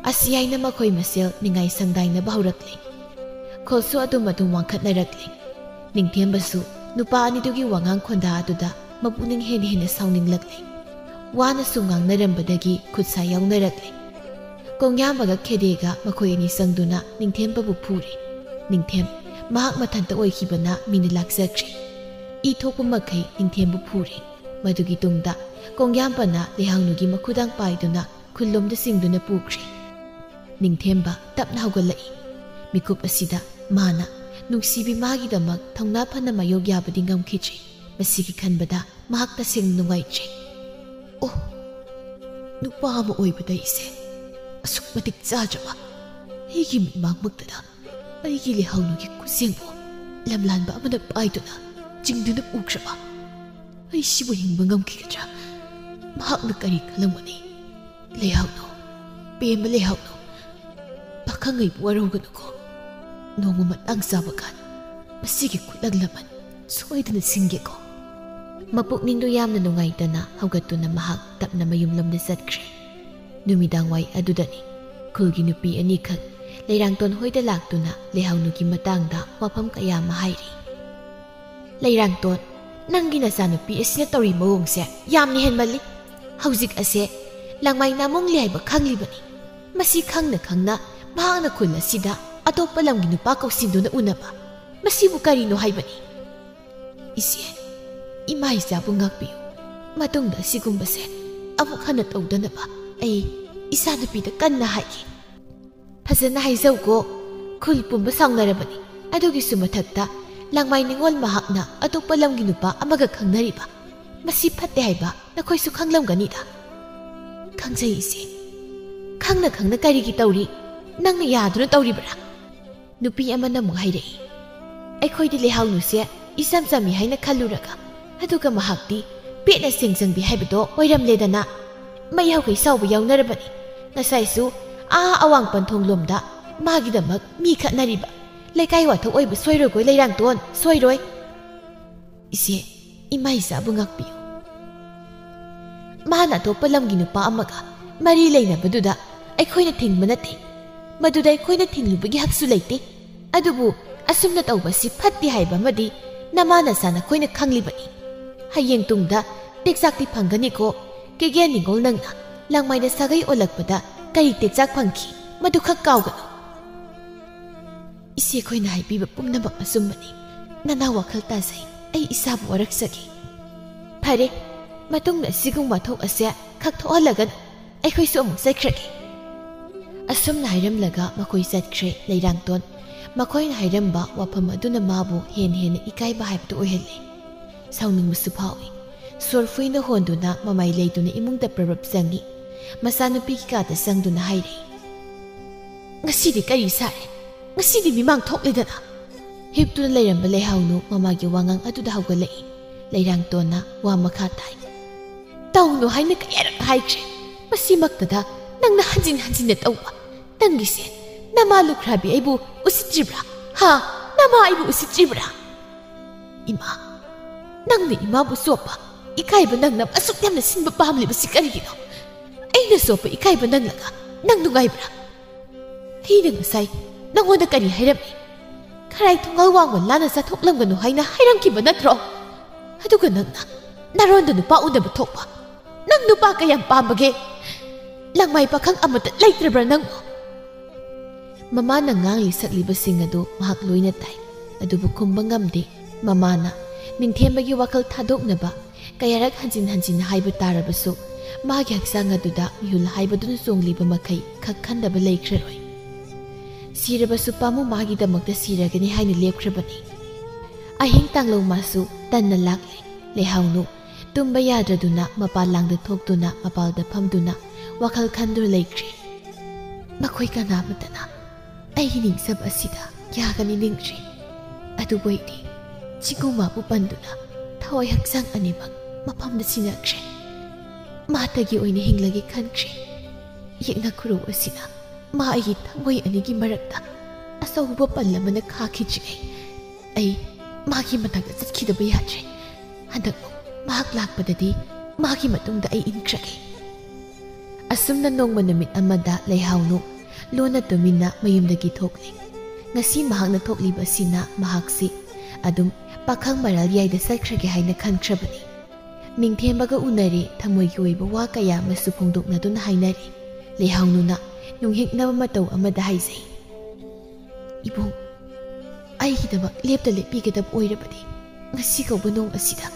ꯑꯁꯤ ꯍꯥꯏꯅ ꯃꯈꯣꯏ ꯃꯁꯦꯜ ꯅꯤꯡꯉꯥꯏ ꯁꯪꯗꯥꯏꯅꯕ ꯍꯧꯔꯛꯂꯦ꯫ ꯈꯨꯜꯁꯨ ꯑꯗꯨꯝ ꯑꯗꯨꯝ ꯋꯥꯡꯈꯠꯅꯔꯛꯂꯦ꯫ ꯅꯤꯡꯊꯦꯝꯕꯁꯨ ꯅꯨꯄꯥ ꯑꯅꯤꯗꯨꯒꯤ ꯋꯥꯉꯥꯡ ꯈꯣꯟꯗꯥ ꯑꯗꯨꯗ ꯃꯄꯨꯛꯅꯤꯡ ꯍꯦꯟꯅ ꯍꯦꯟꯅ ꯁꯥꯎꯅꯤꯡꯂꯛꯂꯦ꯫ ꯋꯥꯅꯁꯨ ꯉꯥꯡꯅꯔꯝꯕꯗꯒꯤ ꯈꯨꯠꯁꯥ ꯌꯥꯎꯅꯔꯛꯂꯦ꯫ ꯀꯣꯡꯌꯥꯝꯕꯒ ꯈꯦꯗꯦꯒ ꯃꯈꯣꯏ ꯑꯅꯤ ꯆꯪꯗꯨꯅ ꯅꯤꯡꯊꯦꯝꯕꯕꯨ ꯐꯨꯔꯦ꯫ ꯅꯤꯡꯊꯦꯝ ꯃꯍꯥꯛ ꯃꯊꯟꯇ ꯑꯣꯏꯈꯤꯕꯅ ꯃꯤꯅ ꯂꯥꯛꯆꯈ꯭ꯔꯦ꯫ ꯏ ꯊꯣꯛꯄ ꯃꯈꯩ ꯅꯤꯡꯊꯦꯝꯕꯨ ꯐꯨꯔꯦ꯫ ꯃꯗꯨꯒꯤ ꯇꯨꯡꯗ ꯀꯣꯡꯌꯥꯝꯕꯅ ꯂꯩꯍꯥꯎꯅꯨꯒꯤ ꯃꯈꯨꯗꯥꯡ ꯄꯥꯏꯗꯨꯅ ꯈꯨꯜꯂꯣꯝꯗ ꯆꯤꯡꯗꯨꯅ ꯄꯨꯈ꯭ꯔꯦ꯫ ꯅꯤꯡꯊꯦꯝꯕ ꯇꯞꯅ ꯍꯧꯒꯠꯂꯛꯏ꯫ ꯃꯤꯀꯨꯞ ꯑꯁꯤꯗ ꯃꯥꯅ ꯅꯨꯡꯁꯤꯕꯤ ꯃꯥꯒꯤꯗꯃꯛ ꯊꯧꯅꯥ ꯐꯅ ꯃꯥꯌꯣꯛ ꯌꯥꯕꯗꯤ ꯉꯝꯈꯤꯗ꯭ꯔꯦ꯫ ꯃꯁꯤꯒꯤ ꯈꯟꯕꯗ ꯃꯍꯥꯛ ꯇꯁꯦꯡꯅ ꯅꯨꯡꯉꯥꯏꯇ꯭ꯔꯦ꯫ "ꯑꯣ, ꯅꯨꯄꯥ ꯑꯃ ꯑꯣꯏꯕꯗ ꯑꯩꯁꯦ ꯑꯁꯨꯛ ꯃꯇꯤꯛ ꯆꯥꯗ꯭ꯔꯕ? ꯑꯩꯒꯤ ꯃꯤꯠꯃꯥꯡꯃꯛꯇꯗ ꯑꯩꯒꯤ ꯂꯩꯍꯥꯎꯅꯨꯒꯤ ꯈꯨꯖꯦꯡꯕꯨ ꯂꯝꯂꯥꯟꯕ ꯑꯃꯅ ꯄꯥꯏꯗꯨꯅ ꯆꯤꯡꯗꯨꯅ ꯄꯨꯈ꯭ꯔꯕ? ꯑꯩ ꯁꯤꯕꯨ ꯍꯤꯡꯕ ꯉꯝꯈꯤꯒꯗ꯭ꯔꯥ? ꯃꯍꯥꯛꯅ ꯀꯔꯤ ꯈꯜꯂꯝꯒꯅꯤ? ꯂꯩꯍꯥꯎꯅꯨ, ꯄꯦꯝꯃ ꯂꯩꯍꯥꯎꯅꯨ, ꯄꯥꯈꯪ ꯑꯩꯕꯨ ꯋꯥꯔꯧꯒꯅꯨꯀꯣ꯫ ꯅꯣꯡꯃ ꯃꯇꯥꯡ ꯆꯥꯕ ꯀꯥꯟ ꯃꯁꯤꯒꯤ ꯈꯨꯠꯂꯪ ꯂꯃꯟ ꯁꯣꯏꯗꯅ ꯁꯤꯡꯒꯦꯀꯣ꯫" ꯃꯄꯨꯛꯅꯤꯡꯗꯨ ꯌꯥꯝꯅ ꯅꯨꯡꯉꯥꯏꯇꯅ ꯍꯧꯒꯠꯇꯨꯅ ꯃꯍꯥꯛ ꯇꯞꯅ ꯃꯌꯨꯝꯂꯣꯝꯗ ꯆꯠꯈ꯭ꯔꯦ꯫ ꯅꯨꯃꯤꯗꯥꯡꯋꯥꯏ ꯑꯗꯨꯗꯅꯤ ꯈꯨꯜꯒꯤ ꯅꯨꯄꯤ ꯑꯅꯤꯈꯛ ꯂꯩꯔꯥꯡꯇꯣꯟ ꯍꯣꯏꯗ ꯂꯥꯛꯇꯨꯅ ꯂꯩꯍꯥꯎꯅꯨꯒꯤ ꯃꯇꯥꯡꯗ ꯋꯥꯐꯝ ꯀꯌꯥ ꯑꯃ ꯍꯥꯏꯔꯤ꯫ "ꯂꯩꯔꯥꯡꯇꯣꯟ, ꯅꯪꯒꯤ ꯅꯆꯥꯅꯨꯄꯤ ꯑꯁꯤꯅ ꯇꯧꯔꯤ ꯃꯑꯣꯡꯁꯦ ꯌꯥꯝꯅ ꯍꯦꯟꯃꯜꯂꯤ꯫ ꯍꯧꯖꯤꯛ ꯑꯁꯦ ꯂꯥꯡꯃꯥꯏ ꯅꯥꯃꯣꯡꯂꯤ ꯍꯥꯏꯕ ꯈꯪꯂꯤꯕꯅꯤ꯫ ꯃꯁꯤ ꯈꯪꯅ ꯈꯪꯅ ꯃꯍꯥꯛꯅ ꯈꯨꯜ ꯑꯁꯤꯗ ꯑꯇꯣꯞꯄ ꯂꯝꯒꯤ ꯅꯨꯄꯥ ꯀꯧꯁꯤꯟꯗꯨꯅ ꯎꯅꯕ, ꯃꯁꯤꯕꯨ ꯀꯔꯤꯅꯣ ꯍꯥꯏꯕꯅꯤ?" "ꯏꯆꯦ, ꯏꯃꯥ ꯏꯆꯥꯕꯨ ꯉꯥꯛꯄꯤꯌꯨ꯫ ꯃꯇꯨꯡꯗ ꯑꯁꯤꯒꯨꯝꯕꯁꯦ ꯑꯃꯨꯛ ꯍꯟꯅ ꯇꯧꯗꯅꯕ ꯑꯩ ꯏꯆꯥꯅꯨꯄꯤꯗ ꯀꯟꯅ ꯍꯥꯏꯒꯦ꯫" ꯐꯖꯅ ꯍꯥꯏꯖꯧꯀꯣ, ꯈꯨꯜ ꯄꯨꯝꯕ ꯁꯥꯎꯅꯔꯕꯅꯤ꯫ ꯑꯗꯨꯒꯤꯁꯨ ꯃꯊꯛꯇ ꯂꯥꯡꯃꯥꯏ ꯅꯤꯉꯣꯜ ꯃꯍꯥꯛꯅ ꯑꯇꯣꯞꯄ ꯂꯝꯒꯤ ꯅꯨꯄꯥ ꯑꯃꯒ ꯈꯪꯅꯔꯤꯕ꯫ ꯃꯁꯤ ꯐꯠꯇꯦ ꯍꯥꯏꯕ ꯅꯈꯣꯏꯁꯨ ꯈꯪꯂꯝꯒꯅꯤꯗ꯫ ꯈꯪꯖꯩ ꯏꯆꯦ꯫ ꯈꯪꯅ ꯈꯪꯅ ꯀꯔꯤꯒꯤ ꯇꯧꯔꯤ? ꯅꯪꯅ ꯌꯥꯗꯨꯅ ꯇꯧꯔꯤꯕꯔꯥ? ꯅꯨꯄꯤ ꯑꯃꯅ ꯑꯃꯨꯛ ꯍꯥꯏꯔꯛꯏ, ꯑꯩꯈꯣꯏꯗꯤ ꯂꯩꯍꯥꯎꯅꯨꯁꯦ ꯏꯆꯝ ꯆꯝꯃꯤ ꯍꯥꯏꯅ ꯈꯜꯂꯨꯔꯒ, ꯑꯗꯨꯒ ꯃꯍꯥꯛꯇꯤ ꯄꯦꯠꯅ ꯁꯦꯡꯖꯪꯕꯤ ꯍꯥꯏꯕꯗꯣ ꯑꯣꯏꯔꯝꯂꯦꯗꯅ꯫ ꯃꯩ ꯍꯧꯒꯩ ꯁꯥꯎꯕ ꯌꯥꯎꯅꯔꯕꯅꯤ꯫ ꯉꯁꯥꯏꯁꯨ ꯑꯥ ꯑꯋꯥꯡ ꯄꯟꯊꯣꯡꯂꯣꯝꯗ ꯃꯥꯒꯤꯗꯃꯛ ꯃꯤ ꯈꯠꯅꯔꯤꯕ꯫ ꯂꯩꯀꯥꯏ ꯋꯥꯊꯣꯛ ꯑꯣꯏꯕ ꯁꯣꯏꯔꯣꯏꯀꯣ ꯂꯩꯔꯥꯡꯇꯣꯟ, ꯁꯣꯏꯔꯣꯏ꯫ ꯏꯆꯦ, ꯏꯃꯥ ꯏꯆꯥꯕꯨ ꯉꯥꯛꯄꯤꯌꯨ꯫ ꯃꯥꯅ ꯑꯇꯣꯞꯄ ꯂꯝꯒꯤ ꯅꯨꯄꯥ ꯑꯃꯒ ꯃꯔꯤ ꯂꯩꯅꯕꯗꯨꯗ ꯑꯩꯈꯣꯏꯅ ꯊꯤꯡꯕ ꯅꯠꯇꯦ꯫ ꯃꯗꯨꯗ ꯑꯩꯈꯣꯏꯅ ꯊꯤꯡꯂꯨꯕꯒꯤ ꯍꯛꯁꯨ ꯂꯩꯇꯦ꯫ ꯑꯗꯨꯕꯨ ꯑꯁꯨꯝꯅ ꯇꯧꯕꯁꯤ ꯐꯠꯇꯦ ꯍꯥꯏꯕ ꯑꯃꯗꯤ ꯅꯃꯥ ꯅꯆꯥ ꯅꯈꯣꯏꯅ ꯈꯪꯂꯤꯕꯅꯤ꯫ ꯍꯌꯦꯡ ꯇꯨꯡꯗ ꯇꯦꯛꯆꯥꯛꯇꯤ ꯐꯪꯒꯅꯤꯀꯣ꯫ ꯀꯦꯒꯦ ꯅꯤꯉꯣꯜ ꯅꯪꯅ ꯂꯥꯡꯃꯥꯏꯗ ꯁꯥꯒꯩ ꯑꯣꯜꯂꯛꯄꯗ ꯀꯔꯤ ꯇꯦꯛꯆꯥꯛ ꯐꯪꯈꯤ, ꯃꯗꯨꯈꯛ ꯀꯥꯎꯒꯅꯨ꯫ ꯏꯆꯦꯈꯣꯏꯅ ꯍꯥꯏꯕꯤꯕ ꯄꯨꯝꯅꯃꯛ ꯑꯆꯨꯝꯕꯅꯤ꯫ ꯅꯅꯥ ꯋꯥꯈꯜ ꯇꯥꯖꯩ꯫ ꯑꯩ ꯏꯁꯥꯕꯨ ꯋꯥꯔꯛꯆꯒꯦ꯫ ꯐꯔꯦ, ꯃꯇꯨꯡꯗ ꯑꯁꯤꯒꯨꯝꯕ ꯋꯥꯊꯣꯛ ꯑꯁꯦ ꯈꯛ ꯊꯣꯛꯍꯜꯂꯒꯅꯨ꯫ ꯑꯩꯈꯣꯏꯁꯨ ꯑꯃꯨꯛ ꯆꯠꯈ꯭ꯔꯒꯦ꯫ ꯑꯁꯨꯝꯅ ꯍꯥꯏꯔꯝꯂꯒ ꯃꯈꯣꯏ ꯆꯠꯈ꯭ꯔꯦ꯫ ꯂꯩꯔꯥꯡꯇꯣꯟ ꯃꯈꯣꯏꯅ ꯍꯥꯏꯔꯝꯕ ꯋꯥꯐꯝ ꯑꯗꯨꯅ ꯃꯥꯕꯨ ꯍꯦꯟꯅ ꯍꯦꯟꯅ ꯏꯀꯥꯏꯕ ꯍꯥꯏꯕꯗꯨ ꯑꯣꯏꯍꯜꯂꯦ꯫ ꯁꯥꯎꯅꯤꯡꯕꯁꯨ ꯐꯥꯎꯏ꯫ ꯁꯣꯔ ꯐꯨꯏꯅ ꯍꯣꯟꯗꯨꯅ ꯃꯃꯥꯏ ꯂꯩꯗꯨꯅ ꯏꯃꯨꯡꯗ ꯄ꯭ꯔꯞ ꯆꯪꯏ꯫ ꯃꯆꯥꯅꯨꯄꯤꯒꯤ ꯀꯥꯗ ꯆꯪꯗꯨꯅ ꯍꯥꯏꯔꯦ, "ꯉꯁꯤꯗꯤ ꯀꯔꯤ ꯁꯥꯔꯦ? ꯉꯁꯤꯗꯤ ꯃꯤꯃꯥꯡ ꯊꯣꯛꯂꯦꯗꯅ!" ꯍꯤꯞꯇꯨꯅ ꯂꯩꯔꯝꯕ ꯂꯩꯍꯥꯎꯅꯨ ꯃꯃꯥꯒꯤ ꯋꯥꯉꯥꯡ ꯑꯗꯨꯗ ꯍꯧꯒꯠꯂꯛꯏ꯫ ꯂꯩꯔꯥꯡꯇꯣꯟꯅ ꯋꯥ ꯃꯈꯥ ꯇꯥꯏ, "ꯇꯧꯅꯨ ꯍꯥꯏꯅ ꯀꯌꯥꯔꯛ ꯍꯥꯏꯈ꯭ꯔꯦ꯫ ꯃꯁꯤꯃꯛꯇꯗ ꯅꯪꯅ ꯍꯟꯖꯤꯟ ꯍꯟꯖꯤꯟꯅ ꯇꯧꯕ꯫ ꯅꯪꯒꯤꯁꯦ ꯅꯃꯥ ꯂꯨꯈ꯭ꯔꯥꯕꯤ ꯑꯩꯕꯨ ꯎꯁꯤꯠꯇ꯭ꯔꯤꯕ꯭ꯔꯥ? ꯍꯥ? ꯅꯃꯥ ꯑꯩꯕꯨ ꯎꯁꯤꯠꯇ꯭ꯔꯤꯕ꯭ꯔꯥ?" "ꯏꯃꯥ, ꯅꯪꯅ ꯏꯃꯥꯕꯨ ꯆꯣꯞꯄ, ꯏꯀꯥꯏꯕ ꯅꯪꯅꯕ ꯑꯁꯨꯛ ꯌꯥꯝꯅ ꯁꯤꯟꯕ ꯄꯥꯝꯂꯤꯕꯁꯤ ꯀꯔꯤꯒꯤꯅꯣ? ꯑꯩꯅ ꯆꯣꯞꯄ ꯏꯀꯥꯏꯕ ꯅꯪꯂꯒ ꯅꯪ ꯅꯨꯡꯉꯥꯏꯕ꯭ꯔꯥ? ꯑꯩꯅ ꯉꯁꯥꯏ ꯅꯪꯉꯣꯟꯗ ꯀꯔꯤ ꯍꯥꯏꯔꯝꯃꯤ? ꯈꯔꯥꯏ ꯊꯣꯡꯒꯥꯜ ꯋꯥꯡꯃ ꯂꯥꯟꯅ ꯆꯠꯊꯣꯛꯂꯝꯒꯅꯨ ꯍꯥꯏꯅ ꯍꯥꯏꯔꯝꯈꯤꯕ ꯅꯠꯇ꯭ꯔꯣ? ꯑꯗꯨꯒ ꯅꯪꯅ ꯅꯔꯣꯟꯗ ꯅꯨꯄꯥ ꯎꯅꯕ ꯊꯣꯛꯄ꯫ ꯅꯪ ꯅꯨꯄꯥ ꯀꯌꯥꯝ ꯄꯥꯝꯕꯒꯦ? ꯂꯥꯡꯃꯥꯏ ꯄꯥꯈꯪ ꯑꯃꯠꯇ ꯂꯩꯇ꯭ꯔꯕ꯭ꯔꯥ ꯅꯪꯕꯨ?" ꯃꯃꯥꯅ ꯉꯥꯡꯂꯤ ꯁꯛꯂꯤꯕꯁꯤꯡ ꯑꯗꯨ ꯃꯍꯥꯛ ꯂꯣꯏꯅ ꯇꯥꯏ, ꯑꯗꯨꯕꯨ ꯈꯨꯝꯕ ꯉꯝꯗꯦ꯫ ꯃꯃꯥꯅ ꯅꯤꯡꯊꯦꯝꯕꯒꯤ ꯋꯥꯈꯜ ꯊꯥꯗꯣꯛꯅꯕ ꯀꯌꯥꯔꯛ ꯍꯟꯖꯤꯟ ꯍꯟꯖꯤꯟ ꯍꯥꯏꯕ ꯇꯥꯔꯕꯁꯨ, ꯃꯥꯒꯤ ꯍꯛꯆꯥꯡ ꯑꯗꯨꯗ ꯃꯤꯍꯨꯜ ꯍꯥꯏꯕꯗꯨꯅ ꯆꯣꯡꯂꯤꯕ ꯃꯈꯩ ꯈꯛ ꯈꯟꯗꯕ ꯂꯩꯈ꯭ꯔꯔꯣꯏ꯫ ꯁꯤꯔꯕꯁꯨ ꯄꯥꯝꯃꯨ ꯃꯥꯒꯤꯗꯃꯛꯇ ꯁꯤꯔꯒꯅꯤ ꯍꯥꯏꯅ ꯂꯦꯞꯈ꯭ꯔꯕꯅꯤ꯫ ꯑꯍꯤꯡ ꯇꯥꯡꯂꯧ ꯃꯥꯁꯨ ꯇꯟꯅ ꯂꯥꯛꯂꯦ꯫ ꯂꯩꯍꯥꯎꯅꯨ ꯇꯨꯝꯕ ꯌꯥꯗ꯭ꯔꯗꯨꯅ ꯃꯄꯥꯟ ꯂꯥꯡꯗ ꯊꯣꯛꯇꯨꯅ ꯃꯄꯥꯜꯗ ꯐꯝꯗꯨꯅ ꯋꯥꯈꯜ ꯈꯟꯗꯨꯅ ꯂꯩꯈ꯭ꯔꯦ꯫ ꯃꯈꯣꯏ ꯀꯅꯥꯃꯠꯇꯅ ꯑꯩꯒꯤ ꯅꯤꯡꯁꯕ ꯑꯁꯤꯗ ꯌꯥꯒꯅꯤ ꯅꯤꯡꯗ꯭ꯔꯤ꯫ ꯑꯗꯨꯕꯨ ꯑꯩꯗꯤ ꯆꯤꯡꯒꯨꯝꯕꯕꯨ ꯄꯟꯗꯨꯅ ꯊꯋꯥꯏ ꯍꯛꯆꯥꯡ ꯑꯅꯤꯃꯛ ꯃꯐꯝꯗ ꯁꯤꯟꯅꯈ꯭ꯔꯦ꯫ ꯃꯥꯇꯒꯤ ꯑꯣꯏꯅ ꯍꯤꯡꯂꯒꯦ ꯈꯟꯈ꯭ꯔꯦ꯫ ꯌꯦꯛꯅ ꯈꯨꯔꯧ ꯑꯁꯤꯅ ꯃꯥ ꯑꯩꯒꯤ ꯊꯃꯣꯏ ꯑꯅꯤꯒꯤ ꯃꯔꯛꯇ ꯑꯆꯧꯕ ꯄꯜ ꯑꯃꯅ ꯈꯥꯈꯤꯗ꯭ꯔꯤꯉꯩ ꯑꯩ ꯃꯥꯒꯤ ꯃꯊꯛꯇ ꯆꯠꯈꯤꯗꯕ ꯌꯥꯗ꯭ꯔꯦ꯫ ꯍꯟꯗꯛ ꯃꯍꯥꯛ ꯂꯥꯛꯄꯗꯗꯤ ꯃꯥꯒꯤ ꯃꯇꯨꯡꯗ ꯑꯩ ꯏꯟꯈ꯭ꯔꯒꯦ꯫ ꯑꯁꯨꯝꯅ ꯅꯣꯡꯃ ꯅꯨꯃꯤꯠ ꯑꯃꯗ ꯂꯩꯍꯥꯎꯅꯨ ꯂꯣꯟꯅ ꯇꯨꯃꯤꯟꯅ ꯃꯌꯨꯝꯗꯒꯤ ꯊꯣꯛꯂꯦ꯫ ꯉꯁꯤ ꯃꯍꯥꯛꯅ ꯊꯣꯛꯂꯤꯕ ꯑꯁꯤꯅ ꯃꯍꯥꯛꯁꯤ ꯑꯗꯨꯝ ꯄꯥꯈꯪ ꯃꯔꯥꯜ ꯌꯥꯏꯗ ꯆꯠꯈ꯭ꯔꯒꯦ ꯍꯥꯏꯅ ꯈꯟꯈ꯭ꯔꯕꯅꯤ꯫ ꯅꯤꯡꯊꯦꯝꯕꯒ ꯎꯅꯔꯦ, ꯊꯃꯣꯏꯒꯤ ꯑꯣꯏꯕ ꯋꯥ ꯀꯌꯥ ꯑꯃꯁꯨ ꯐꯣꯡꯗꯣꯛꯅꯗꯨꯅ ꯍꯥꯏꯅꯔꯦ꯫ ꯂꯩꯍꯥꯎꯅꯨꯅ ꯅꯨꯡꯍꯤꯛꯅꯕ ꯃꯇꯧ ꯑꯃꯗ ꯍꯥꯏꯖꯩ, "ꯏꯕꯨꯡ, ꯑꯩꯒꯤꯗꯃꯛ ꯂꯦꯞꯇ ꯂꯦꯞꯄꯤꯒꯗꯕ ꯑꯣꯏꯔꯕꯗꯤ ꯉꯁꯤ ꯀꯧꯕ ꯅꯣꯡ ꯑꯁꯤꯗ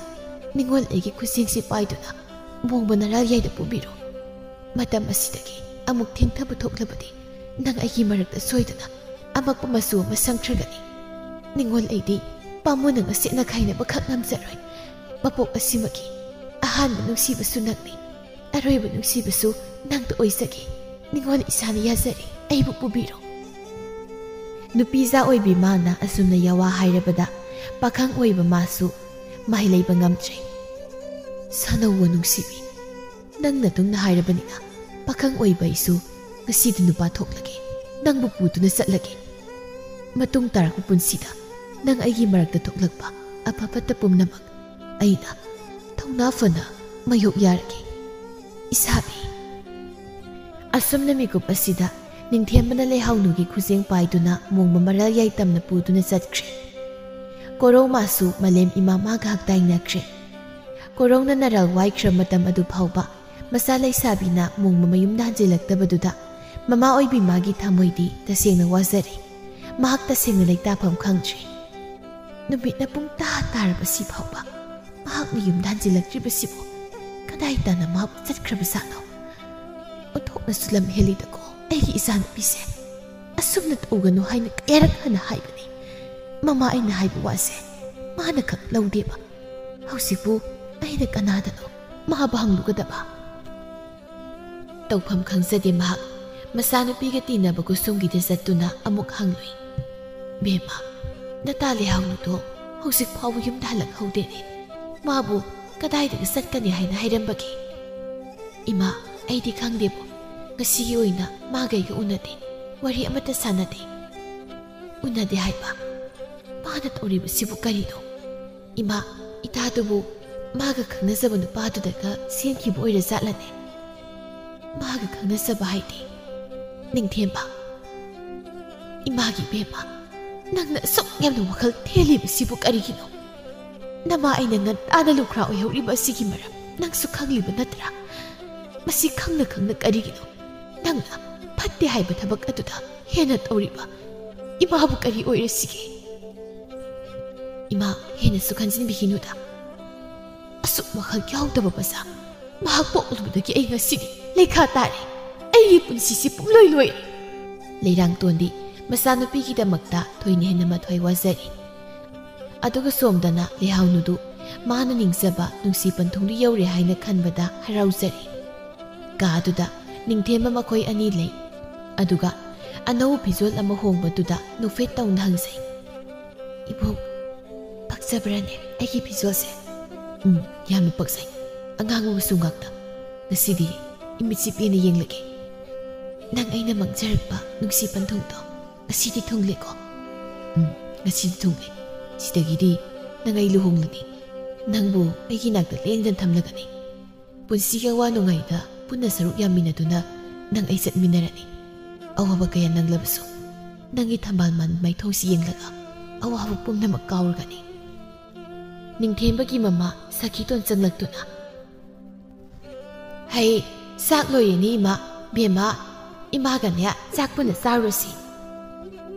ꯅꯤꯡꯉꯣꯜ ꯑꯩꯒꯤ ꯈꯨꯠꯁꯦꯡꯁꯤ ꯄꯥꯏꯗꯨꯅ ꯃꯣꯡꯕ ꯅꯔꯥꯜ ꯌꯥꯏꯗ ꯄꯨꯕꯤꯔꯣ꯫ ꯃꯇꯝ ꯑꯁꯤꯗꯒꯤ ꯑꯃꯨꯛ ꯊꯦꯡꯊꯕ ꯊꯣꯛꯂꯕꯗꯤ ꯅꯪ ꯑꯩꯒꯤ ꯃꯔꯛꯇ ꯁꯣꯏꯗꯅ ꯑꯃꯛꯄ ꯃꯆꯨ ꯑꯃ ꯁꯪꯈ꯭ꯔꯒꯅꯤ꯫ ꯅꯤꯡꯉꯣꯜ ꯑꯩꯗꯤ ꯄꯥꯝꯃꯨꯅ ꯉꯁꯤꯠꯅ ꯈꯥꯏꯅꯕꯈꯛ ꯉꯝꯖꯔꯣꯏ꯫ ꯃꯄꯣꯛ ꯑꯁꯤꯃꯛꯀꯤ ꯑꯍꯥꯟꯕ ꯅꯨꯡꯁꯤꯕꯁꯨ ꯅꯪꯅꯤ, ꯑꯔꯣꯏꯕ ꯅꯨꯡꯁꯤꯕꯁꯨ ꯅꯪꯇ ꯑꯣꯏꯖꯒꯦ꯫ ꯅꯤꯡꯉꯣꯜ ꯏꯁꯥꯅ ꯌꯥꯖꯔꯦ, ꯑꯩꯕꯨ ꯄꯨꯕꯤꯔꯣ"꯫ ꯅꯨꯄꯤꯖꯥ ꯑꯣꯏꯕꯤ ꯃꯥꯅ ꯑꯁꯨꯝꯅ ꯌꯥꯋꯥ ꯍꯥꯏꯔꯕꯗ ꯄꯥꯈꯪ ꯑꯣꯏꯕ ꯃꯥꯁꯨ ꯃꯍꯩ ꯂꯩꯕ ꯉꯝꯗ꯭ꯔꯦ꯫ "ꯁꯥꯅꯧꯋꯣ ꯅꯨꯡꯁꯤꯕꯤ, ꯅꯪ ꯅꯇꯨꯡꯅ ꯍꯥꯏꯔꯕꯅꯤꯅ ꯄꯥꯈꯪ ꯑꯣꯏꯕ ꯑꯩꯁꯨ ꯉꯁꯤꯗꯤ ꯅꯨꯄꯥ ꯊꯣꯛꯂꯒꯦ, ꯅꯪꯕꯨ ꯄꯨꯗꯨꯅ ꯆꯠꯂꯒꯦ꯫ ꯃꯇꯨꯡ ꯇꯥꯔꯛꯄ ꯄꯨꯟꯁꯤꯗ ꯅꯪ ꯑꯩꯒꯤ ꯃꯔꯛꯇ ꯊꯣꯛꯂꯛꯄ ꯑꯐ ꯐꯠꯇ ꯄꯨꯝꯅꯃꯛ ꯑꯩꯅ ꯊꯧꯅꯥ ꯐꯅ ꯃꯥꯌꯣꯛ ꯌꯥꯔꯒꯦ, ꯏꯁꯥꯕꯤ"꯫ ꯑꯁꯨꯝꯅ ꯃꯤꯀꯨꯞ ꯑꯁꯤꯗ ꯅꯤꯡꯊꯦꯝꯕꯅ ꯂꯩꯍꯥꯎꯅꯨꯒꯤ ꯈꯨꯖꯦꯡ ꯄꯥꯏꯗꯨꯅ ꯃꯣꯡꯕ ꯃꯔꯥꯜ ꯌꯥꯏ ꯇꯝꯅ ꯄꯨꯗꯨꯅ ꯆꯠꯈ꯭ꯔꯦ꯫ ꯀꯣꯔꯧ ꯃꯥꯁꯨ ꯃꯥꯂꯦꯝ ꯏꯃꯥ ꯃꯥꯒ ꯍꯛꯇꯥꯏꯅꯈ꯭ꯔꯦ꯫ ꯀꯣꯔꯧꯅ ꯅꯔꯥꯜ ꯋꯥꯏꯈ꯭ꯔ ꯃꯇꯝ ꯑꯗꯨ ꯐꯥꯎꯕ ꯃꯆꯥ ꯂꯩꯁꯥꯕꯤꯅ ꯃꯣꯡꯕ ꯃꯌꯨꯝꯗ ꯍꯟꯖꯤꯜꯂꯛꯇꯕꯗꯨꯗ ꯃꯃꯥ ꯑꯣꯏꯕꯤ ꯃꯥꯒꯤ ꯊꯃꯣꯏꯗꯤ ꯇꯁꯦꯡꯅ ꯋꯥꯖꯔꯦ꯫ ꯃꯍꯥꯛ ꯇꯁꯦꯡꯅ ꯂꯩꯇꯥꯐꯝ ꯈꯪꯗ꯭ꯔꯦ꯫ ꯅꯨꯃꯤꯠꯅ ꯄꯨꯡ ꯇꯥ ꯇꯥꯔꯕꯁꯤ ꯐꯥꯎꯕ ꯃꯍꯥꯛꯅ ꯌꯨꯝꯗ ꯍꯟꯖꯤꯜꯂꯛꯇ꯭ꯔꯤꯕꯁꯤꯕꯨ ꯀꯗꯥꯏ ꯇꯥꯅ ꯃꯥꯕꯨ ꯆꯠꯈ꯭ꯔꯕꯖꯥꯠꯅꯣ? ꯑꯣꯟꯊꯣꯛꯅꯁꯨ ꯂꯝ ꯍꯦꯜꯂꯤꯗꯀꯣ ꯑꯩꯒꯤ ꯏꯆꯥꯅꯨꯄꯤꯁꯦ꯫ ꯑꯁꯨꯝꯅ ꯇꯧꯒꯅꯨ ꯍꯥꯏꯅ ꯀꯌꯥꯔꯛ ꯍꯟꯅ ꯍꯥꯏꯕꯅꯤ꯫ ꯃꯃꯥ ꯑꯩꯅ ꯍꯥꯏꯕ ꯋꯥꯁꯦ ꯃꯥꯅ ꯈꯛ ꯂꯧꯗꯦꯕ꯫ ꯍꯧꯖꯤꯛꯄꯨ ꯑꯩꯅ ꯀꯅꯥꯗꯅꯣ ꯃꯥꯕꯨ ꯍꯪꯂꯨꯒꯗꯕ? ꯇꯧꯐꯝ ꯈꯪꯖꯗꯦ ꯃꯍꯥꯛ꯫ ꯃꯆꯥꯅꯨꯄꯤꯒ ꯇꯤꯟꯅꯕ ꯈꯨꯁꯨꯝꯒꯤꯗ ꯆꯠꯇꯨꯅ ꯑꯃꯨꯛ ꯍꯪꯂꯨꯏ, "ꯕꯦꯝꯃ, ꯅꯇꯥ ꯂꯩꯍꯥꯎꯅꯨꯗꯣ ꯍꯧꯖꯤꯛ ꯐꯥꯎꯕ ꯌꯨꯝꯗ ꯍꯜꯂꯛꯍꯧꯗꯦꯅꯦ꯫ ꯃꯥꯕꯨ ꯀꯗꯥꯏꯗꯒ ꯆꯠꯀꯅꯤ ꯍꯥꯏꯅ ꯍꯥꯏꯔꯝꯕꯒꯦ?" "ꯏꯃꯥ, ꯑꯩꯗꯤ ꯈꯪꯗꯦꯕꯣ꯫ ꯉꯁꯤꯒꯤ ꯑꯣꯏꯅ ꯃꯥꯒ ꯑꯩꯒ ꯎꯅꯗꯦ꯫ ꯋꯥꯔꯤ ꯑꯃꯠꯇ ꯁꯥꯟꯅꯗꯦ꯫" "ꯎꯅꯗꯦ ꯍꯥꯏꯕ? ꯃꯥꯅ ꯇꯧꯔꯤꯕꯁꯤꯕꯨ ꯀꯔꯤꯅꯣ? ꯏꯃꯥ, ꯏꯇꯥꯗꯨꯕꯨ ꯃꯥꯒ ꯈꯪꯅꯖꯕ ꯅꯨꯄꯥꯗꯨꯗꯒ ꯁꯦꯝꯈꯤꯕ ꯑꯣꯏꯔꯖꯥꯠꯂꯅꯦ?" "ꯃꯥꯒ ꯈꯪꯅꯖꯕ ꯍꯥꯏꯗꯤ?" "ꯅꯤꯡꯊꯦꯝꯕ, ꯏꯃꯥꯒꯤ ꯏꯕꯦꯝꯃ, ꯅꯪꯅ ꯑꯁꯨꯛ ꯌꯥꯝꯅ ꯋꯥꯈꯜ ꯊꯦꯜꯂꯤꯕꯁꯤꯕꯨ ꯀꯔꯤꯒꯤꯅꯣ? ꯅꯃꯥ ꯑꯩꯅ ꯉꯟꯇꯥꯅ ꯂꯨꯈ꯭ꯔꯥ ꯑꯣꯏꯍꯧꯔꯤꯕ ꯑꯁꯤꯒꯤ ꯃꯔꯝ ꯅꯪꯁꯨ ꯈꯪꯂꯤꯕ ꯅꯠꯇ꯭ꯔꯥ? ꯃꯁꯤ ꯈꯪꯅ ꯈꯪꯅ ꯀꯔꯤꯒꯤꯅꯣ ꯅꯪꯅ ꯐꯠꯇꯦ ꯍꯥꯏꯕ ꯊꯕꯛ ꯑꯗꯨꯗ ꯍꯦꯟꯅ ꯇꯧꯔꯤꯕ? ꯏꯃꯥꯕꯨ ꯀꯔꯤ ꯑꯣꯏꯔꯁꯤꯒꯦ?" "ꯏꯃꯥ, ꯍꯦꯟꯅꯁꯨ ꯈꯟꯖꯤꯟꯕꯤꯈꯤꯅꯨꯗ꯫ ꯑꯁꯨꯛ ꯋꯥꯈꯜ ꯌꯥꯎꯗꯕ ꯃꯆꯥ ꯃꯍꯥꯛ ꯄꯣꯛꯂꯨꯕꯗꯒꯤ ꯑꯩ ꯉꯁꯤꯗꯤ ꯂꯩꯈꯥ ꯇꯥꯔꯦ꯫ ꯑꯩꯒꯤ ꯄꯨꯟꯁꯤꯁꯤ ꯄꯨꯡꯂꯣꯏ ꯂꯣꯏꯔꯦ꯫" ꯂꯩꯔꯥꯡꯇꯣꯟꯗꯤ ꯃꯆꯥꯅꯨꯄꯤꯒꯤꯗꯃꯛꯇ ꯊꯣꯏꯅ ꯍꯦꯟꯅ ꯃꯊ꯭ꯋꯥꯏ ꯋꯥꯖꯔꯤ꯫ ꯑꯗꯨꯒ ꯁꯣꯝꯗꯅ ꯂꯩꯍꯥꯎꯅꯨꯗꯨ ꯃꯥꯅ ꯅꯤꯡꯖꯕ ꯅꯨꯡꯁꯤ ꯄꯟꯊꯨꯡꯗꯨ ꯌꯧꯔꯦ ꯍꯥꯏꯅ ꯈꯟꯕꯗ ꯍꯔꯥꯎꯖꯔꯤ꯫ ꯀꯥ ꯑꯗꯨꯗ ꯅꯤꯡꯊꯦꯝꯕ ꯃꯈꯣꯏ ꯑꯅꯤ ꯂꯩ꯫ ꯑꯗꯨꯒ ꯑꯅꯧꯕ ꯐꯤꯖꯣꯜ ꯑꯃ ꯍꯣꯡꯕꯗꯨꯗ ꯅꯣꯛꯐꯦꯠ ꯇꯧꯅ ꯍꯪꯖꯩ, "ꯏꯕꯨꯡ, ꯄꯛꯆꯕ꯭ꯔꯥꯅꯦ ꯑꯩꯒꯤ ꯐꯤꯖꯣꯜꯁꯦ?" "ꯎꯝ, ꯌꯥꯝꯅ ꯄꯛꯆꯩ꯫ ꯑꯉꯥꯡ ꯃꯆꯨ ꯉꯥꯛꯇ꯫ ꯉꯁꯤꯗꯤ ꯏꯃꯤꯠꯁꯤ ꯄꯦꯟꯅ ꯌꯦꯡꯂꯒꯦ꯫ ꯅꯪ ꯑꯩꯅ ꯃꯪꯖꯔꯛꯄ ꯅꯨꯡꯁꯤ ꯄꯟꯊꯨꯡꯗꯣ ꯉꯁꯤꯗꯤ ꯊꯨꯡꯂꯦꯀꯣ?" "ꯎꯝ, ꯉꯁꯤꯗꯤ ꯊꯨꯡꯂꯦ꯫ ꯁꯤꯗꯒꯤꯗꯤ ꯅꯪ ꯑꯩ ꯂꯨꯍꯣꯡꯂꯅꯤ꯫ ꯅꯪꯕꯨ ꯑꯩꯒꯤ ꯅꯥꯛꯇ ꯂꯦꯡꯗꯅ ꯊꯝꯂꯒꯅꯤ꯫ ꯄꯨꯟꯁꯤꯒꯤ ꯑꯋꯥ ꯅꯨꯡꯉꯥꯏꯗ ꯄꯨꯟꯅ ꯁꯔꯨꯛ ꯌꯥꯃꯤꯟꯅꯗꯨꯅ ꯅꯪ ꯑꯩ ꯆꯠꯃꯤꯟꯅꯔꯅꯤ꯫ ꯑꯋꯥꯕ ꯀꯌꯥ ꯅꯪꯂꯕꯁꯨ ꯅꯪꯒꯤ ꯊꯝꯕꯥꯜ ꯃꯥꯟꯕ ꯃꯥꯏꯊꯣꯡꯁꯤ ꯌꯦꯡꯂꯒ ꯑꯋꯥꯕ ꯄꯨꯝꯅꯃꯛ ꯀꯥꯎꯔꯒꯅꯤ꯫" ꯅꯤꯡꯊꯦꯝꯕꯒꯤ ꯃꯃꯥ ꯁꯈꯤꯇꯣꯟ ꯆꯪꯂꯛꯇꯨꯅ, "ꯍꯩ, ꯆꯥꯛ ꯂꯣꯏꯔꯦꯅꯦ ꯏꯃꯥ꯫ ꯕꯦꯝꯃ, ꯏꯃꯥꯒꯅꯦ ꯆꯥꯛ ꯄꯨꯟꯅ ꯆꯥꯔꯨꯔꯁꯤ꯫"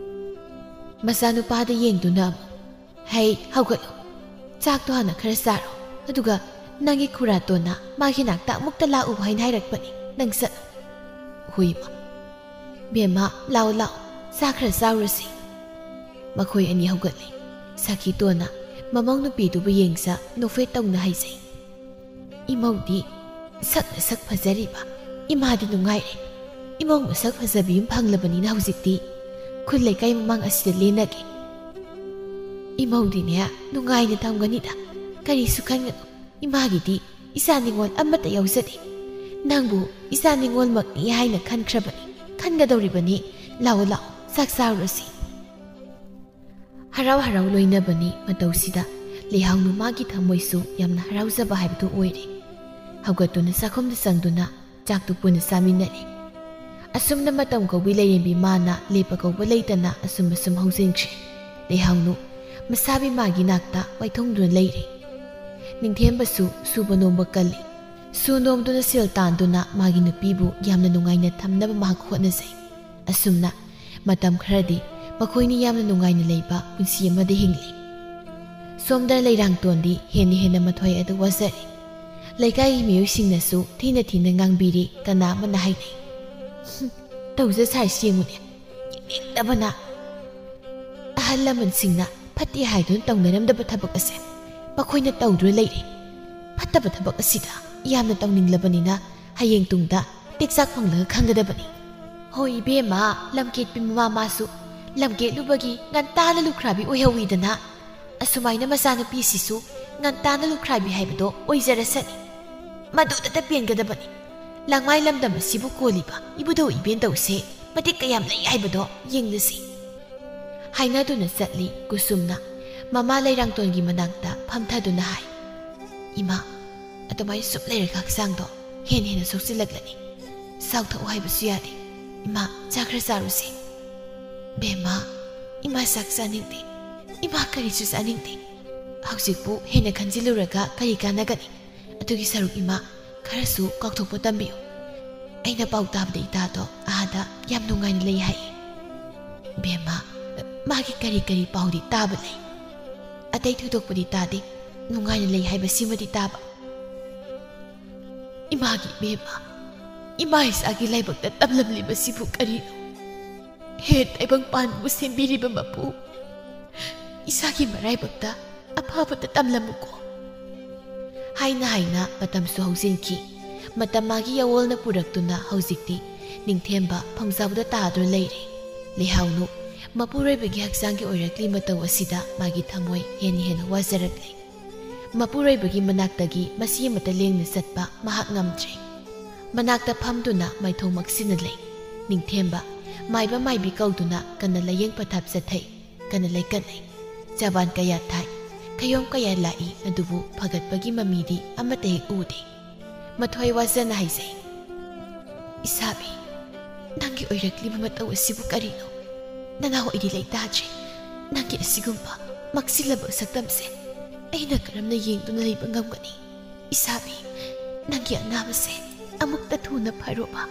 ꯃꯆꯥꯅꯨꯄꯥꯗ ꯌꯦꯡꯗꯨꯅ ꯑꯃꯨꯛ, "ꯍꯩ, ꯍꯧꯒꯠꯂꯣ꯫ ꯆꯥꯛꯇꯣ ꯍꯥꯟꯅ ꯈꯔ ꯆꯥꯔꯣ꯫ ꯑꯗꯨꯒ ꯅꯪꯒꯤ ꯈꯨꯔꯥꯇꯣꯟꯅ ꯃꯥꯒꯤ ꯅꯥꯛꯇ ꯑꯃꯨꯛꯇ ꯂꯥꯛꯎ ꯍꯥꯏꯅ ꯍꯥꯏꯔꯛꯄꯅꯤ꯫ ꯅꯪ ꯆꯠꯂꯣ꯫" "ꯍꯣꯏ ꯏꯃꯥ꯫" "ꯕꯦꯝꯃ, ꯂꯥꯛꯑꯣ, ꯂꯥꯛꯑꯣ꯫ "ꯆꯥ ꯈꯔ ꯆꯥꯎꯔꯁꯤ꯫" ꯃꯈꯣꯏ ꯑꯅꯤ ꯍꯧꯒꯠꯂꯤ꯫ ꯁꯈꯤꯇꯣꯟꯅ ꯃꯃꯧ ꯅꯨꯄꯤꯗꯨꯕꯨ ꯌꯦꯡꯖ ꯅꯣꯛꯐꯦꯠ ꯇꯧꯅ ꯍꯥꯏꯖꯩ, "ꯏꯃꯧꯗꯤ ꯁꯛꯅ ꯁꯛ ꯐꯖꯔꯤꯕ, ꯏꯃꯥꯗꯤ ꯅꯨꯡꯉꯥꯏꯔꯦ꯫ ꯏꯃꯧ ꯃꯁꯛ ꯐꯖꯕꯤ ꯑꯃ ꯐꯪꯂꯕꯅꯤꯅ ꯍꯧꯖꯤꯛꯇꯤ ꯈꯨꯜ ꯂꯩꯀꯥꯏ ꯃꯃꯥꯡ ꯑꯁꯤꯗ ꯂꯦꯟꯅꯒꯦ꯫ ꯏꯃꯧꯗꯤꯅꯦ ꯅꯨꯡꯉꯥꯏꯅ ꯊꯝꯒꯅꯤꯗ, ꯀꯔꯤꯁꯨ ꯈꯟꯒꯅꯨ꯫ ꯏꯃꯥꯒꯤꯗꯤ ꯏꯆꯥ ꯅꯤꯉꯣꯜ ꯑꯃꯠꯇ ꯌꯥꯎꯖꯗꯦ꯫ ꯅꯪꯕꯨ ꯏꯆꯥ ꯅꯤꯉꯣꯜꯃꯛꯅꯤ ꯍꯥꯏꯅ ꯈꯟꯈ꯭ꯔꯕꯅꯤ, ꯈꯟꯒꯗꯧꯔꯤꯕꯅꯤ꯫ ꯂꯥꯛꯑꯣ, ꯂꯥꯛꯑꯣ, ꯆꯥꯛ ꯆꯥꯔꯨꯔꯁꯤ꯫" ꯍꯔꯥꯎ ꯍꯔꯥꯎ ꯂꯣꯏꯅꯕꯅꯤ꯫ ꯃꯇꯧꯁꯤꯗ ꯂꯩꯍꯥꯎꯅꯨ ꯃꯥꯒꯤ ꯊꯃꯣꯏꯁꯨ ꯌꯥꯝꯅ ꯍꯔꯥꯎꯖꯕ ꯍꯥꯏꯕꯗꯨ ꯑꯣꯏꯔꯦ꯫ ꯍꯧꯒꯠꯇꯨꯅ ꯆꯥꯛꯈꯨꯝꯗ ꯆꯪꯗꯨꯅ ꯆꯥꯛꯇꯨ ꯄꯨꯟꯅ ꯆꯥꯃꯤꯟꯅꯔꯦ꯫ ꯑꯁꯨꯝꯅ ꯃꯇꯝ ꯀꯧꯕꯤ ꯂꯩꯔꯦꯝꯕꯤ ꯃꯥꯅ ꯂꯦꯞꯄ ꯀꯧꯕ ꯂꯩꯇꯅ ꯑꯁꯨꯝ ꯑꯁꯨꯝ ꯍꯧꯖꯤꯟꯈ꯭ꯔꯦ꯫ ꯂꯩꯍꯥꯎꯅꯨ ꯃꯁꯥꯕꯤ ꯃꯥꯒꯤ ꯅꯥꯛꯇ ꯋꯥꯏꯊꯨꯡꯗꯨꯅ ꯂꯩꯔꯦ꯫ ꯅꯤꯡꯊꯦꯝꯕꯁꯨ ꯁꯨꯕ ꯅꯣꯝꯕ ꯀꯜꯂꯤ꯫ ꯁꯨ ꯅꯣꯝꯗꯨꯅ ꯁꯦꯜ ꯇꯥꯟꯗꯨꯅ ꯃꯥꯒꯤ ꯅꯨꯄꯤꯕꯨ ꯌꯥꯝꯅ ꯅꯨꯡꯉꯥꯏꯅ ꯊꯝꯅꯕ ꯃꯍꯥꯛ ꯍꯣꯠꯅꯖꯩ꯫ ꯑꯁꯨꯝꯅ ꯃꯇꯝ ꯈꯔꯗꯤ ꯃꯈꯣꯏꯅꯤ ꯌꯥꯝꯅ ꯅꯨꯡꯉꯥꯏꯅ ꯂꯩꯕ ꯄꯨꯟꯁꯤ ꯑꯃꯗ ꯍꯤꯡꯂꯤ꯫ ꯁꯣꯝꯗ ꯂꯩꯔꯥꯡꯇꯣꯟꯗꯤ ꯍꯦꯟꯅ ꯍꯦꯟꯅ ꯃꯊ꯭ꯋꯥꯏ ꯑꯗꯨ ꯋꯥꯖꯔꯦ꯫ ꯂꯩꯀꯥꯏꯒꯤ ꯃꯤꯑꯣꯏꯁꯤꯡꯅꯁꯨ ꯊꯤꯅ ꯊꯤꯅ ꯉꯥꯡꯕꯤꯔꯤ, ꯀꯅꯥ ꯑꯃꯅ ꯍꯥꯏꯅꯩ, "ꯍꯨꯝ, ꯇꯧꯖ ꯁꯥꯔꯤꯁꯤ ꯌꯦꯡꯉꯨꯅꯦ, ꯌꯦꯡꯅꯤꯡꯗꯕꯅ꯫ ꯑꯍꯜ ꯂꯃꯟꯁꯤꯡꯅ ꯐꯠꯇꯦ ꯍꯥꯏꯗꯨꯅ ꯇꯧꯅꯔꯝꯗꯕ ꯊꯕꯛ ꯑꯁꯦ ꯃꯈꯣꯏꯅ ꯇꯧꯗꯨꯅ ꯂꯩꯔꯦ꯫ ꯐꯠꯇꯕ ꯊꯕꯛ ꯑꯁꯤꯗ ꯌꯥꯝꯅ ꯇꯧꯅꯤꯡꯂꯕꯅꯤꯅ ꯍꯌꯦꯡ ꯇꯨꯡꯗ ꯇꯦꯛꯆꯥꯛ ꯐꯪꯂꯒ ꯈꯪꯒꯗꯕꯅꯤ꯫" ꯍꯣꯏ ꯏꯕꯦꯝꯃ, ꯂꯝꯀꯦꯠꯄꯤ ꯃꯃꯥ ꯃꯥꯁꯨ ꯂꯝꯀꯦꯠꯂꯨꯕꯒꯤ ꯉꯟꯇꯥꯅ ꯂꯨꯈ꯭ꯔꯥꯕꯤ ꯑꯣꯏꯍꯧꯋꯤꯗꯅ꯫ ꯑꯁꯨꯃꯥꯏꯅ ꯃꯆꯥꯅꯨꯄꯤꯁꯤꯁꯨ ꯉꯟꯇꯥꯅ ꯂꯨꯈ꯭ꯔꯥꯕꯤ ꯍꯥꯏꯕꯗꯣ ꯑꯣꯏꯖꯔꯁꯅꯤ꯫ ꯃꯗꯨꯗꯇ ꯄꯦꯟꯒꯗꯕꯅꯤ꯫ ꯂꯪꯃꯥꯏ ꯂꯝꯗꯝ ꯑꯁꯤꯕꯨ ꯀꯣꯜꯂꯤꯕ ꯏꯕꯨꯙꯧ ꯏꯕꯦꯟꯗꯧꯁꯦ ꯃꯇꯤꯛ ꯀꯌꯥꯝ ꯂꯩ ꯍꯥꯏꯕꯗꯣ ꯌꯦꯡꯂꯁꯤ꯫ ꯍꯥꯏꯅꯗꯨꯅ ꯆꯠꯂꯤ ꯀꯨꯁꯨꯝꯅ꯫ ꯃꯃꯥ ꯂꯩꯔꯥꯡꯇꯣꯟꯒꯤ ꯃꯅꯥꯛꯇ ꯐꯝꯊꯗꯨꯅ ꯍꯥꯏ, "ꯏꯃꯥ, ꯑꯗꯨꯃꯥꯏꯅ ꯁꯨꯝ ꯂꯩꯔꯒ ꯍꯛꯆꯥꯡꯗꯣ ꯍꯦꯟꯅ ꯍꯦꯟꯅ ꯁꯣꯛꯆꯤꯜꯂꯛꯂꯅꯤ꯫ ꯆꯥꯎꯊꯣꯛꯎ ꯍꯥꯏꯕꯁꯨ ꯌꯥꯗꯦ꯫ ꯏꯃꯥ, ꯆꯥ ꯈꯔ ꯆꯥꯔꯨꯁꯦ꯫" "ꯕꯦꯝꯃ, ꯏꯃꯥ ꯆꯥꯛ ꯆꯥꯅꯤꯡꯗꯦ꯫ ꯏꯃꯥ ꯀꯔꯤꯁꯨ ꯆꯥꯅꯤꯡꯗꯦ꯫ ꯍꯧꯖꯤꯛꯄꯨ ꯍꯦꯟꯅ ꯈꯟꯖꯤꯜꯂꯨꯔꯒ ꯀꯔꯤ ꯀꯥꯟꯅꯒꯅꯤ? ꯑꯗꯨꯒꯤ ꯁꯔꯨꯛ ꯏꯃꯥ ꯈꯔꯁꯨ ꯀꯥꯎꯊꯣꯛꯄ ꯇꯝꯕꯤꯌꯨ꯫ ꯑꯩꯅ ꯄꯥꯎ ꯇꯥꯕꯗ ꯏꯇꯥꯗꯣ ꯑꯥꯗ ꯌꯥꯝ ꯅꯨꯡꯉꯥꯏꯅ ꯂꯩ ꯍꯥꯏ꯫" "ꯕꯦꯝꯃ, ꯃꯥꯒꯤ ꯀꯔꯤ ꯀꯔꯤ ꯄꯥꯎꯗꯤ ꯇꯥꯕ ꯂꯩ? ꯑꯇꯩ ꯊꯣꯏꯗꯣꯛꯄꯗꯤ ꯇꯥꯗꯦ꯫ ꯅꯨꯡꯉꯥꯏꯅ ꯂꯩ ꯍꯥꯏꯕꯁꯤꯃꯗꯤ ꯇꯥꯕ꯫" "ꯏꯃꯥꯒꯤ ꯏꯕꯦꯝꯃ, ꯏꯃꯥ ꯏꯆꯥꯒꯤ ꯂꯥꯏꯕꯛꯇ ꯇꯝꯂꯝꯂꯤꯕꯁꯤꯕꯨ ꯀꯔꯤꯅꯣ? ꯍꯦ ꯇꯥꯏꯕꯪ ꯄꯥꯟꯕꯕꯨ ꯁꯦꯝꯕꯤꯔꯤꯕ ꯃꯄꯨ, ꯏꯁꯥꯒꯤ ꯃꯔꯥꯏꯕꯛꯇ ꯑꯐꯕꯇ ꯇꯝꯂꯝꯃꯨꯀꯣ꯫ ꯍꯥꯏꯅ ꯍꯥꯏꯅ ꯃꯇꯝꯁꯨ ꯍꯧꯖꯤꯟꯈꯤ꯫ ꯃꯇꯝ ꯃꯥꯒꯤ ꯌꯥꯋꯣꯜꯅ ꯄꯨꯔꯛꯇꯨꯅ ꯍꯧꯖꯤꯛꯇꯤ ꯅꯤꯡꯊꯦꯝꯕ ꯐꯝꯖꯥꯎꯗ ꯇꯥꯗꯨꯅ ꯂꯩꯔꯦ꯫ ꯂꯩꯍꯥꯎꯅꯨ ꯃꯄꯨꯔꯣꯏꯕꯒꯤ ꯍꯛꯆꯥꯡꯒꯤ ꯑꯣꯏꯔꯛꯂꯤ ꯃꯇꯧ ꯑꯁꯤꯗ ꯃꯥꯒꯤ ꯊꯃꯣꯏ ꯍꯦꯟꯅ ꯍꯦꯟꯅ ꯋꯥꯖꯔꯛꯂꯦ꯫ ꯃꯄꯨꯔꯣꯏꯕꯒꯤ ꯃꯅꯥꯛꯇꯒꯤ ꯃꯁꯤ ꯑꯃꯠꯇ ꯂꯦꯡꯅ ꯆꯠꯄ ꯃꯍꯥꯛ ꯉꯝꯗ꯭ꯔꯦ꯫ ꯃꯅꯥꯛꯇ ꯐꯝꯗꯨꯅ ꯃꯥꯏꯊꯣꯡ ꯃꯛꯁꯤꯟꯅ ꯂꯩ꯫ ꯅꯤꯡꯊꯦꯝꯕ ꯃꯥꯏꯕ ꯃꯥꯏꯕꯤ ꯀꯧꯗꯨꯅ ꯀꯟꯅ ꯂꯥꯌꯦꯡ ꯄꯊꯥꯞ ꯆꯠꯊꯩ꯫ ꯀꯟꯅ ꯂꯩꯀꯠꯅꯩ꯫ ꯆꯕꯥꯟ ꯀꯌꯥ ꯊꯥꯏ, ꯈꯌꯣꯝ ꯀꯌꯥ ꯂꯥꯛꯏ, ꯑꯗꯨꯕꯨ ꯐꯒꯠꯄꯒꯤ ꯃꯃꯤꯗꯤ ꯑꯃꯠꯇ ꯍꯦꯛ ꯎꯗꯦ꯫ ꯃꯊ꯭ꯋꯥꯏ ꯋꯥꯖꯅ ꯍꯥꯏꯖꯩ, "ꯏꯁꯥꯕꯤ, ꯅꯪꯒꯤ ꯑꯣꯏꯔꯛꯂꯤꯕ ꯃꯇꯧ ꯑꯁꯤꯕꯨ ꯀꯔꯤꯅꯣ? ꯅꯅꯥꯎ ꯑꯩꯗꯤ ꯂꯩꯇꯥꯗ꯭ꯔꯦ꯫ ꯅꯪꯒꯤ ꯑꯁꯤꯒꯨꯝꯕ ꯃꯛꯁꯤꯜꯂꯕ ꯁꯛꯇꯝꯁꯦ ꯑꯩꯅ ꯀꯔꯝꯅ ꯌꯦꯡꯗꯨꯅ ꯂꯩꯕ ꯉꯝꯒꯅꯤ? ꯏꯁꯥꯕꯤ, ꯅꯪꯒꯤ ꯑꯅꯥꯕꯁꯦ ꯑꯃꯨꯛꯇ ꯊꯨꯅ ꯐꯔꯣꯕ꯫"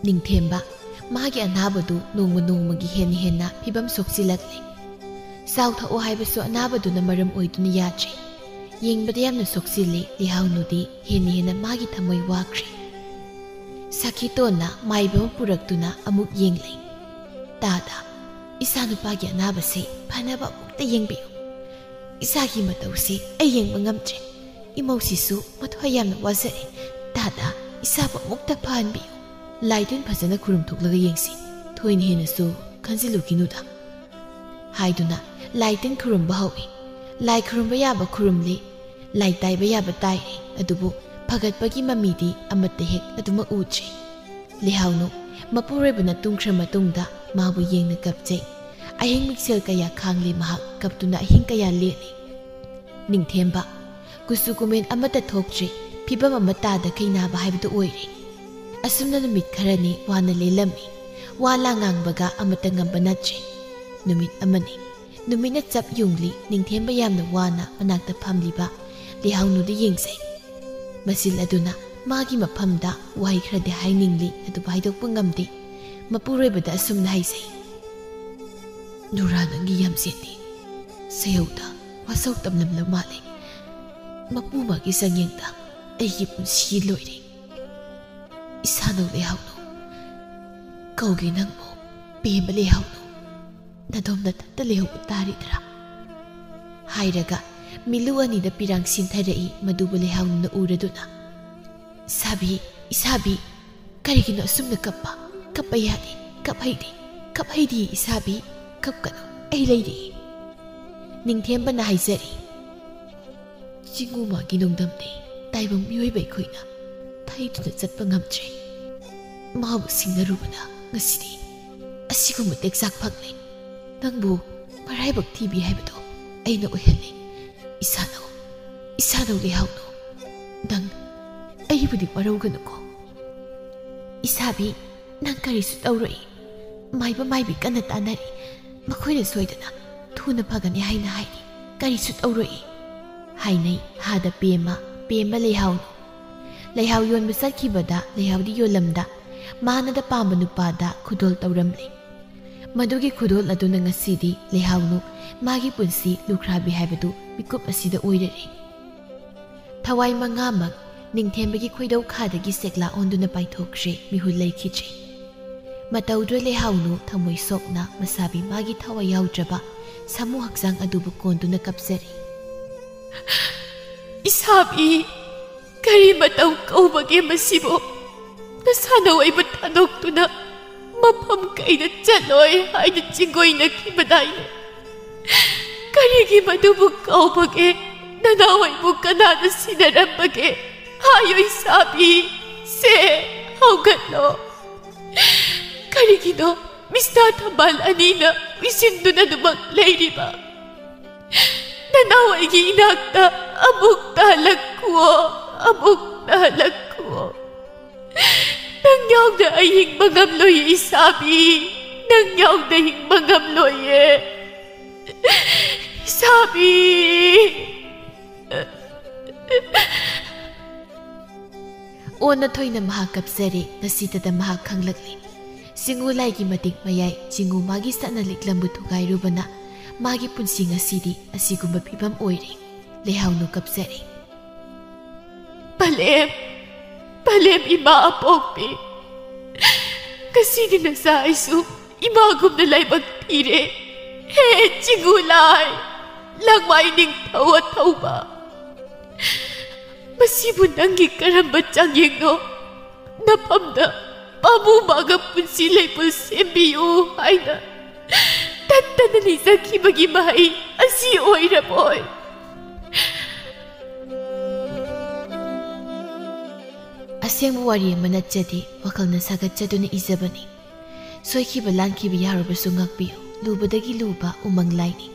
ꯅꯤꯡꯊꯦꯝꯕ ꯃꯥꯒꯤ ꯑꯅꯥꯕꯗꯨ ꯅꯣꯡꯃ ꯅꯣꯡꯃꯒꯤ ꯍꯦꯟꯅ ꯍꯦꯟꯅ ꯐꯤꯕꯝ ꯁꯣꯛꯆꯤꯜꯂꯛꯂꯦ꯫ ꯆꯥꯎ ꯊꯛꯑꯣ ꯍꯥꯏꯕꯁꯨ ꯑꯅꯥꯕꯗꯨꯅ ꯃꯔꯝ ꯑꯣꯏꯗꯨꯅ ꯌꯥꯗ꯭ꯔꯦ꯫ ꯌꯦꯡꯕꯗ ꯌꯥꯝꯅ ꯁꯣꯛꯆꯤꯜꯂꯦ꯫ ꯂꯩꯍꯥꯎꯅꯨꯗꯤ ꯍꯦꯟꯅ ꯍꯦꯟꯅ ꯃꯥꯒꯤ ꯊꯃꯣꯏ ꯋꯥꯈ꯭ꯔꯦ꯫ ꯁꯈꯤꯇꯣꯟꯅ ꯃꯥꯏꯕ ꯑꯃ ꯄꯨꯔꯛꯇꯨꯅ ꯑꯃꯨꯛ ꯌꯦꯡꯂꯦ꯫ "ꯇꯥꯗ, ꯏꯆꯥꯅꯨꯄꯥꯒꯤ ꯑꯅꯥꯕꯁꯦ ꯐꯅꯕ ꯑꯃꯨꯛꯇ ꯌꯦꯡꯕꯤꯌꯨ꯫ ꯏꯆꯥꯒꯤ ꯃꯇꯧꯁꯦ ꯑꯩ ꯌꯦꯡꯕ ꯉꯝꯗ꯭ꯔꯦ꯫ ꯏꯃꯧꯁꯤꯁꯨ ꯃꯊ꯭ꯋꯥꯏ ꯌꯥꯝꯅ ꯋꯥꯖꯔꯦ꯫ ꯇꯥꯗ, ꯏꯆꯥꯕꯨ ꯑꯃꯨꯛꯇ ꯐꯍꯟꯕꯤꯌꯨ꯫ ꯂꯥꯏ ꯇꯤꯟ ꯐꯖꯅ ꯈꯨꯔꯨꯝ ꯊꯣꯛꯂꯒ ꯌꯦꯡꯁꯤ꯫ ꯊꯣꯏꯅ ꯍꯦꯟꯅꯁꯨ ꯈꯟꯖꯤꯜꯂꯨꯈꯤꯅꯨꯗ꯫" ꯍꯥꯏꯗꯨꯅ ꯂꯥꯏ ꯇꯤꯟ ꯈꯨꯔꯨꯝꯕ ꯍꯧꯏ꯫ ꯂꯥꯏ ꯈꯨꯔꯨꯝꯕ ꯌꯥꯕ ꯈꯨꯔꯨꯝꯂꯤ, ꯂꯥꯏ ꯇꯥꯏꯕ ꯌꯥꯕ ꯇꯥꯏꯔꯤ, ꯑꯗꯨꯕꯨ ꯐꯒꯠꯄꯒꯤ ꯃꯃꯤꯗꯤ ꯑꯃꯠꯇ ꯍꯦꯛ ꯑꯗꯨꯃꯛ ꯎꯗ꯭ꯔꯤ꯫ ꯂꯩꯍꯥꯎꯅꯨ ꯃꯄꯨꯔꯣꯏꯕꯅ ꯇꯨꯝꯈ꯭ꯔ ꯃꯇꯨꯡꯗ ꯃꯥꯕꯨ ꯌꯦꯡꯅ ꯀꯞꯆꯩ꯫ ꯑꯍꯤꯡ ꯃꯤꯡꯁꯦꯜ ꯀꯌꯥ ꯈꯥꯡꯂꯤ ꯃꯍꯥꯛ, ꯀꯞꯇꯨꯅ ꯑꯍꯤꯡ ꯀꯌꯥ ꯂꯦꯜꯂꯤ꯫ ꯅꯤꯡꯊꯦꯝꯕ ꯀꯨꯆꯨ ꯀꯨꯃꯦꯟ ꯑꯃꯠꯇ ꯊꯣꯛꯇ꯭ꯔꯤ꯫ ꯐꯤꯕꯝ ꯑꯃ ꯇꯥꯗ ꯀꯩꯅꯥꯕ ꯍꯥꯏꯕꯗꯨ ꯑꯣꯏꯔꯦ꯫ ꯑꯁꯨꯝꯅ ꯅꯨꯃꯤꯠ ꯈꯔꯅꯤ ꯋꯥꯅ ꯂꯦꯜꯂꯝꯃꯤ꯫ ꯋꯥ ꯂꯥ ꯉꯥꯡꯕꯒ ꯑꯃꯠꯇ ꯉꯝꯕ ꯅꯠꯇ꯭ꯔꯦ꯫ ꯅꯨꯃꯤꯠ ꯑꯃꯅꯤ꯫ ꯅꯨꯃꯤꯠꯅ ꯆꯞ ꯌꯨꯡꯂꯤ꯫ ꯅꯤꯡꯊꯦꯝꯕ ꯌꯥꯝꯅ ꯋꯥꯅ ꯃꯅꯥꯛꯇ ꯐꯝꯂꯤꯕ ꯂꯩꯍꯥꯎꯅꯨꯗ ꯌꯦꯡꯖꯩ꯫ ꯃꯁꯤꯜ ꯑꯗꯨꯅ ꯃꯥꯒꯤ ꯃꯐꯝꯗ ꯋꯥꯍꯩ ꯈꯔꯗꯤ ꯍꯥꯏꯅꯤꯡꯂꯤ, ꯑꯗꯨꯕꯨ ꯍꯥꯏꯗꯣꯛꯄ ꯉꯝꯗꯦ꯫ ꯃꯄꯨꯔꯣꯏꯕꯗ ꯑꯁꯨꯝꯅ ꯍꯥꯏꯖꯩ, "ꯅꯨꯔꯥ, ꯅꯪꯒꯤ ꯌꯥꯝꯖꯦꯟꯗꯤ ꯁꯩꯌꯧꯗ ꯋꯥꯁꯧ ꯇꯝꯂꯝꯂ ꯃꯥꯜꯂꯦ꯫ ꯃꯄꯨ ꯃꯥꯒꯤ ꯆꯥꯡꯌꯦꯡꯗ ꯑꯩꯒꯤ ꯄꯨꯟꯁꯤ ꯂꯣꯏꯔꯦ꯫ ꯏꯁꯥꯅꯧ ꯂꯩꯍꯥꯎꯅꯨ꯫ "ꯀꯧꯒꯦ ꯅꯪꯕꯨ, ꯄꯦꯝꯕ ꯂꯩꯍꯥꯎꯅꯨ, ꯅꯗꯣꯝ ꯅꯊꯟꯇ ꯂꯩꯍꯧꯕ ꯇꯥꯔꯤꯗ꯭ꯔꯥ?" ꯍꯥꯏꯔꯒ ꯃꯤꯠꯂꯨ ꯑꯅꯤꯗ ꯄꯤꯔꯥꯡ ꯁꯤꯟꯊꯔꯛꯏ꯫ ꯃꯗꯨꯕꯨ ꯂꯩꯍꯥꯎꯅꯨꯅ ꯎꯔꯗꯨꯅ, "ꯏꯁꯥꯕꯤ, ꯏꯁꯥꯕꯤ, ꯀꯔꯤꯒꯤꯅꯣ ꯑꯁꯨꯝꯅ ꯀꯞꯄ? ꯀꯞꯄ ꯌꯥꯗꯦ, ꯀꯞꯍꯩꯗꯦ, ꯀꯞꯍꯩꯗꯦ ꯏꯁꯥꯕꯤ, ꯀꯞꯀꯅꯨ, ꯑꯩ ꯂꯩꯔꯤ꯫" ꯅꯤꯡꯊꯦꯝꯕꯅ ꯍꯥꯏꯖꯔꯤ, "ꯆꯤꯡꯉꯨ ꯃꯥꯒꯤ ꯅꯣꯡꯗꯝꯅꯤ, ꯇꯥꯏꯕꯪ ꯃꯤꯑꯣꯏꯕ ꯑꯩꯈꯣꯏꯅ ꯊꯩꯗꯨꯅ ꯆꯠꯄ ꯉꯝꯗ꯭ꯔꯦ꯫ ꯃꯥꯕꯨ ꯁꯤꯡꯅꯔꯨꯕꯅ ꯉꯁꯤꯗꯤ ꯑꯁꯤꯒꯨꯝꯕ ꯇꯦꯛꯆꯥꯛ ꯐꯪꯂꯦ꯫ ꯅꯪꯕꯨ ꯃꯔꯥꯏꯕꯛ ꯊꯤꯕꯤ ꯍꯥꯏꯕꯗꯣ ꯑꯩꯅ ꯑꯣꯏꯍꯜꯂꯦ꯫ ꯏꯁꯥꯅꯧ, ꯏꯁꯥꯅꯧ ꯂꯩꯍꯥꯎꯅꯧ꯫ ꯅꯪ ꯑꯩꯕꯨꯗꯤ ꯋꯥꯔꯧꯒꯅꯨꯀꯣ꯫" "ꯏꯁꯥꯕꯤ, ꯅꯪ ꯀꯔꯤꯁꯨ ꯇꯧꯔꯣꯏ꯫ ꯃꯥꯏꯕ ꯃꯥꯏꯕꯤ ꯀꯟꯅ ꯇꯥꯟꯅꯔꯤ꯫ ꯃꯈꯣꯏꯅ ꯁꯣꯏꯗꯅ ꯊꯨꯅ ꯐꯒꯅꯤ ꯍꯥꯏꯅ ꯍꯥꯏꯔꯤ꯫ ꯀꯔꯤꯁꯨ ꯇꯧꯔꯣꯏ꯫" ꯍꯥꯏꯅꯩ꯫ ꯍꯥꯗ ꯄꯦꯝꯃ, ꯄꯦꯝꯃ ꯂꯩꯍꯥꯎꯅꯨ꯫ ꯂꯩꯍꯥꯎ ꯌꯣꯟꯕ ꯆꯠꯈꯤꯕꯗ ꯂꯩꯍꯥꯎꯗꯤ ꯌꯣꯜꯂꯝꯗ ꯃꯥꯅꯗ ꯄꯥꯝꯕ ꯅꯨꯄꯥꯗ ꯈꯨꯗꯣꯜ ꯇꯧꯔꯝꯂꯦ꯫ ꯃꯗꯨꯒꯤ ꯈꯨꯗꯣꯜ ꯑꯗꯨꯅ ꯉꯁꯤꯗꯤ ꯂꯩꯍꯥꯎꯅꯨ ꯃꯥꯒꯤ ꯄꯨꯟꯁꯤ ꯂꯨꯈ꯭ꯔꯥꯕꯤ ꯍꯥꯏꯕꯗꯨ ꯃꯤꯀꯨꯞ ꯑꯁꯤꯗ ꯑꯣꯏꯔꯔꯦ꯫ ꯊꯋꯥꯏ ꯃꯉꯥꯃꯛ ꯅꯤꯡꯊꯦꯝꯕꯒꯤ ꯈꯣꯏꯗꯧ ꯈꯥꯗꯒꯤ ꯁꯦꯛꯂꯥ ꯑꯣꯟꯗꯨꯅ ꯄꯥꯏꯊꯣꯛꯈ꯭ꯔꯦ, ꯃꯤꯍꯨꯜ ꯂꯩꯈꯤꯗ꯭ꯔꯦ꯫ ꯃꯇꯧꯗꯨꯗ ꯂꯩꯍꯥꯎꯅꯨ ꯊꯃꯣꯏ ꯁꯣꯛꯅ ꯃꯁꯥꯕꯤ ꯃꯥꯒꯤ ꯊꯋꯥꯏ ꯌꯥꯎꯗ꯭ꯔꯕ ꯁꯥꯃꯨ ꯍꯛꯆꯥꯡ ꯑꯗꯨꯕꯨ ꯀꯣꯟꯗꯨꯅ ꯀꯞꯆꯔꯤ꯫ "ꯏꯁꯥꯕꯤ, ꯀꯔꯤ ꯃꯇꯧ ꯀꯧꯕꯒꯦ ꯃꯁꯤꯕꯨ? ꯅꯁꯥꯅ ꯑꯩꯕꯨ ꯊꯥꯗꯣꯛꯇꯨꯅ ꯃꯐꯝ ꯀꯩꯗ ꯆꯠꯂꯣꯏ ꯍꯥꯏꯅ ꯆꯤꯡꯒꯣꯏꯅꯈꯤꯕꯗꯥꯏꯅꯦ? ꯀꯔꯤꯒꯤ ꯃꯗꯨꯕꯨ ꯀꯧꯕꯒꯦ? ꯅꯅꯥꯎ ꯑꯩꯕꯨ ꯀꯅꯥꯅ ꯁꯤꯟꯅꯔꯝꯕꯒꯦ? ꯍꯥꯏꯌꯨ ꯏꯁꯥꯕꯤ, ꯁꯦ, ꯍꯧꯒꯠꯂꯣ꯫ ꯀꯔꯤꯒꯤꯅꯣ ꯃꯤꯁꯅꯥ ꯊꯝꯕꯥꯜ ꯑꯅꯤꯅ ꯎꯏꯁꯤꯟꯗꯨꯅ ꯑꯗꯨꯃꯛ ꯂꯩꯔꯤꯕ? ꯅꯅꯥꯎ ꯑꯩꯒꯤ ꯏꯅꯥꯛꯇ ꯑꯃꯨꯛꯇ ꯍꯜꯂꯛꯈꯨꯑꯣ, ꯑꯃꯨꯛꯇ ꯍꯜꯂꯛꯈꯨꯑꯣ꯫ ꯅꯪ ꯌꯥꯎꯗ ꯑꯩ ꯍꯤꯡꯕ ꯉꯝꯂꯣꯏꯌꯦ ꯏꯁꯥꯕꯤ, ꯅꯪ ꯌꯥꯎꯗ ꯍꯤꯡꯕ ꯉꯝꯂꯣꯏꯌꯦ ꯏꯁꯥꯕꯤ꯫" ꯑꯣꯟꯅ ꯊꯣꯏꯅ ꯃꯍꯥꯛ ꯀꯞꯆꯔꯦ꯫ ꯉꯁꯤꯇꯗ ꯃꯍꯥꯛ ꯈꯪꯂꯛꯂꯤ꯫ ꯆꯤꯡꯉꯨ ꯂꯥꯏꯒꯤ ꯃꯇꯤꯛ ꯃꯌꯥꯏ, ꯆꯤꯡꯉꯨ ꯃꯥꯒꯤ ꯆꯠꯅ ꯂꯤꯛꯂꯝꯕꯨ ꯊꯨꯒꯥꯏꯔꯨꯕꯅ ꯃꯥꯒꯤ ꯄꯨꯟꯁꯤ ꯉꯁꯤꯗꯤ ꯑꯁꯤꯒꯨꯝꯕ ꯐꯤꯕꯝ ꯑꯣꯏꯔꯦ꯫ ꯂꯩꯍꯥꯎꯅꯨ ꯀꯞꯆꯔꯦ꯫ "ꯄꯂꯦꯝ, ꯄꯂꯦꯝ ꯏꯃꯥ ꯑꯄꯣꯛꯄꯤ, ꯉꯁꯤꯗꯤ ꯅꯆꯥ ꯑꯩꯁꯨ ꯏꯃꯥꯒꯨꯝꯅ ꯂꯥꯏꯕꯛ ꯊꯤꯔꯦ꯫ ꯍꯦ ꯆꯤꯡꯒꯨ ꯂꯥꯏ, ꯂꯥꯡꯃꯥꯏ ꯅꯤꯡꯊꯧ ꯑꯊꯧꯕ, ꯃꯁꯤꯕꯨ ꯅꯪꯒꯤ ꯀꯔꯝꯕ ꯆꯥꯡꯌꯦꯡꯅꯣ? ꯅꯐꯝꯗ ꯄꯥꯝꯃꯨ ꯃꯥꯒ ꯄꯨꯟꯁꯤ ꯂꯩꯄꯨꯟ ꯁꯦꯝꯕꯤꯌꯨ ꯍꯥꯏꯅ ꯇꯠꯇꯅ ꯅꯤꯖꯈꯤꯕꯒꯤ ꯃꯍꯩ ꯑꯁꯤ ꯑꯣꯏꯔꯕꯣꯏ? ꯑꯁꯦꯡꯕ ꯋꯥꯔꯤ ꯑꯃ ꯅꯠꯆꯗꯦ, ꯋꯥꯈꯜꯅ ꯁꯥꯒꯠꯆꯗꯨꯅ ꯏꯖꯕꯅꯤ꯫ ꯁꯣꯏꯈꯤꯕ ꯂꯥꯟꯈꯤꯕ ꯌꯥꯔꯕꯁꯨ ꯉꯥꯛꯄꯤꯌꯨ꯫ ꯂꯨꯕꯗꯒꯤ ꯂꯨꯕ ꯎꯃꯪ ꯂꯥꯏꯅꯤ꯫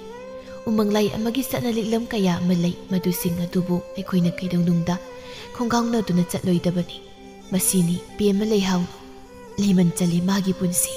ꯎꯃꯪ ꯂꯥꯏ ꯑꯃꯒꯤ ꯆꯠꯅ ꯂꯤꯛꯂꯝ ꯀꯌꯥ ꯑꯃ ꯂꯩ, ꯃꯗꯨꯁꯤꯡ ꯑꯗꯨꯕꯨ ꯑꯩꯈꯣꯏꯅ ꯀꯩꯗꯧꯅꯨꯡꯗ ꯈꯣꯡꯒꯥꯎꯅꯗꯨꯅ ꯆꯠꯂꯣꯏꯗꯕꯅꯤ꯫ ꯃꯁꯤꯅꯤ ꯄꯦꯝꯃ ꯂꯩꯍꯥꯎꯅꯨ, ꯂꯤꯃꯟ ꯆꯜꯂꯤ ꯃꯥꯒꯤ ꯄꯨꯟꯁꯤ꯫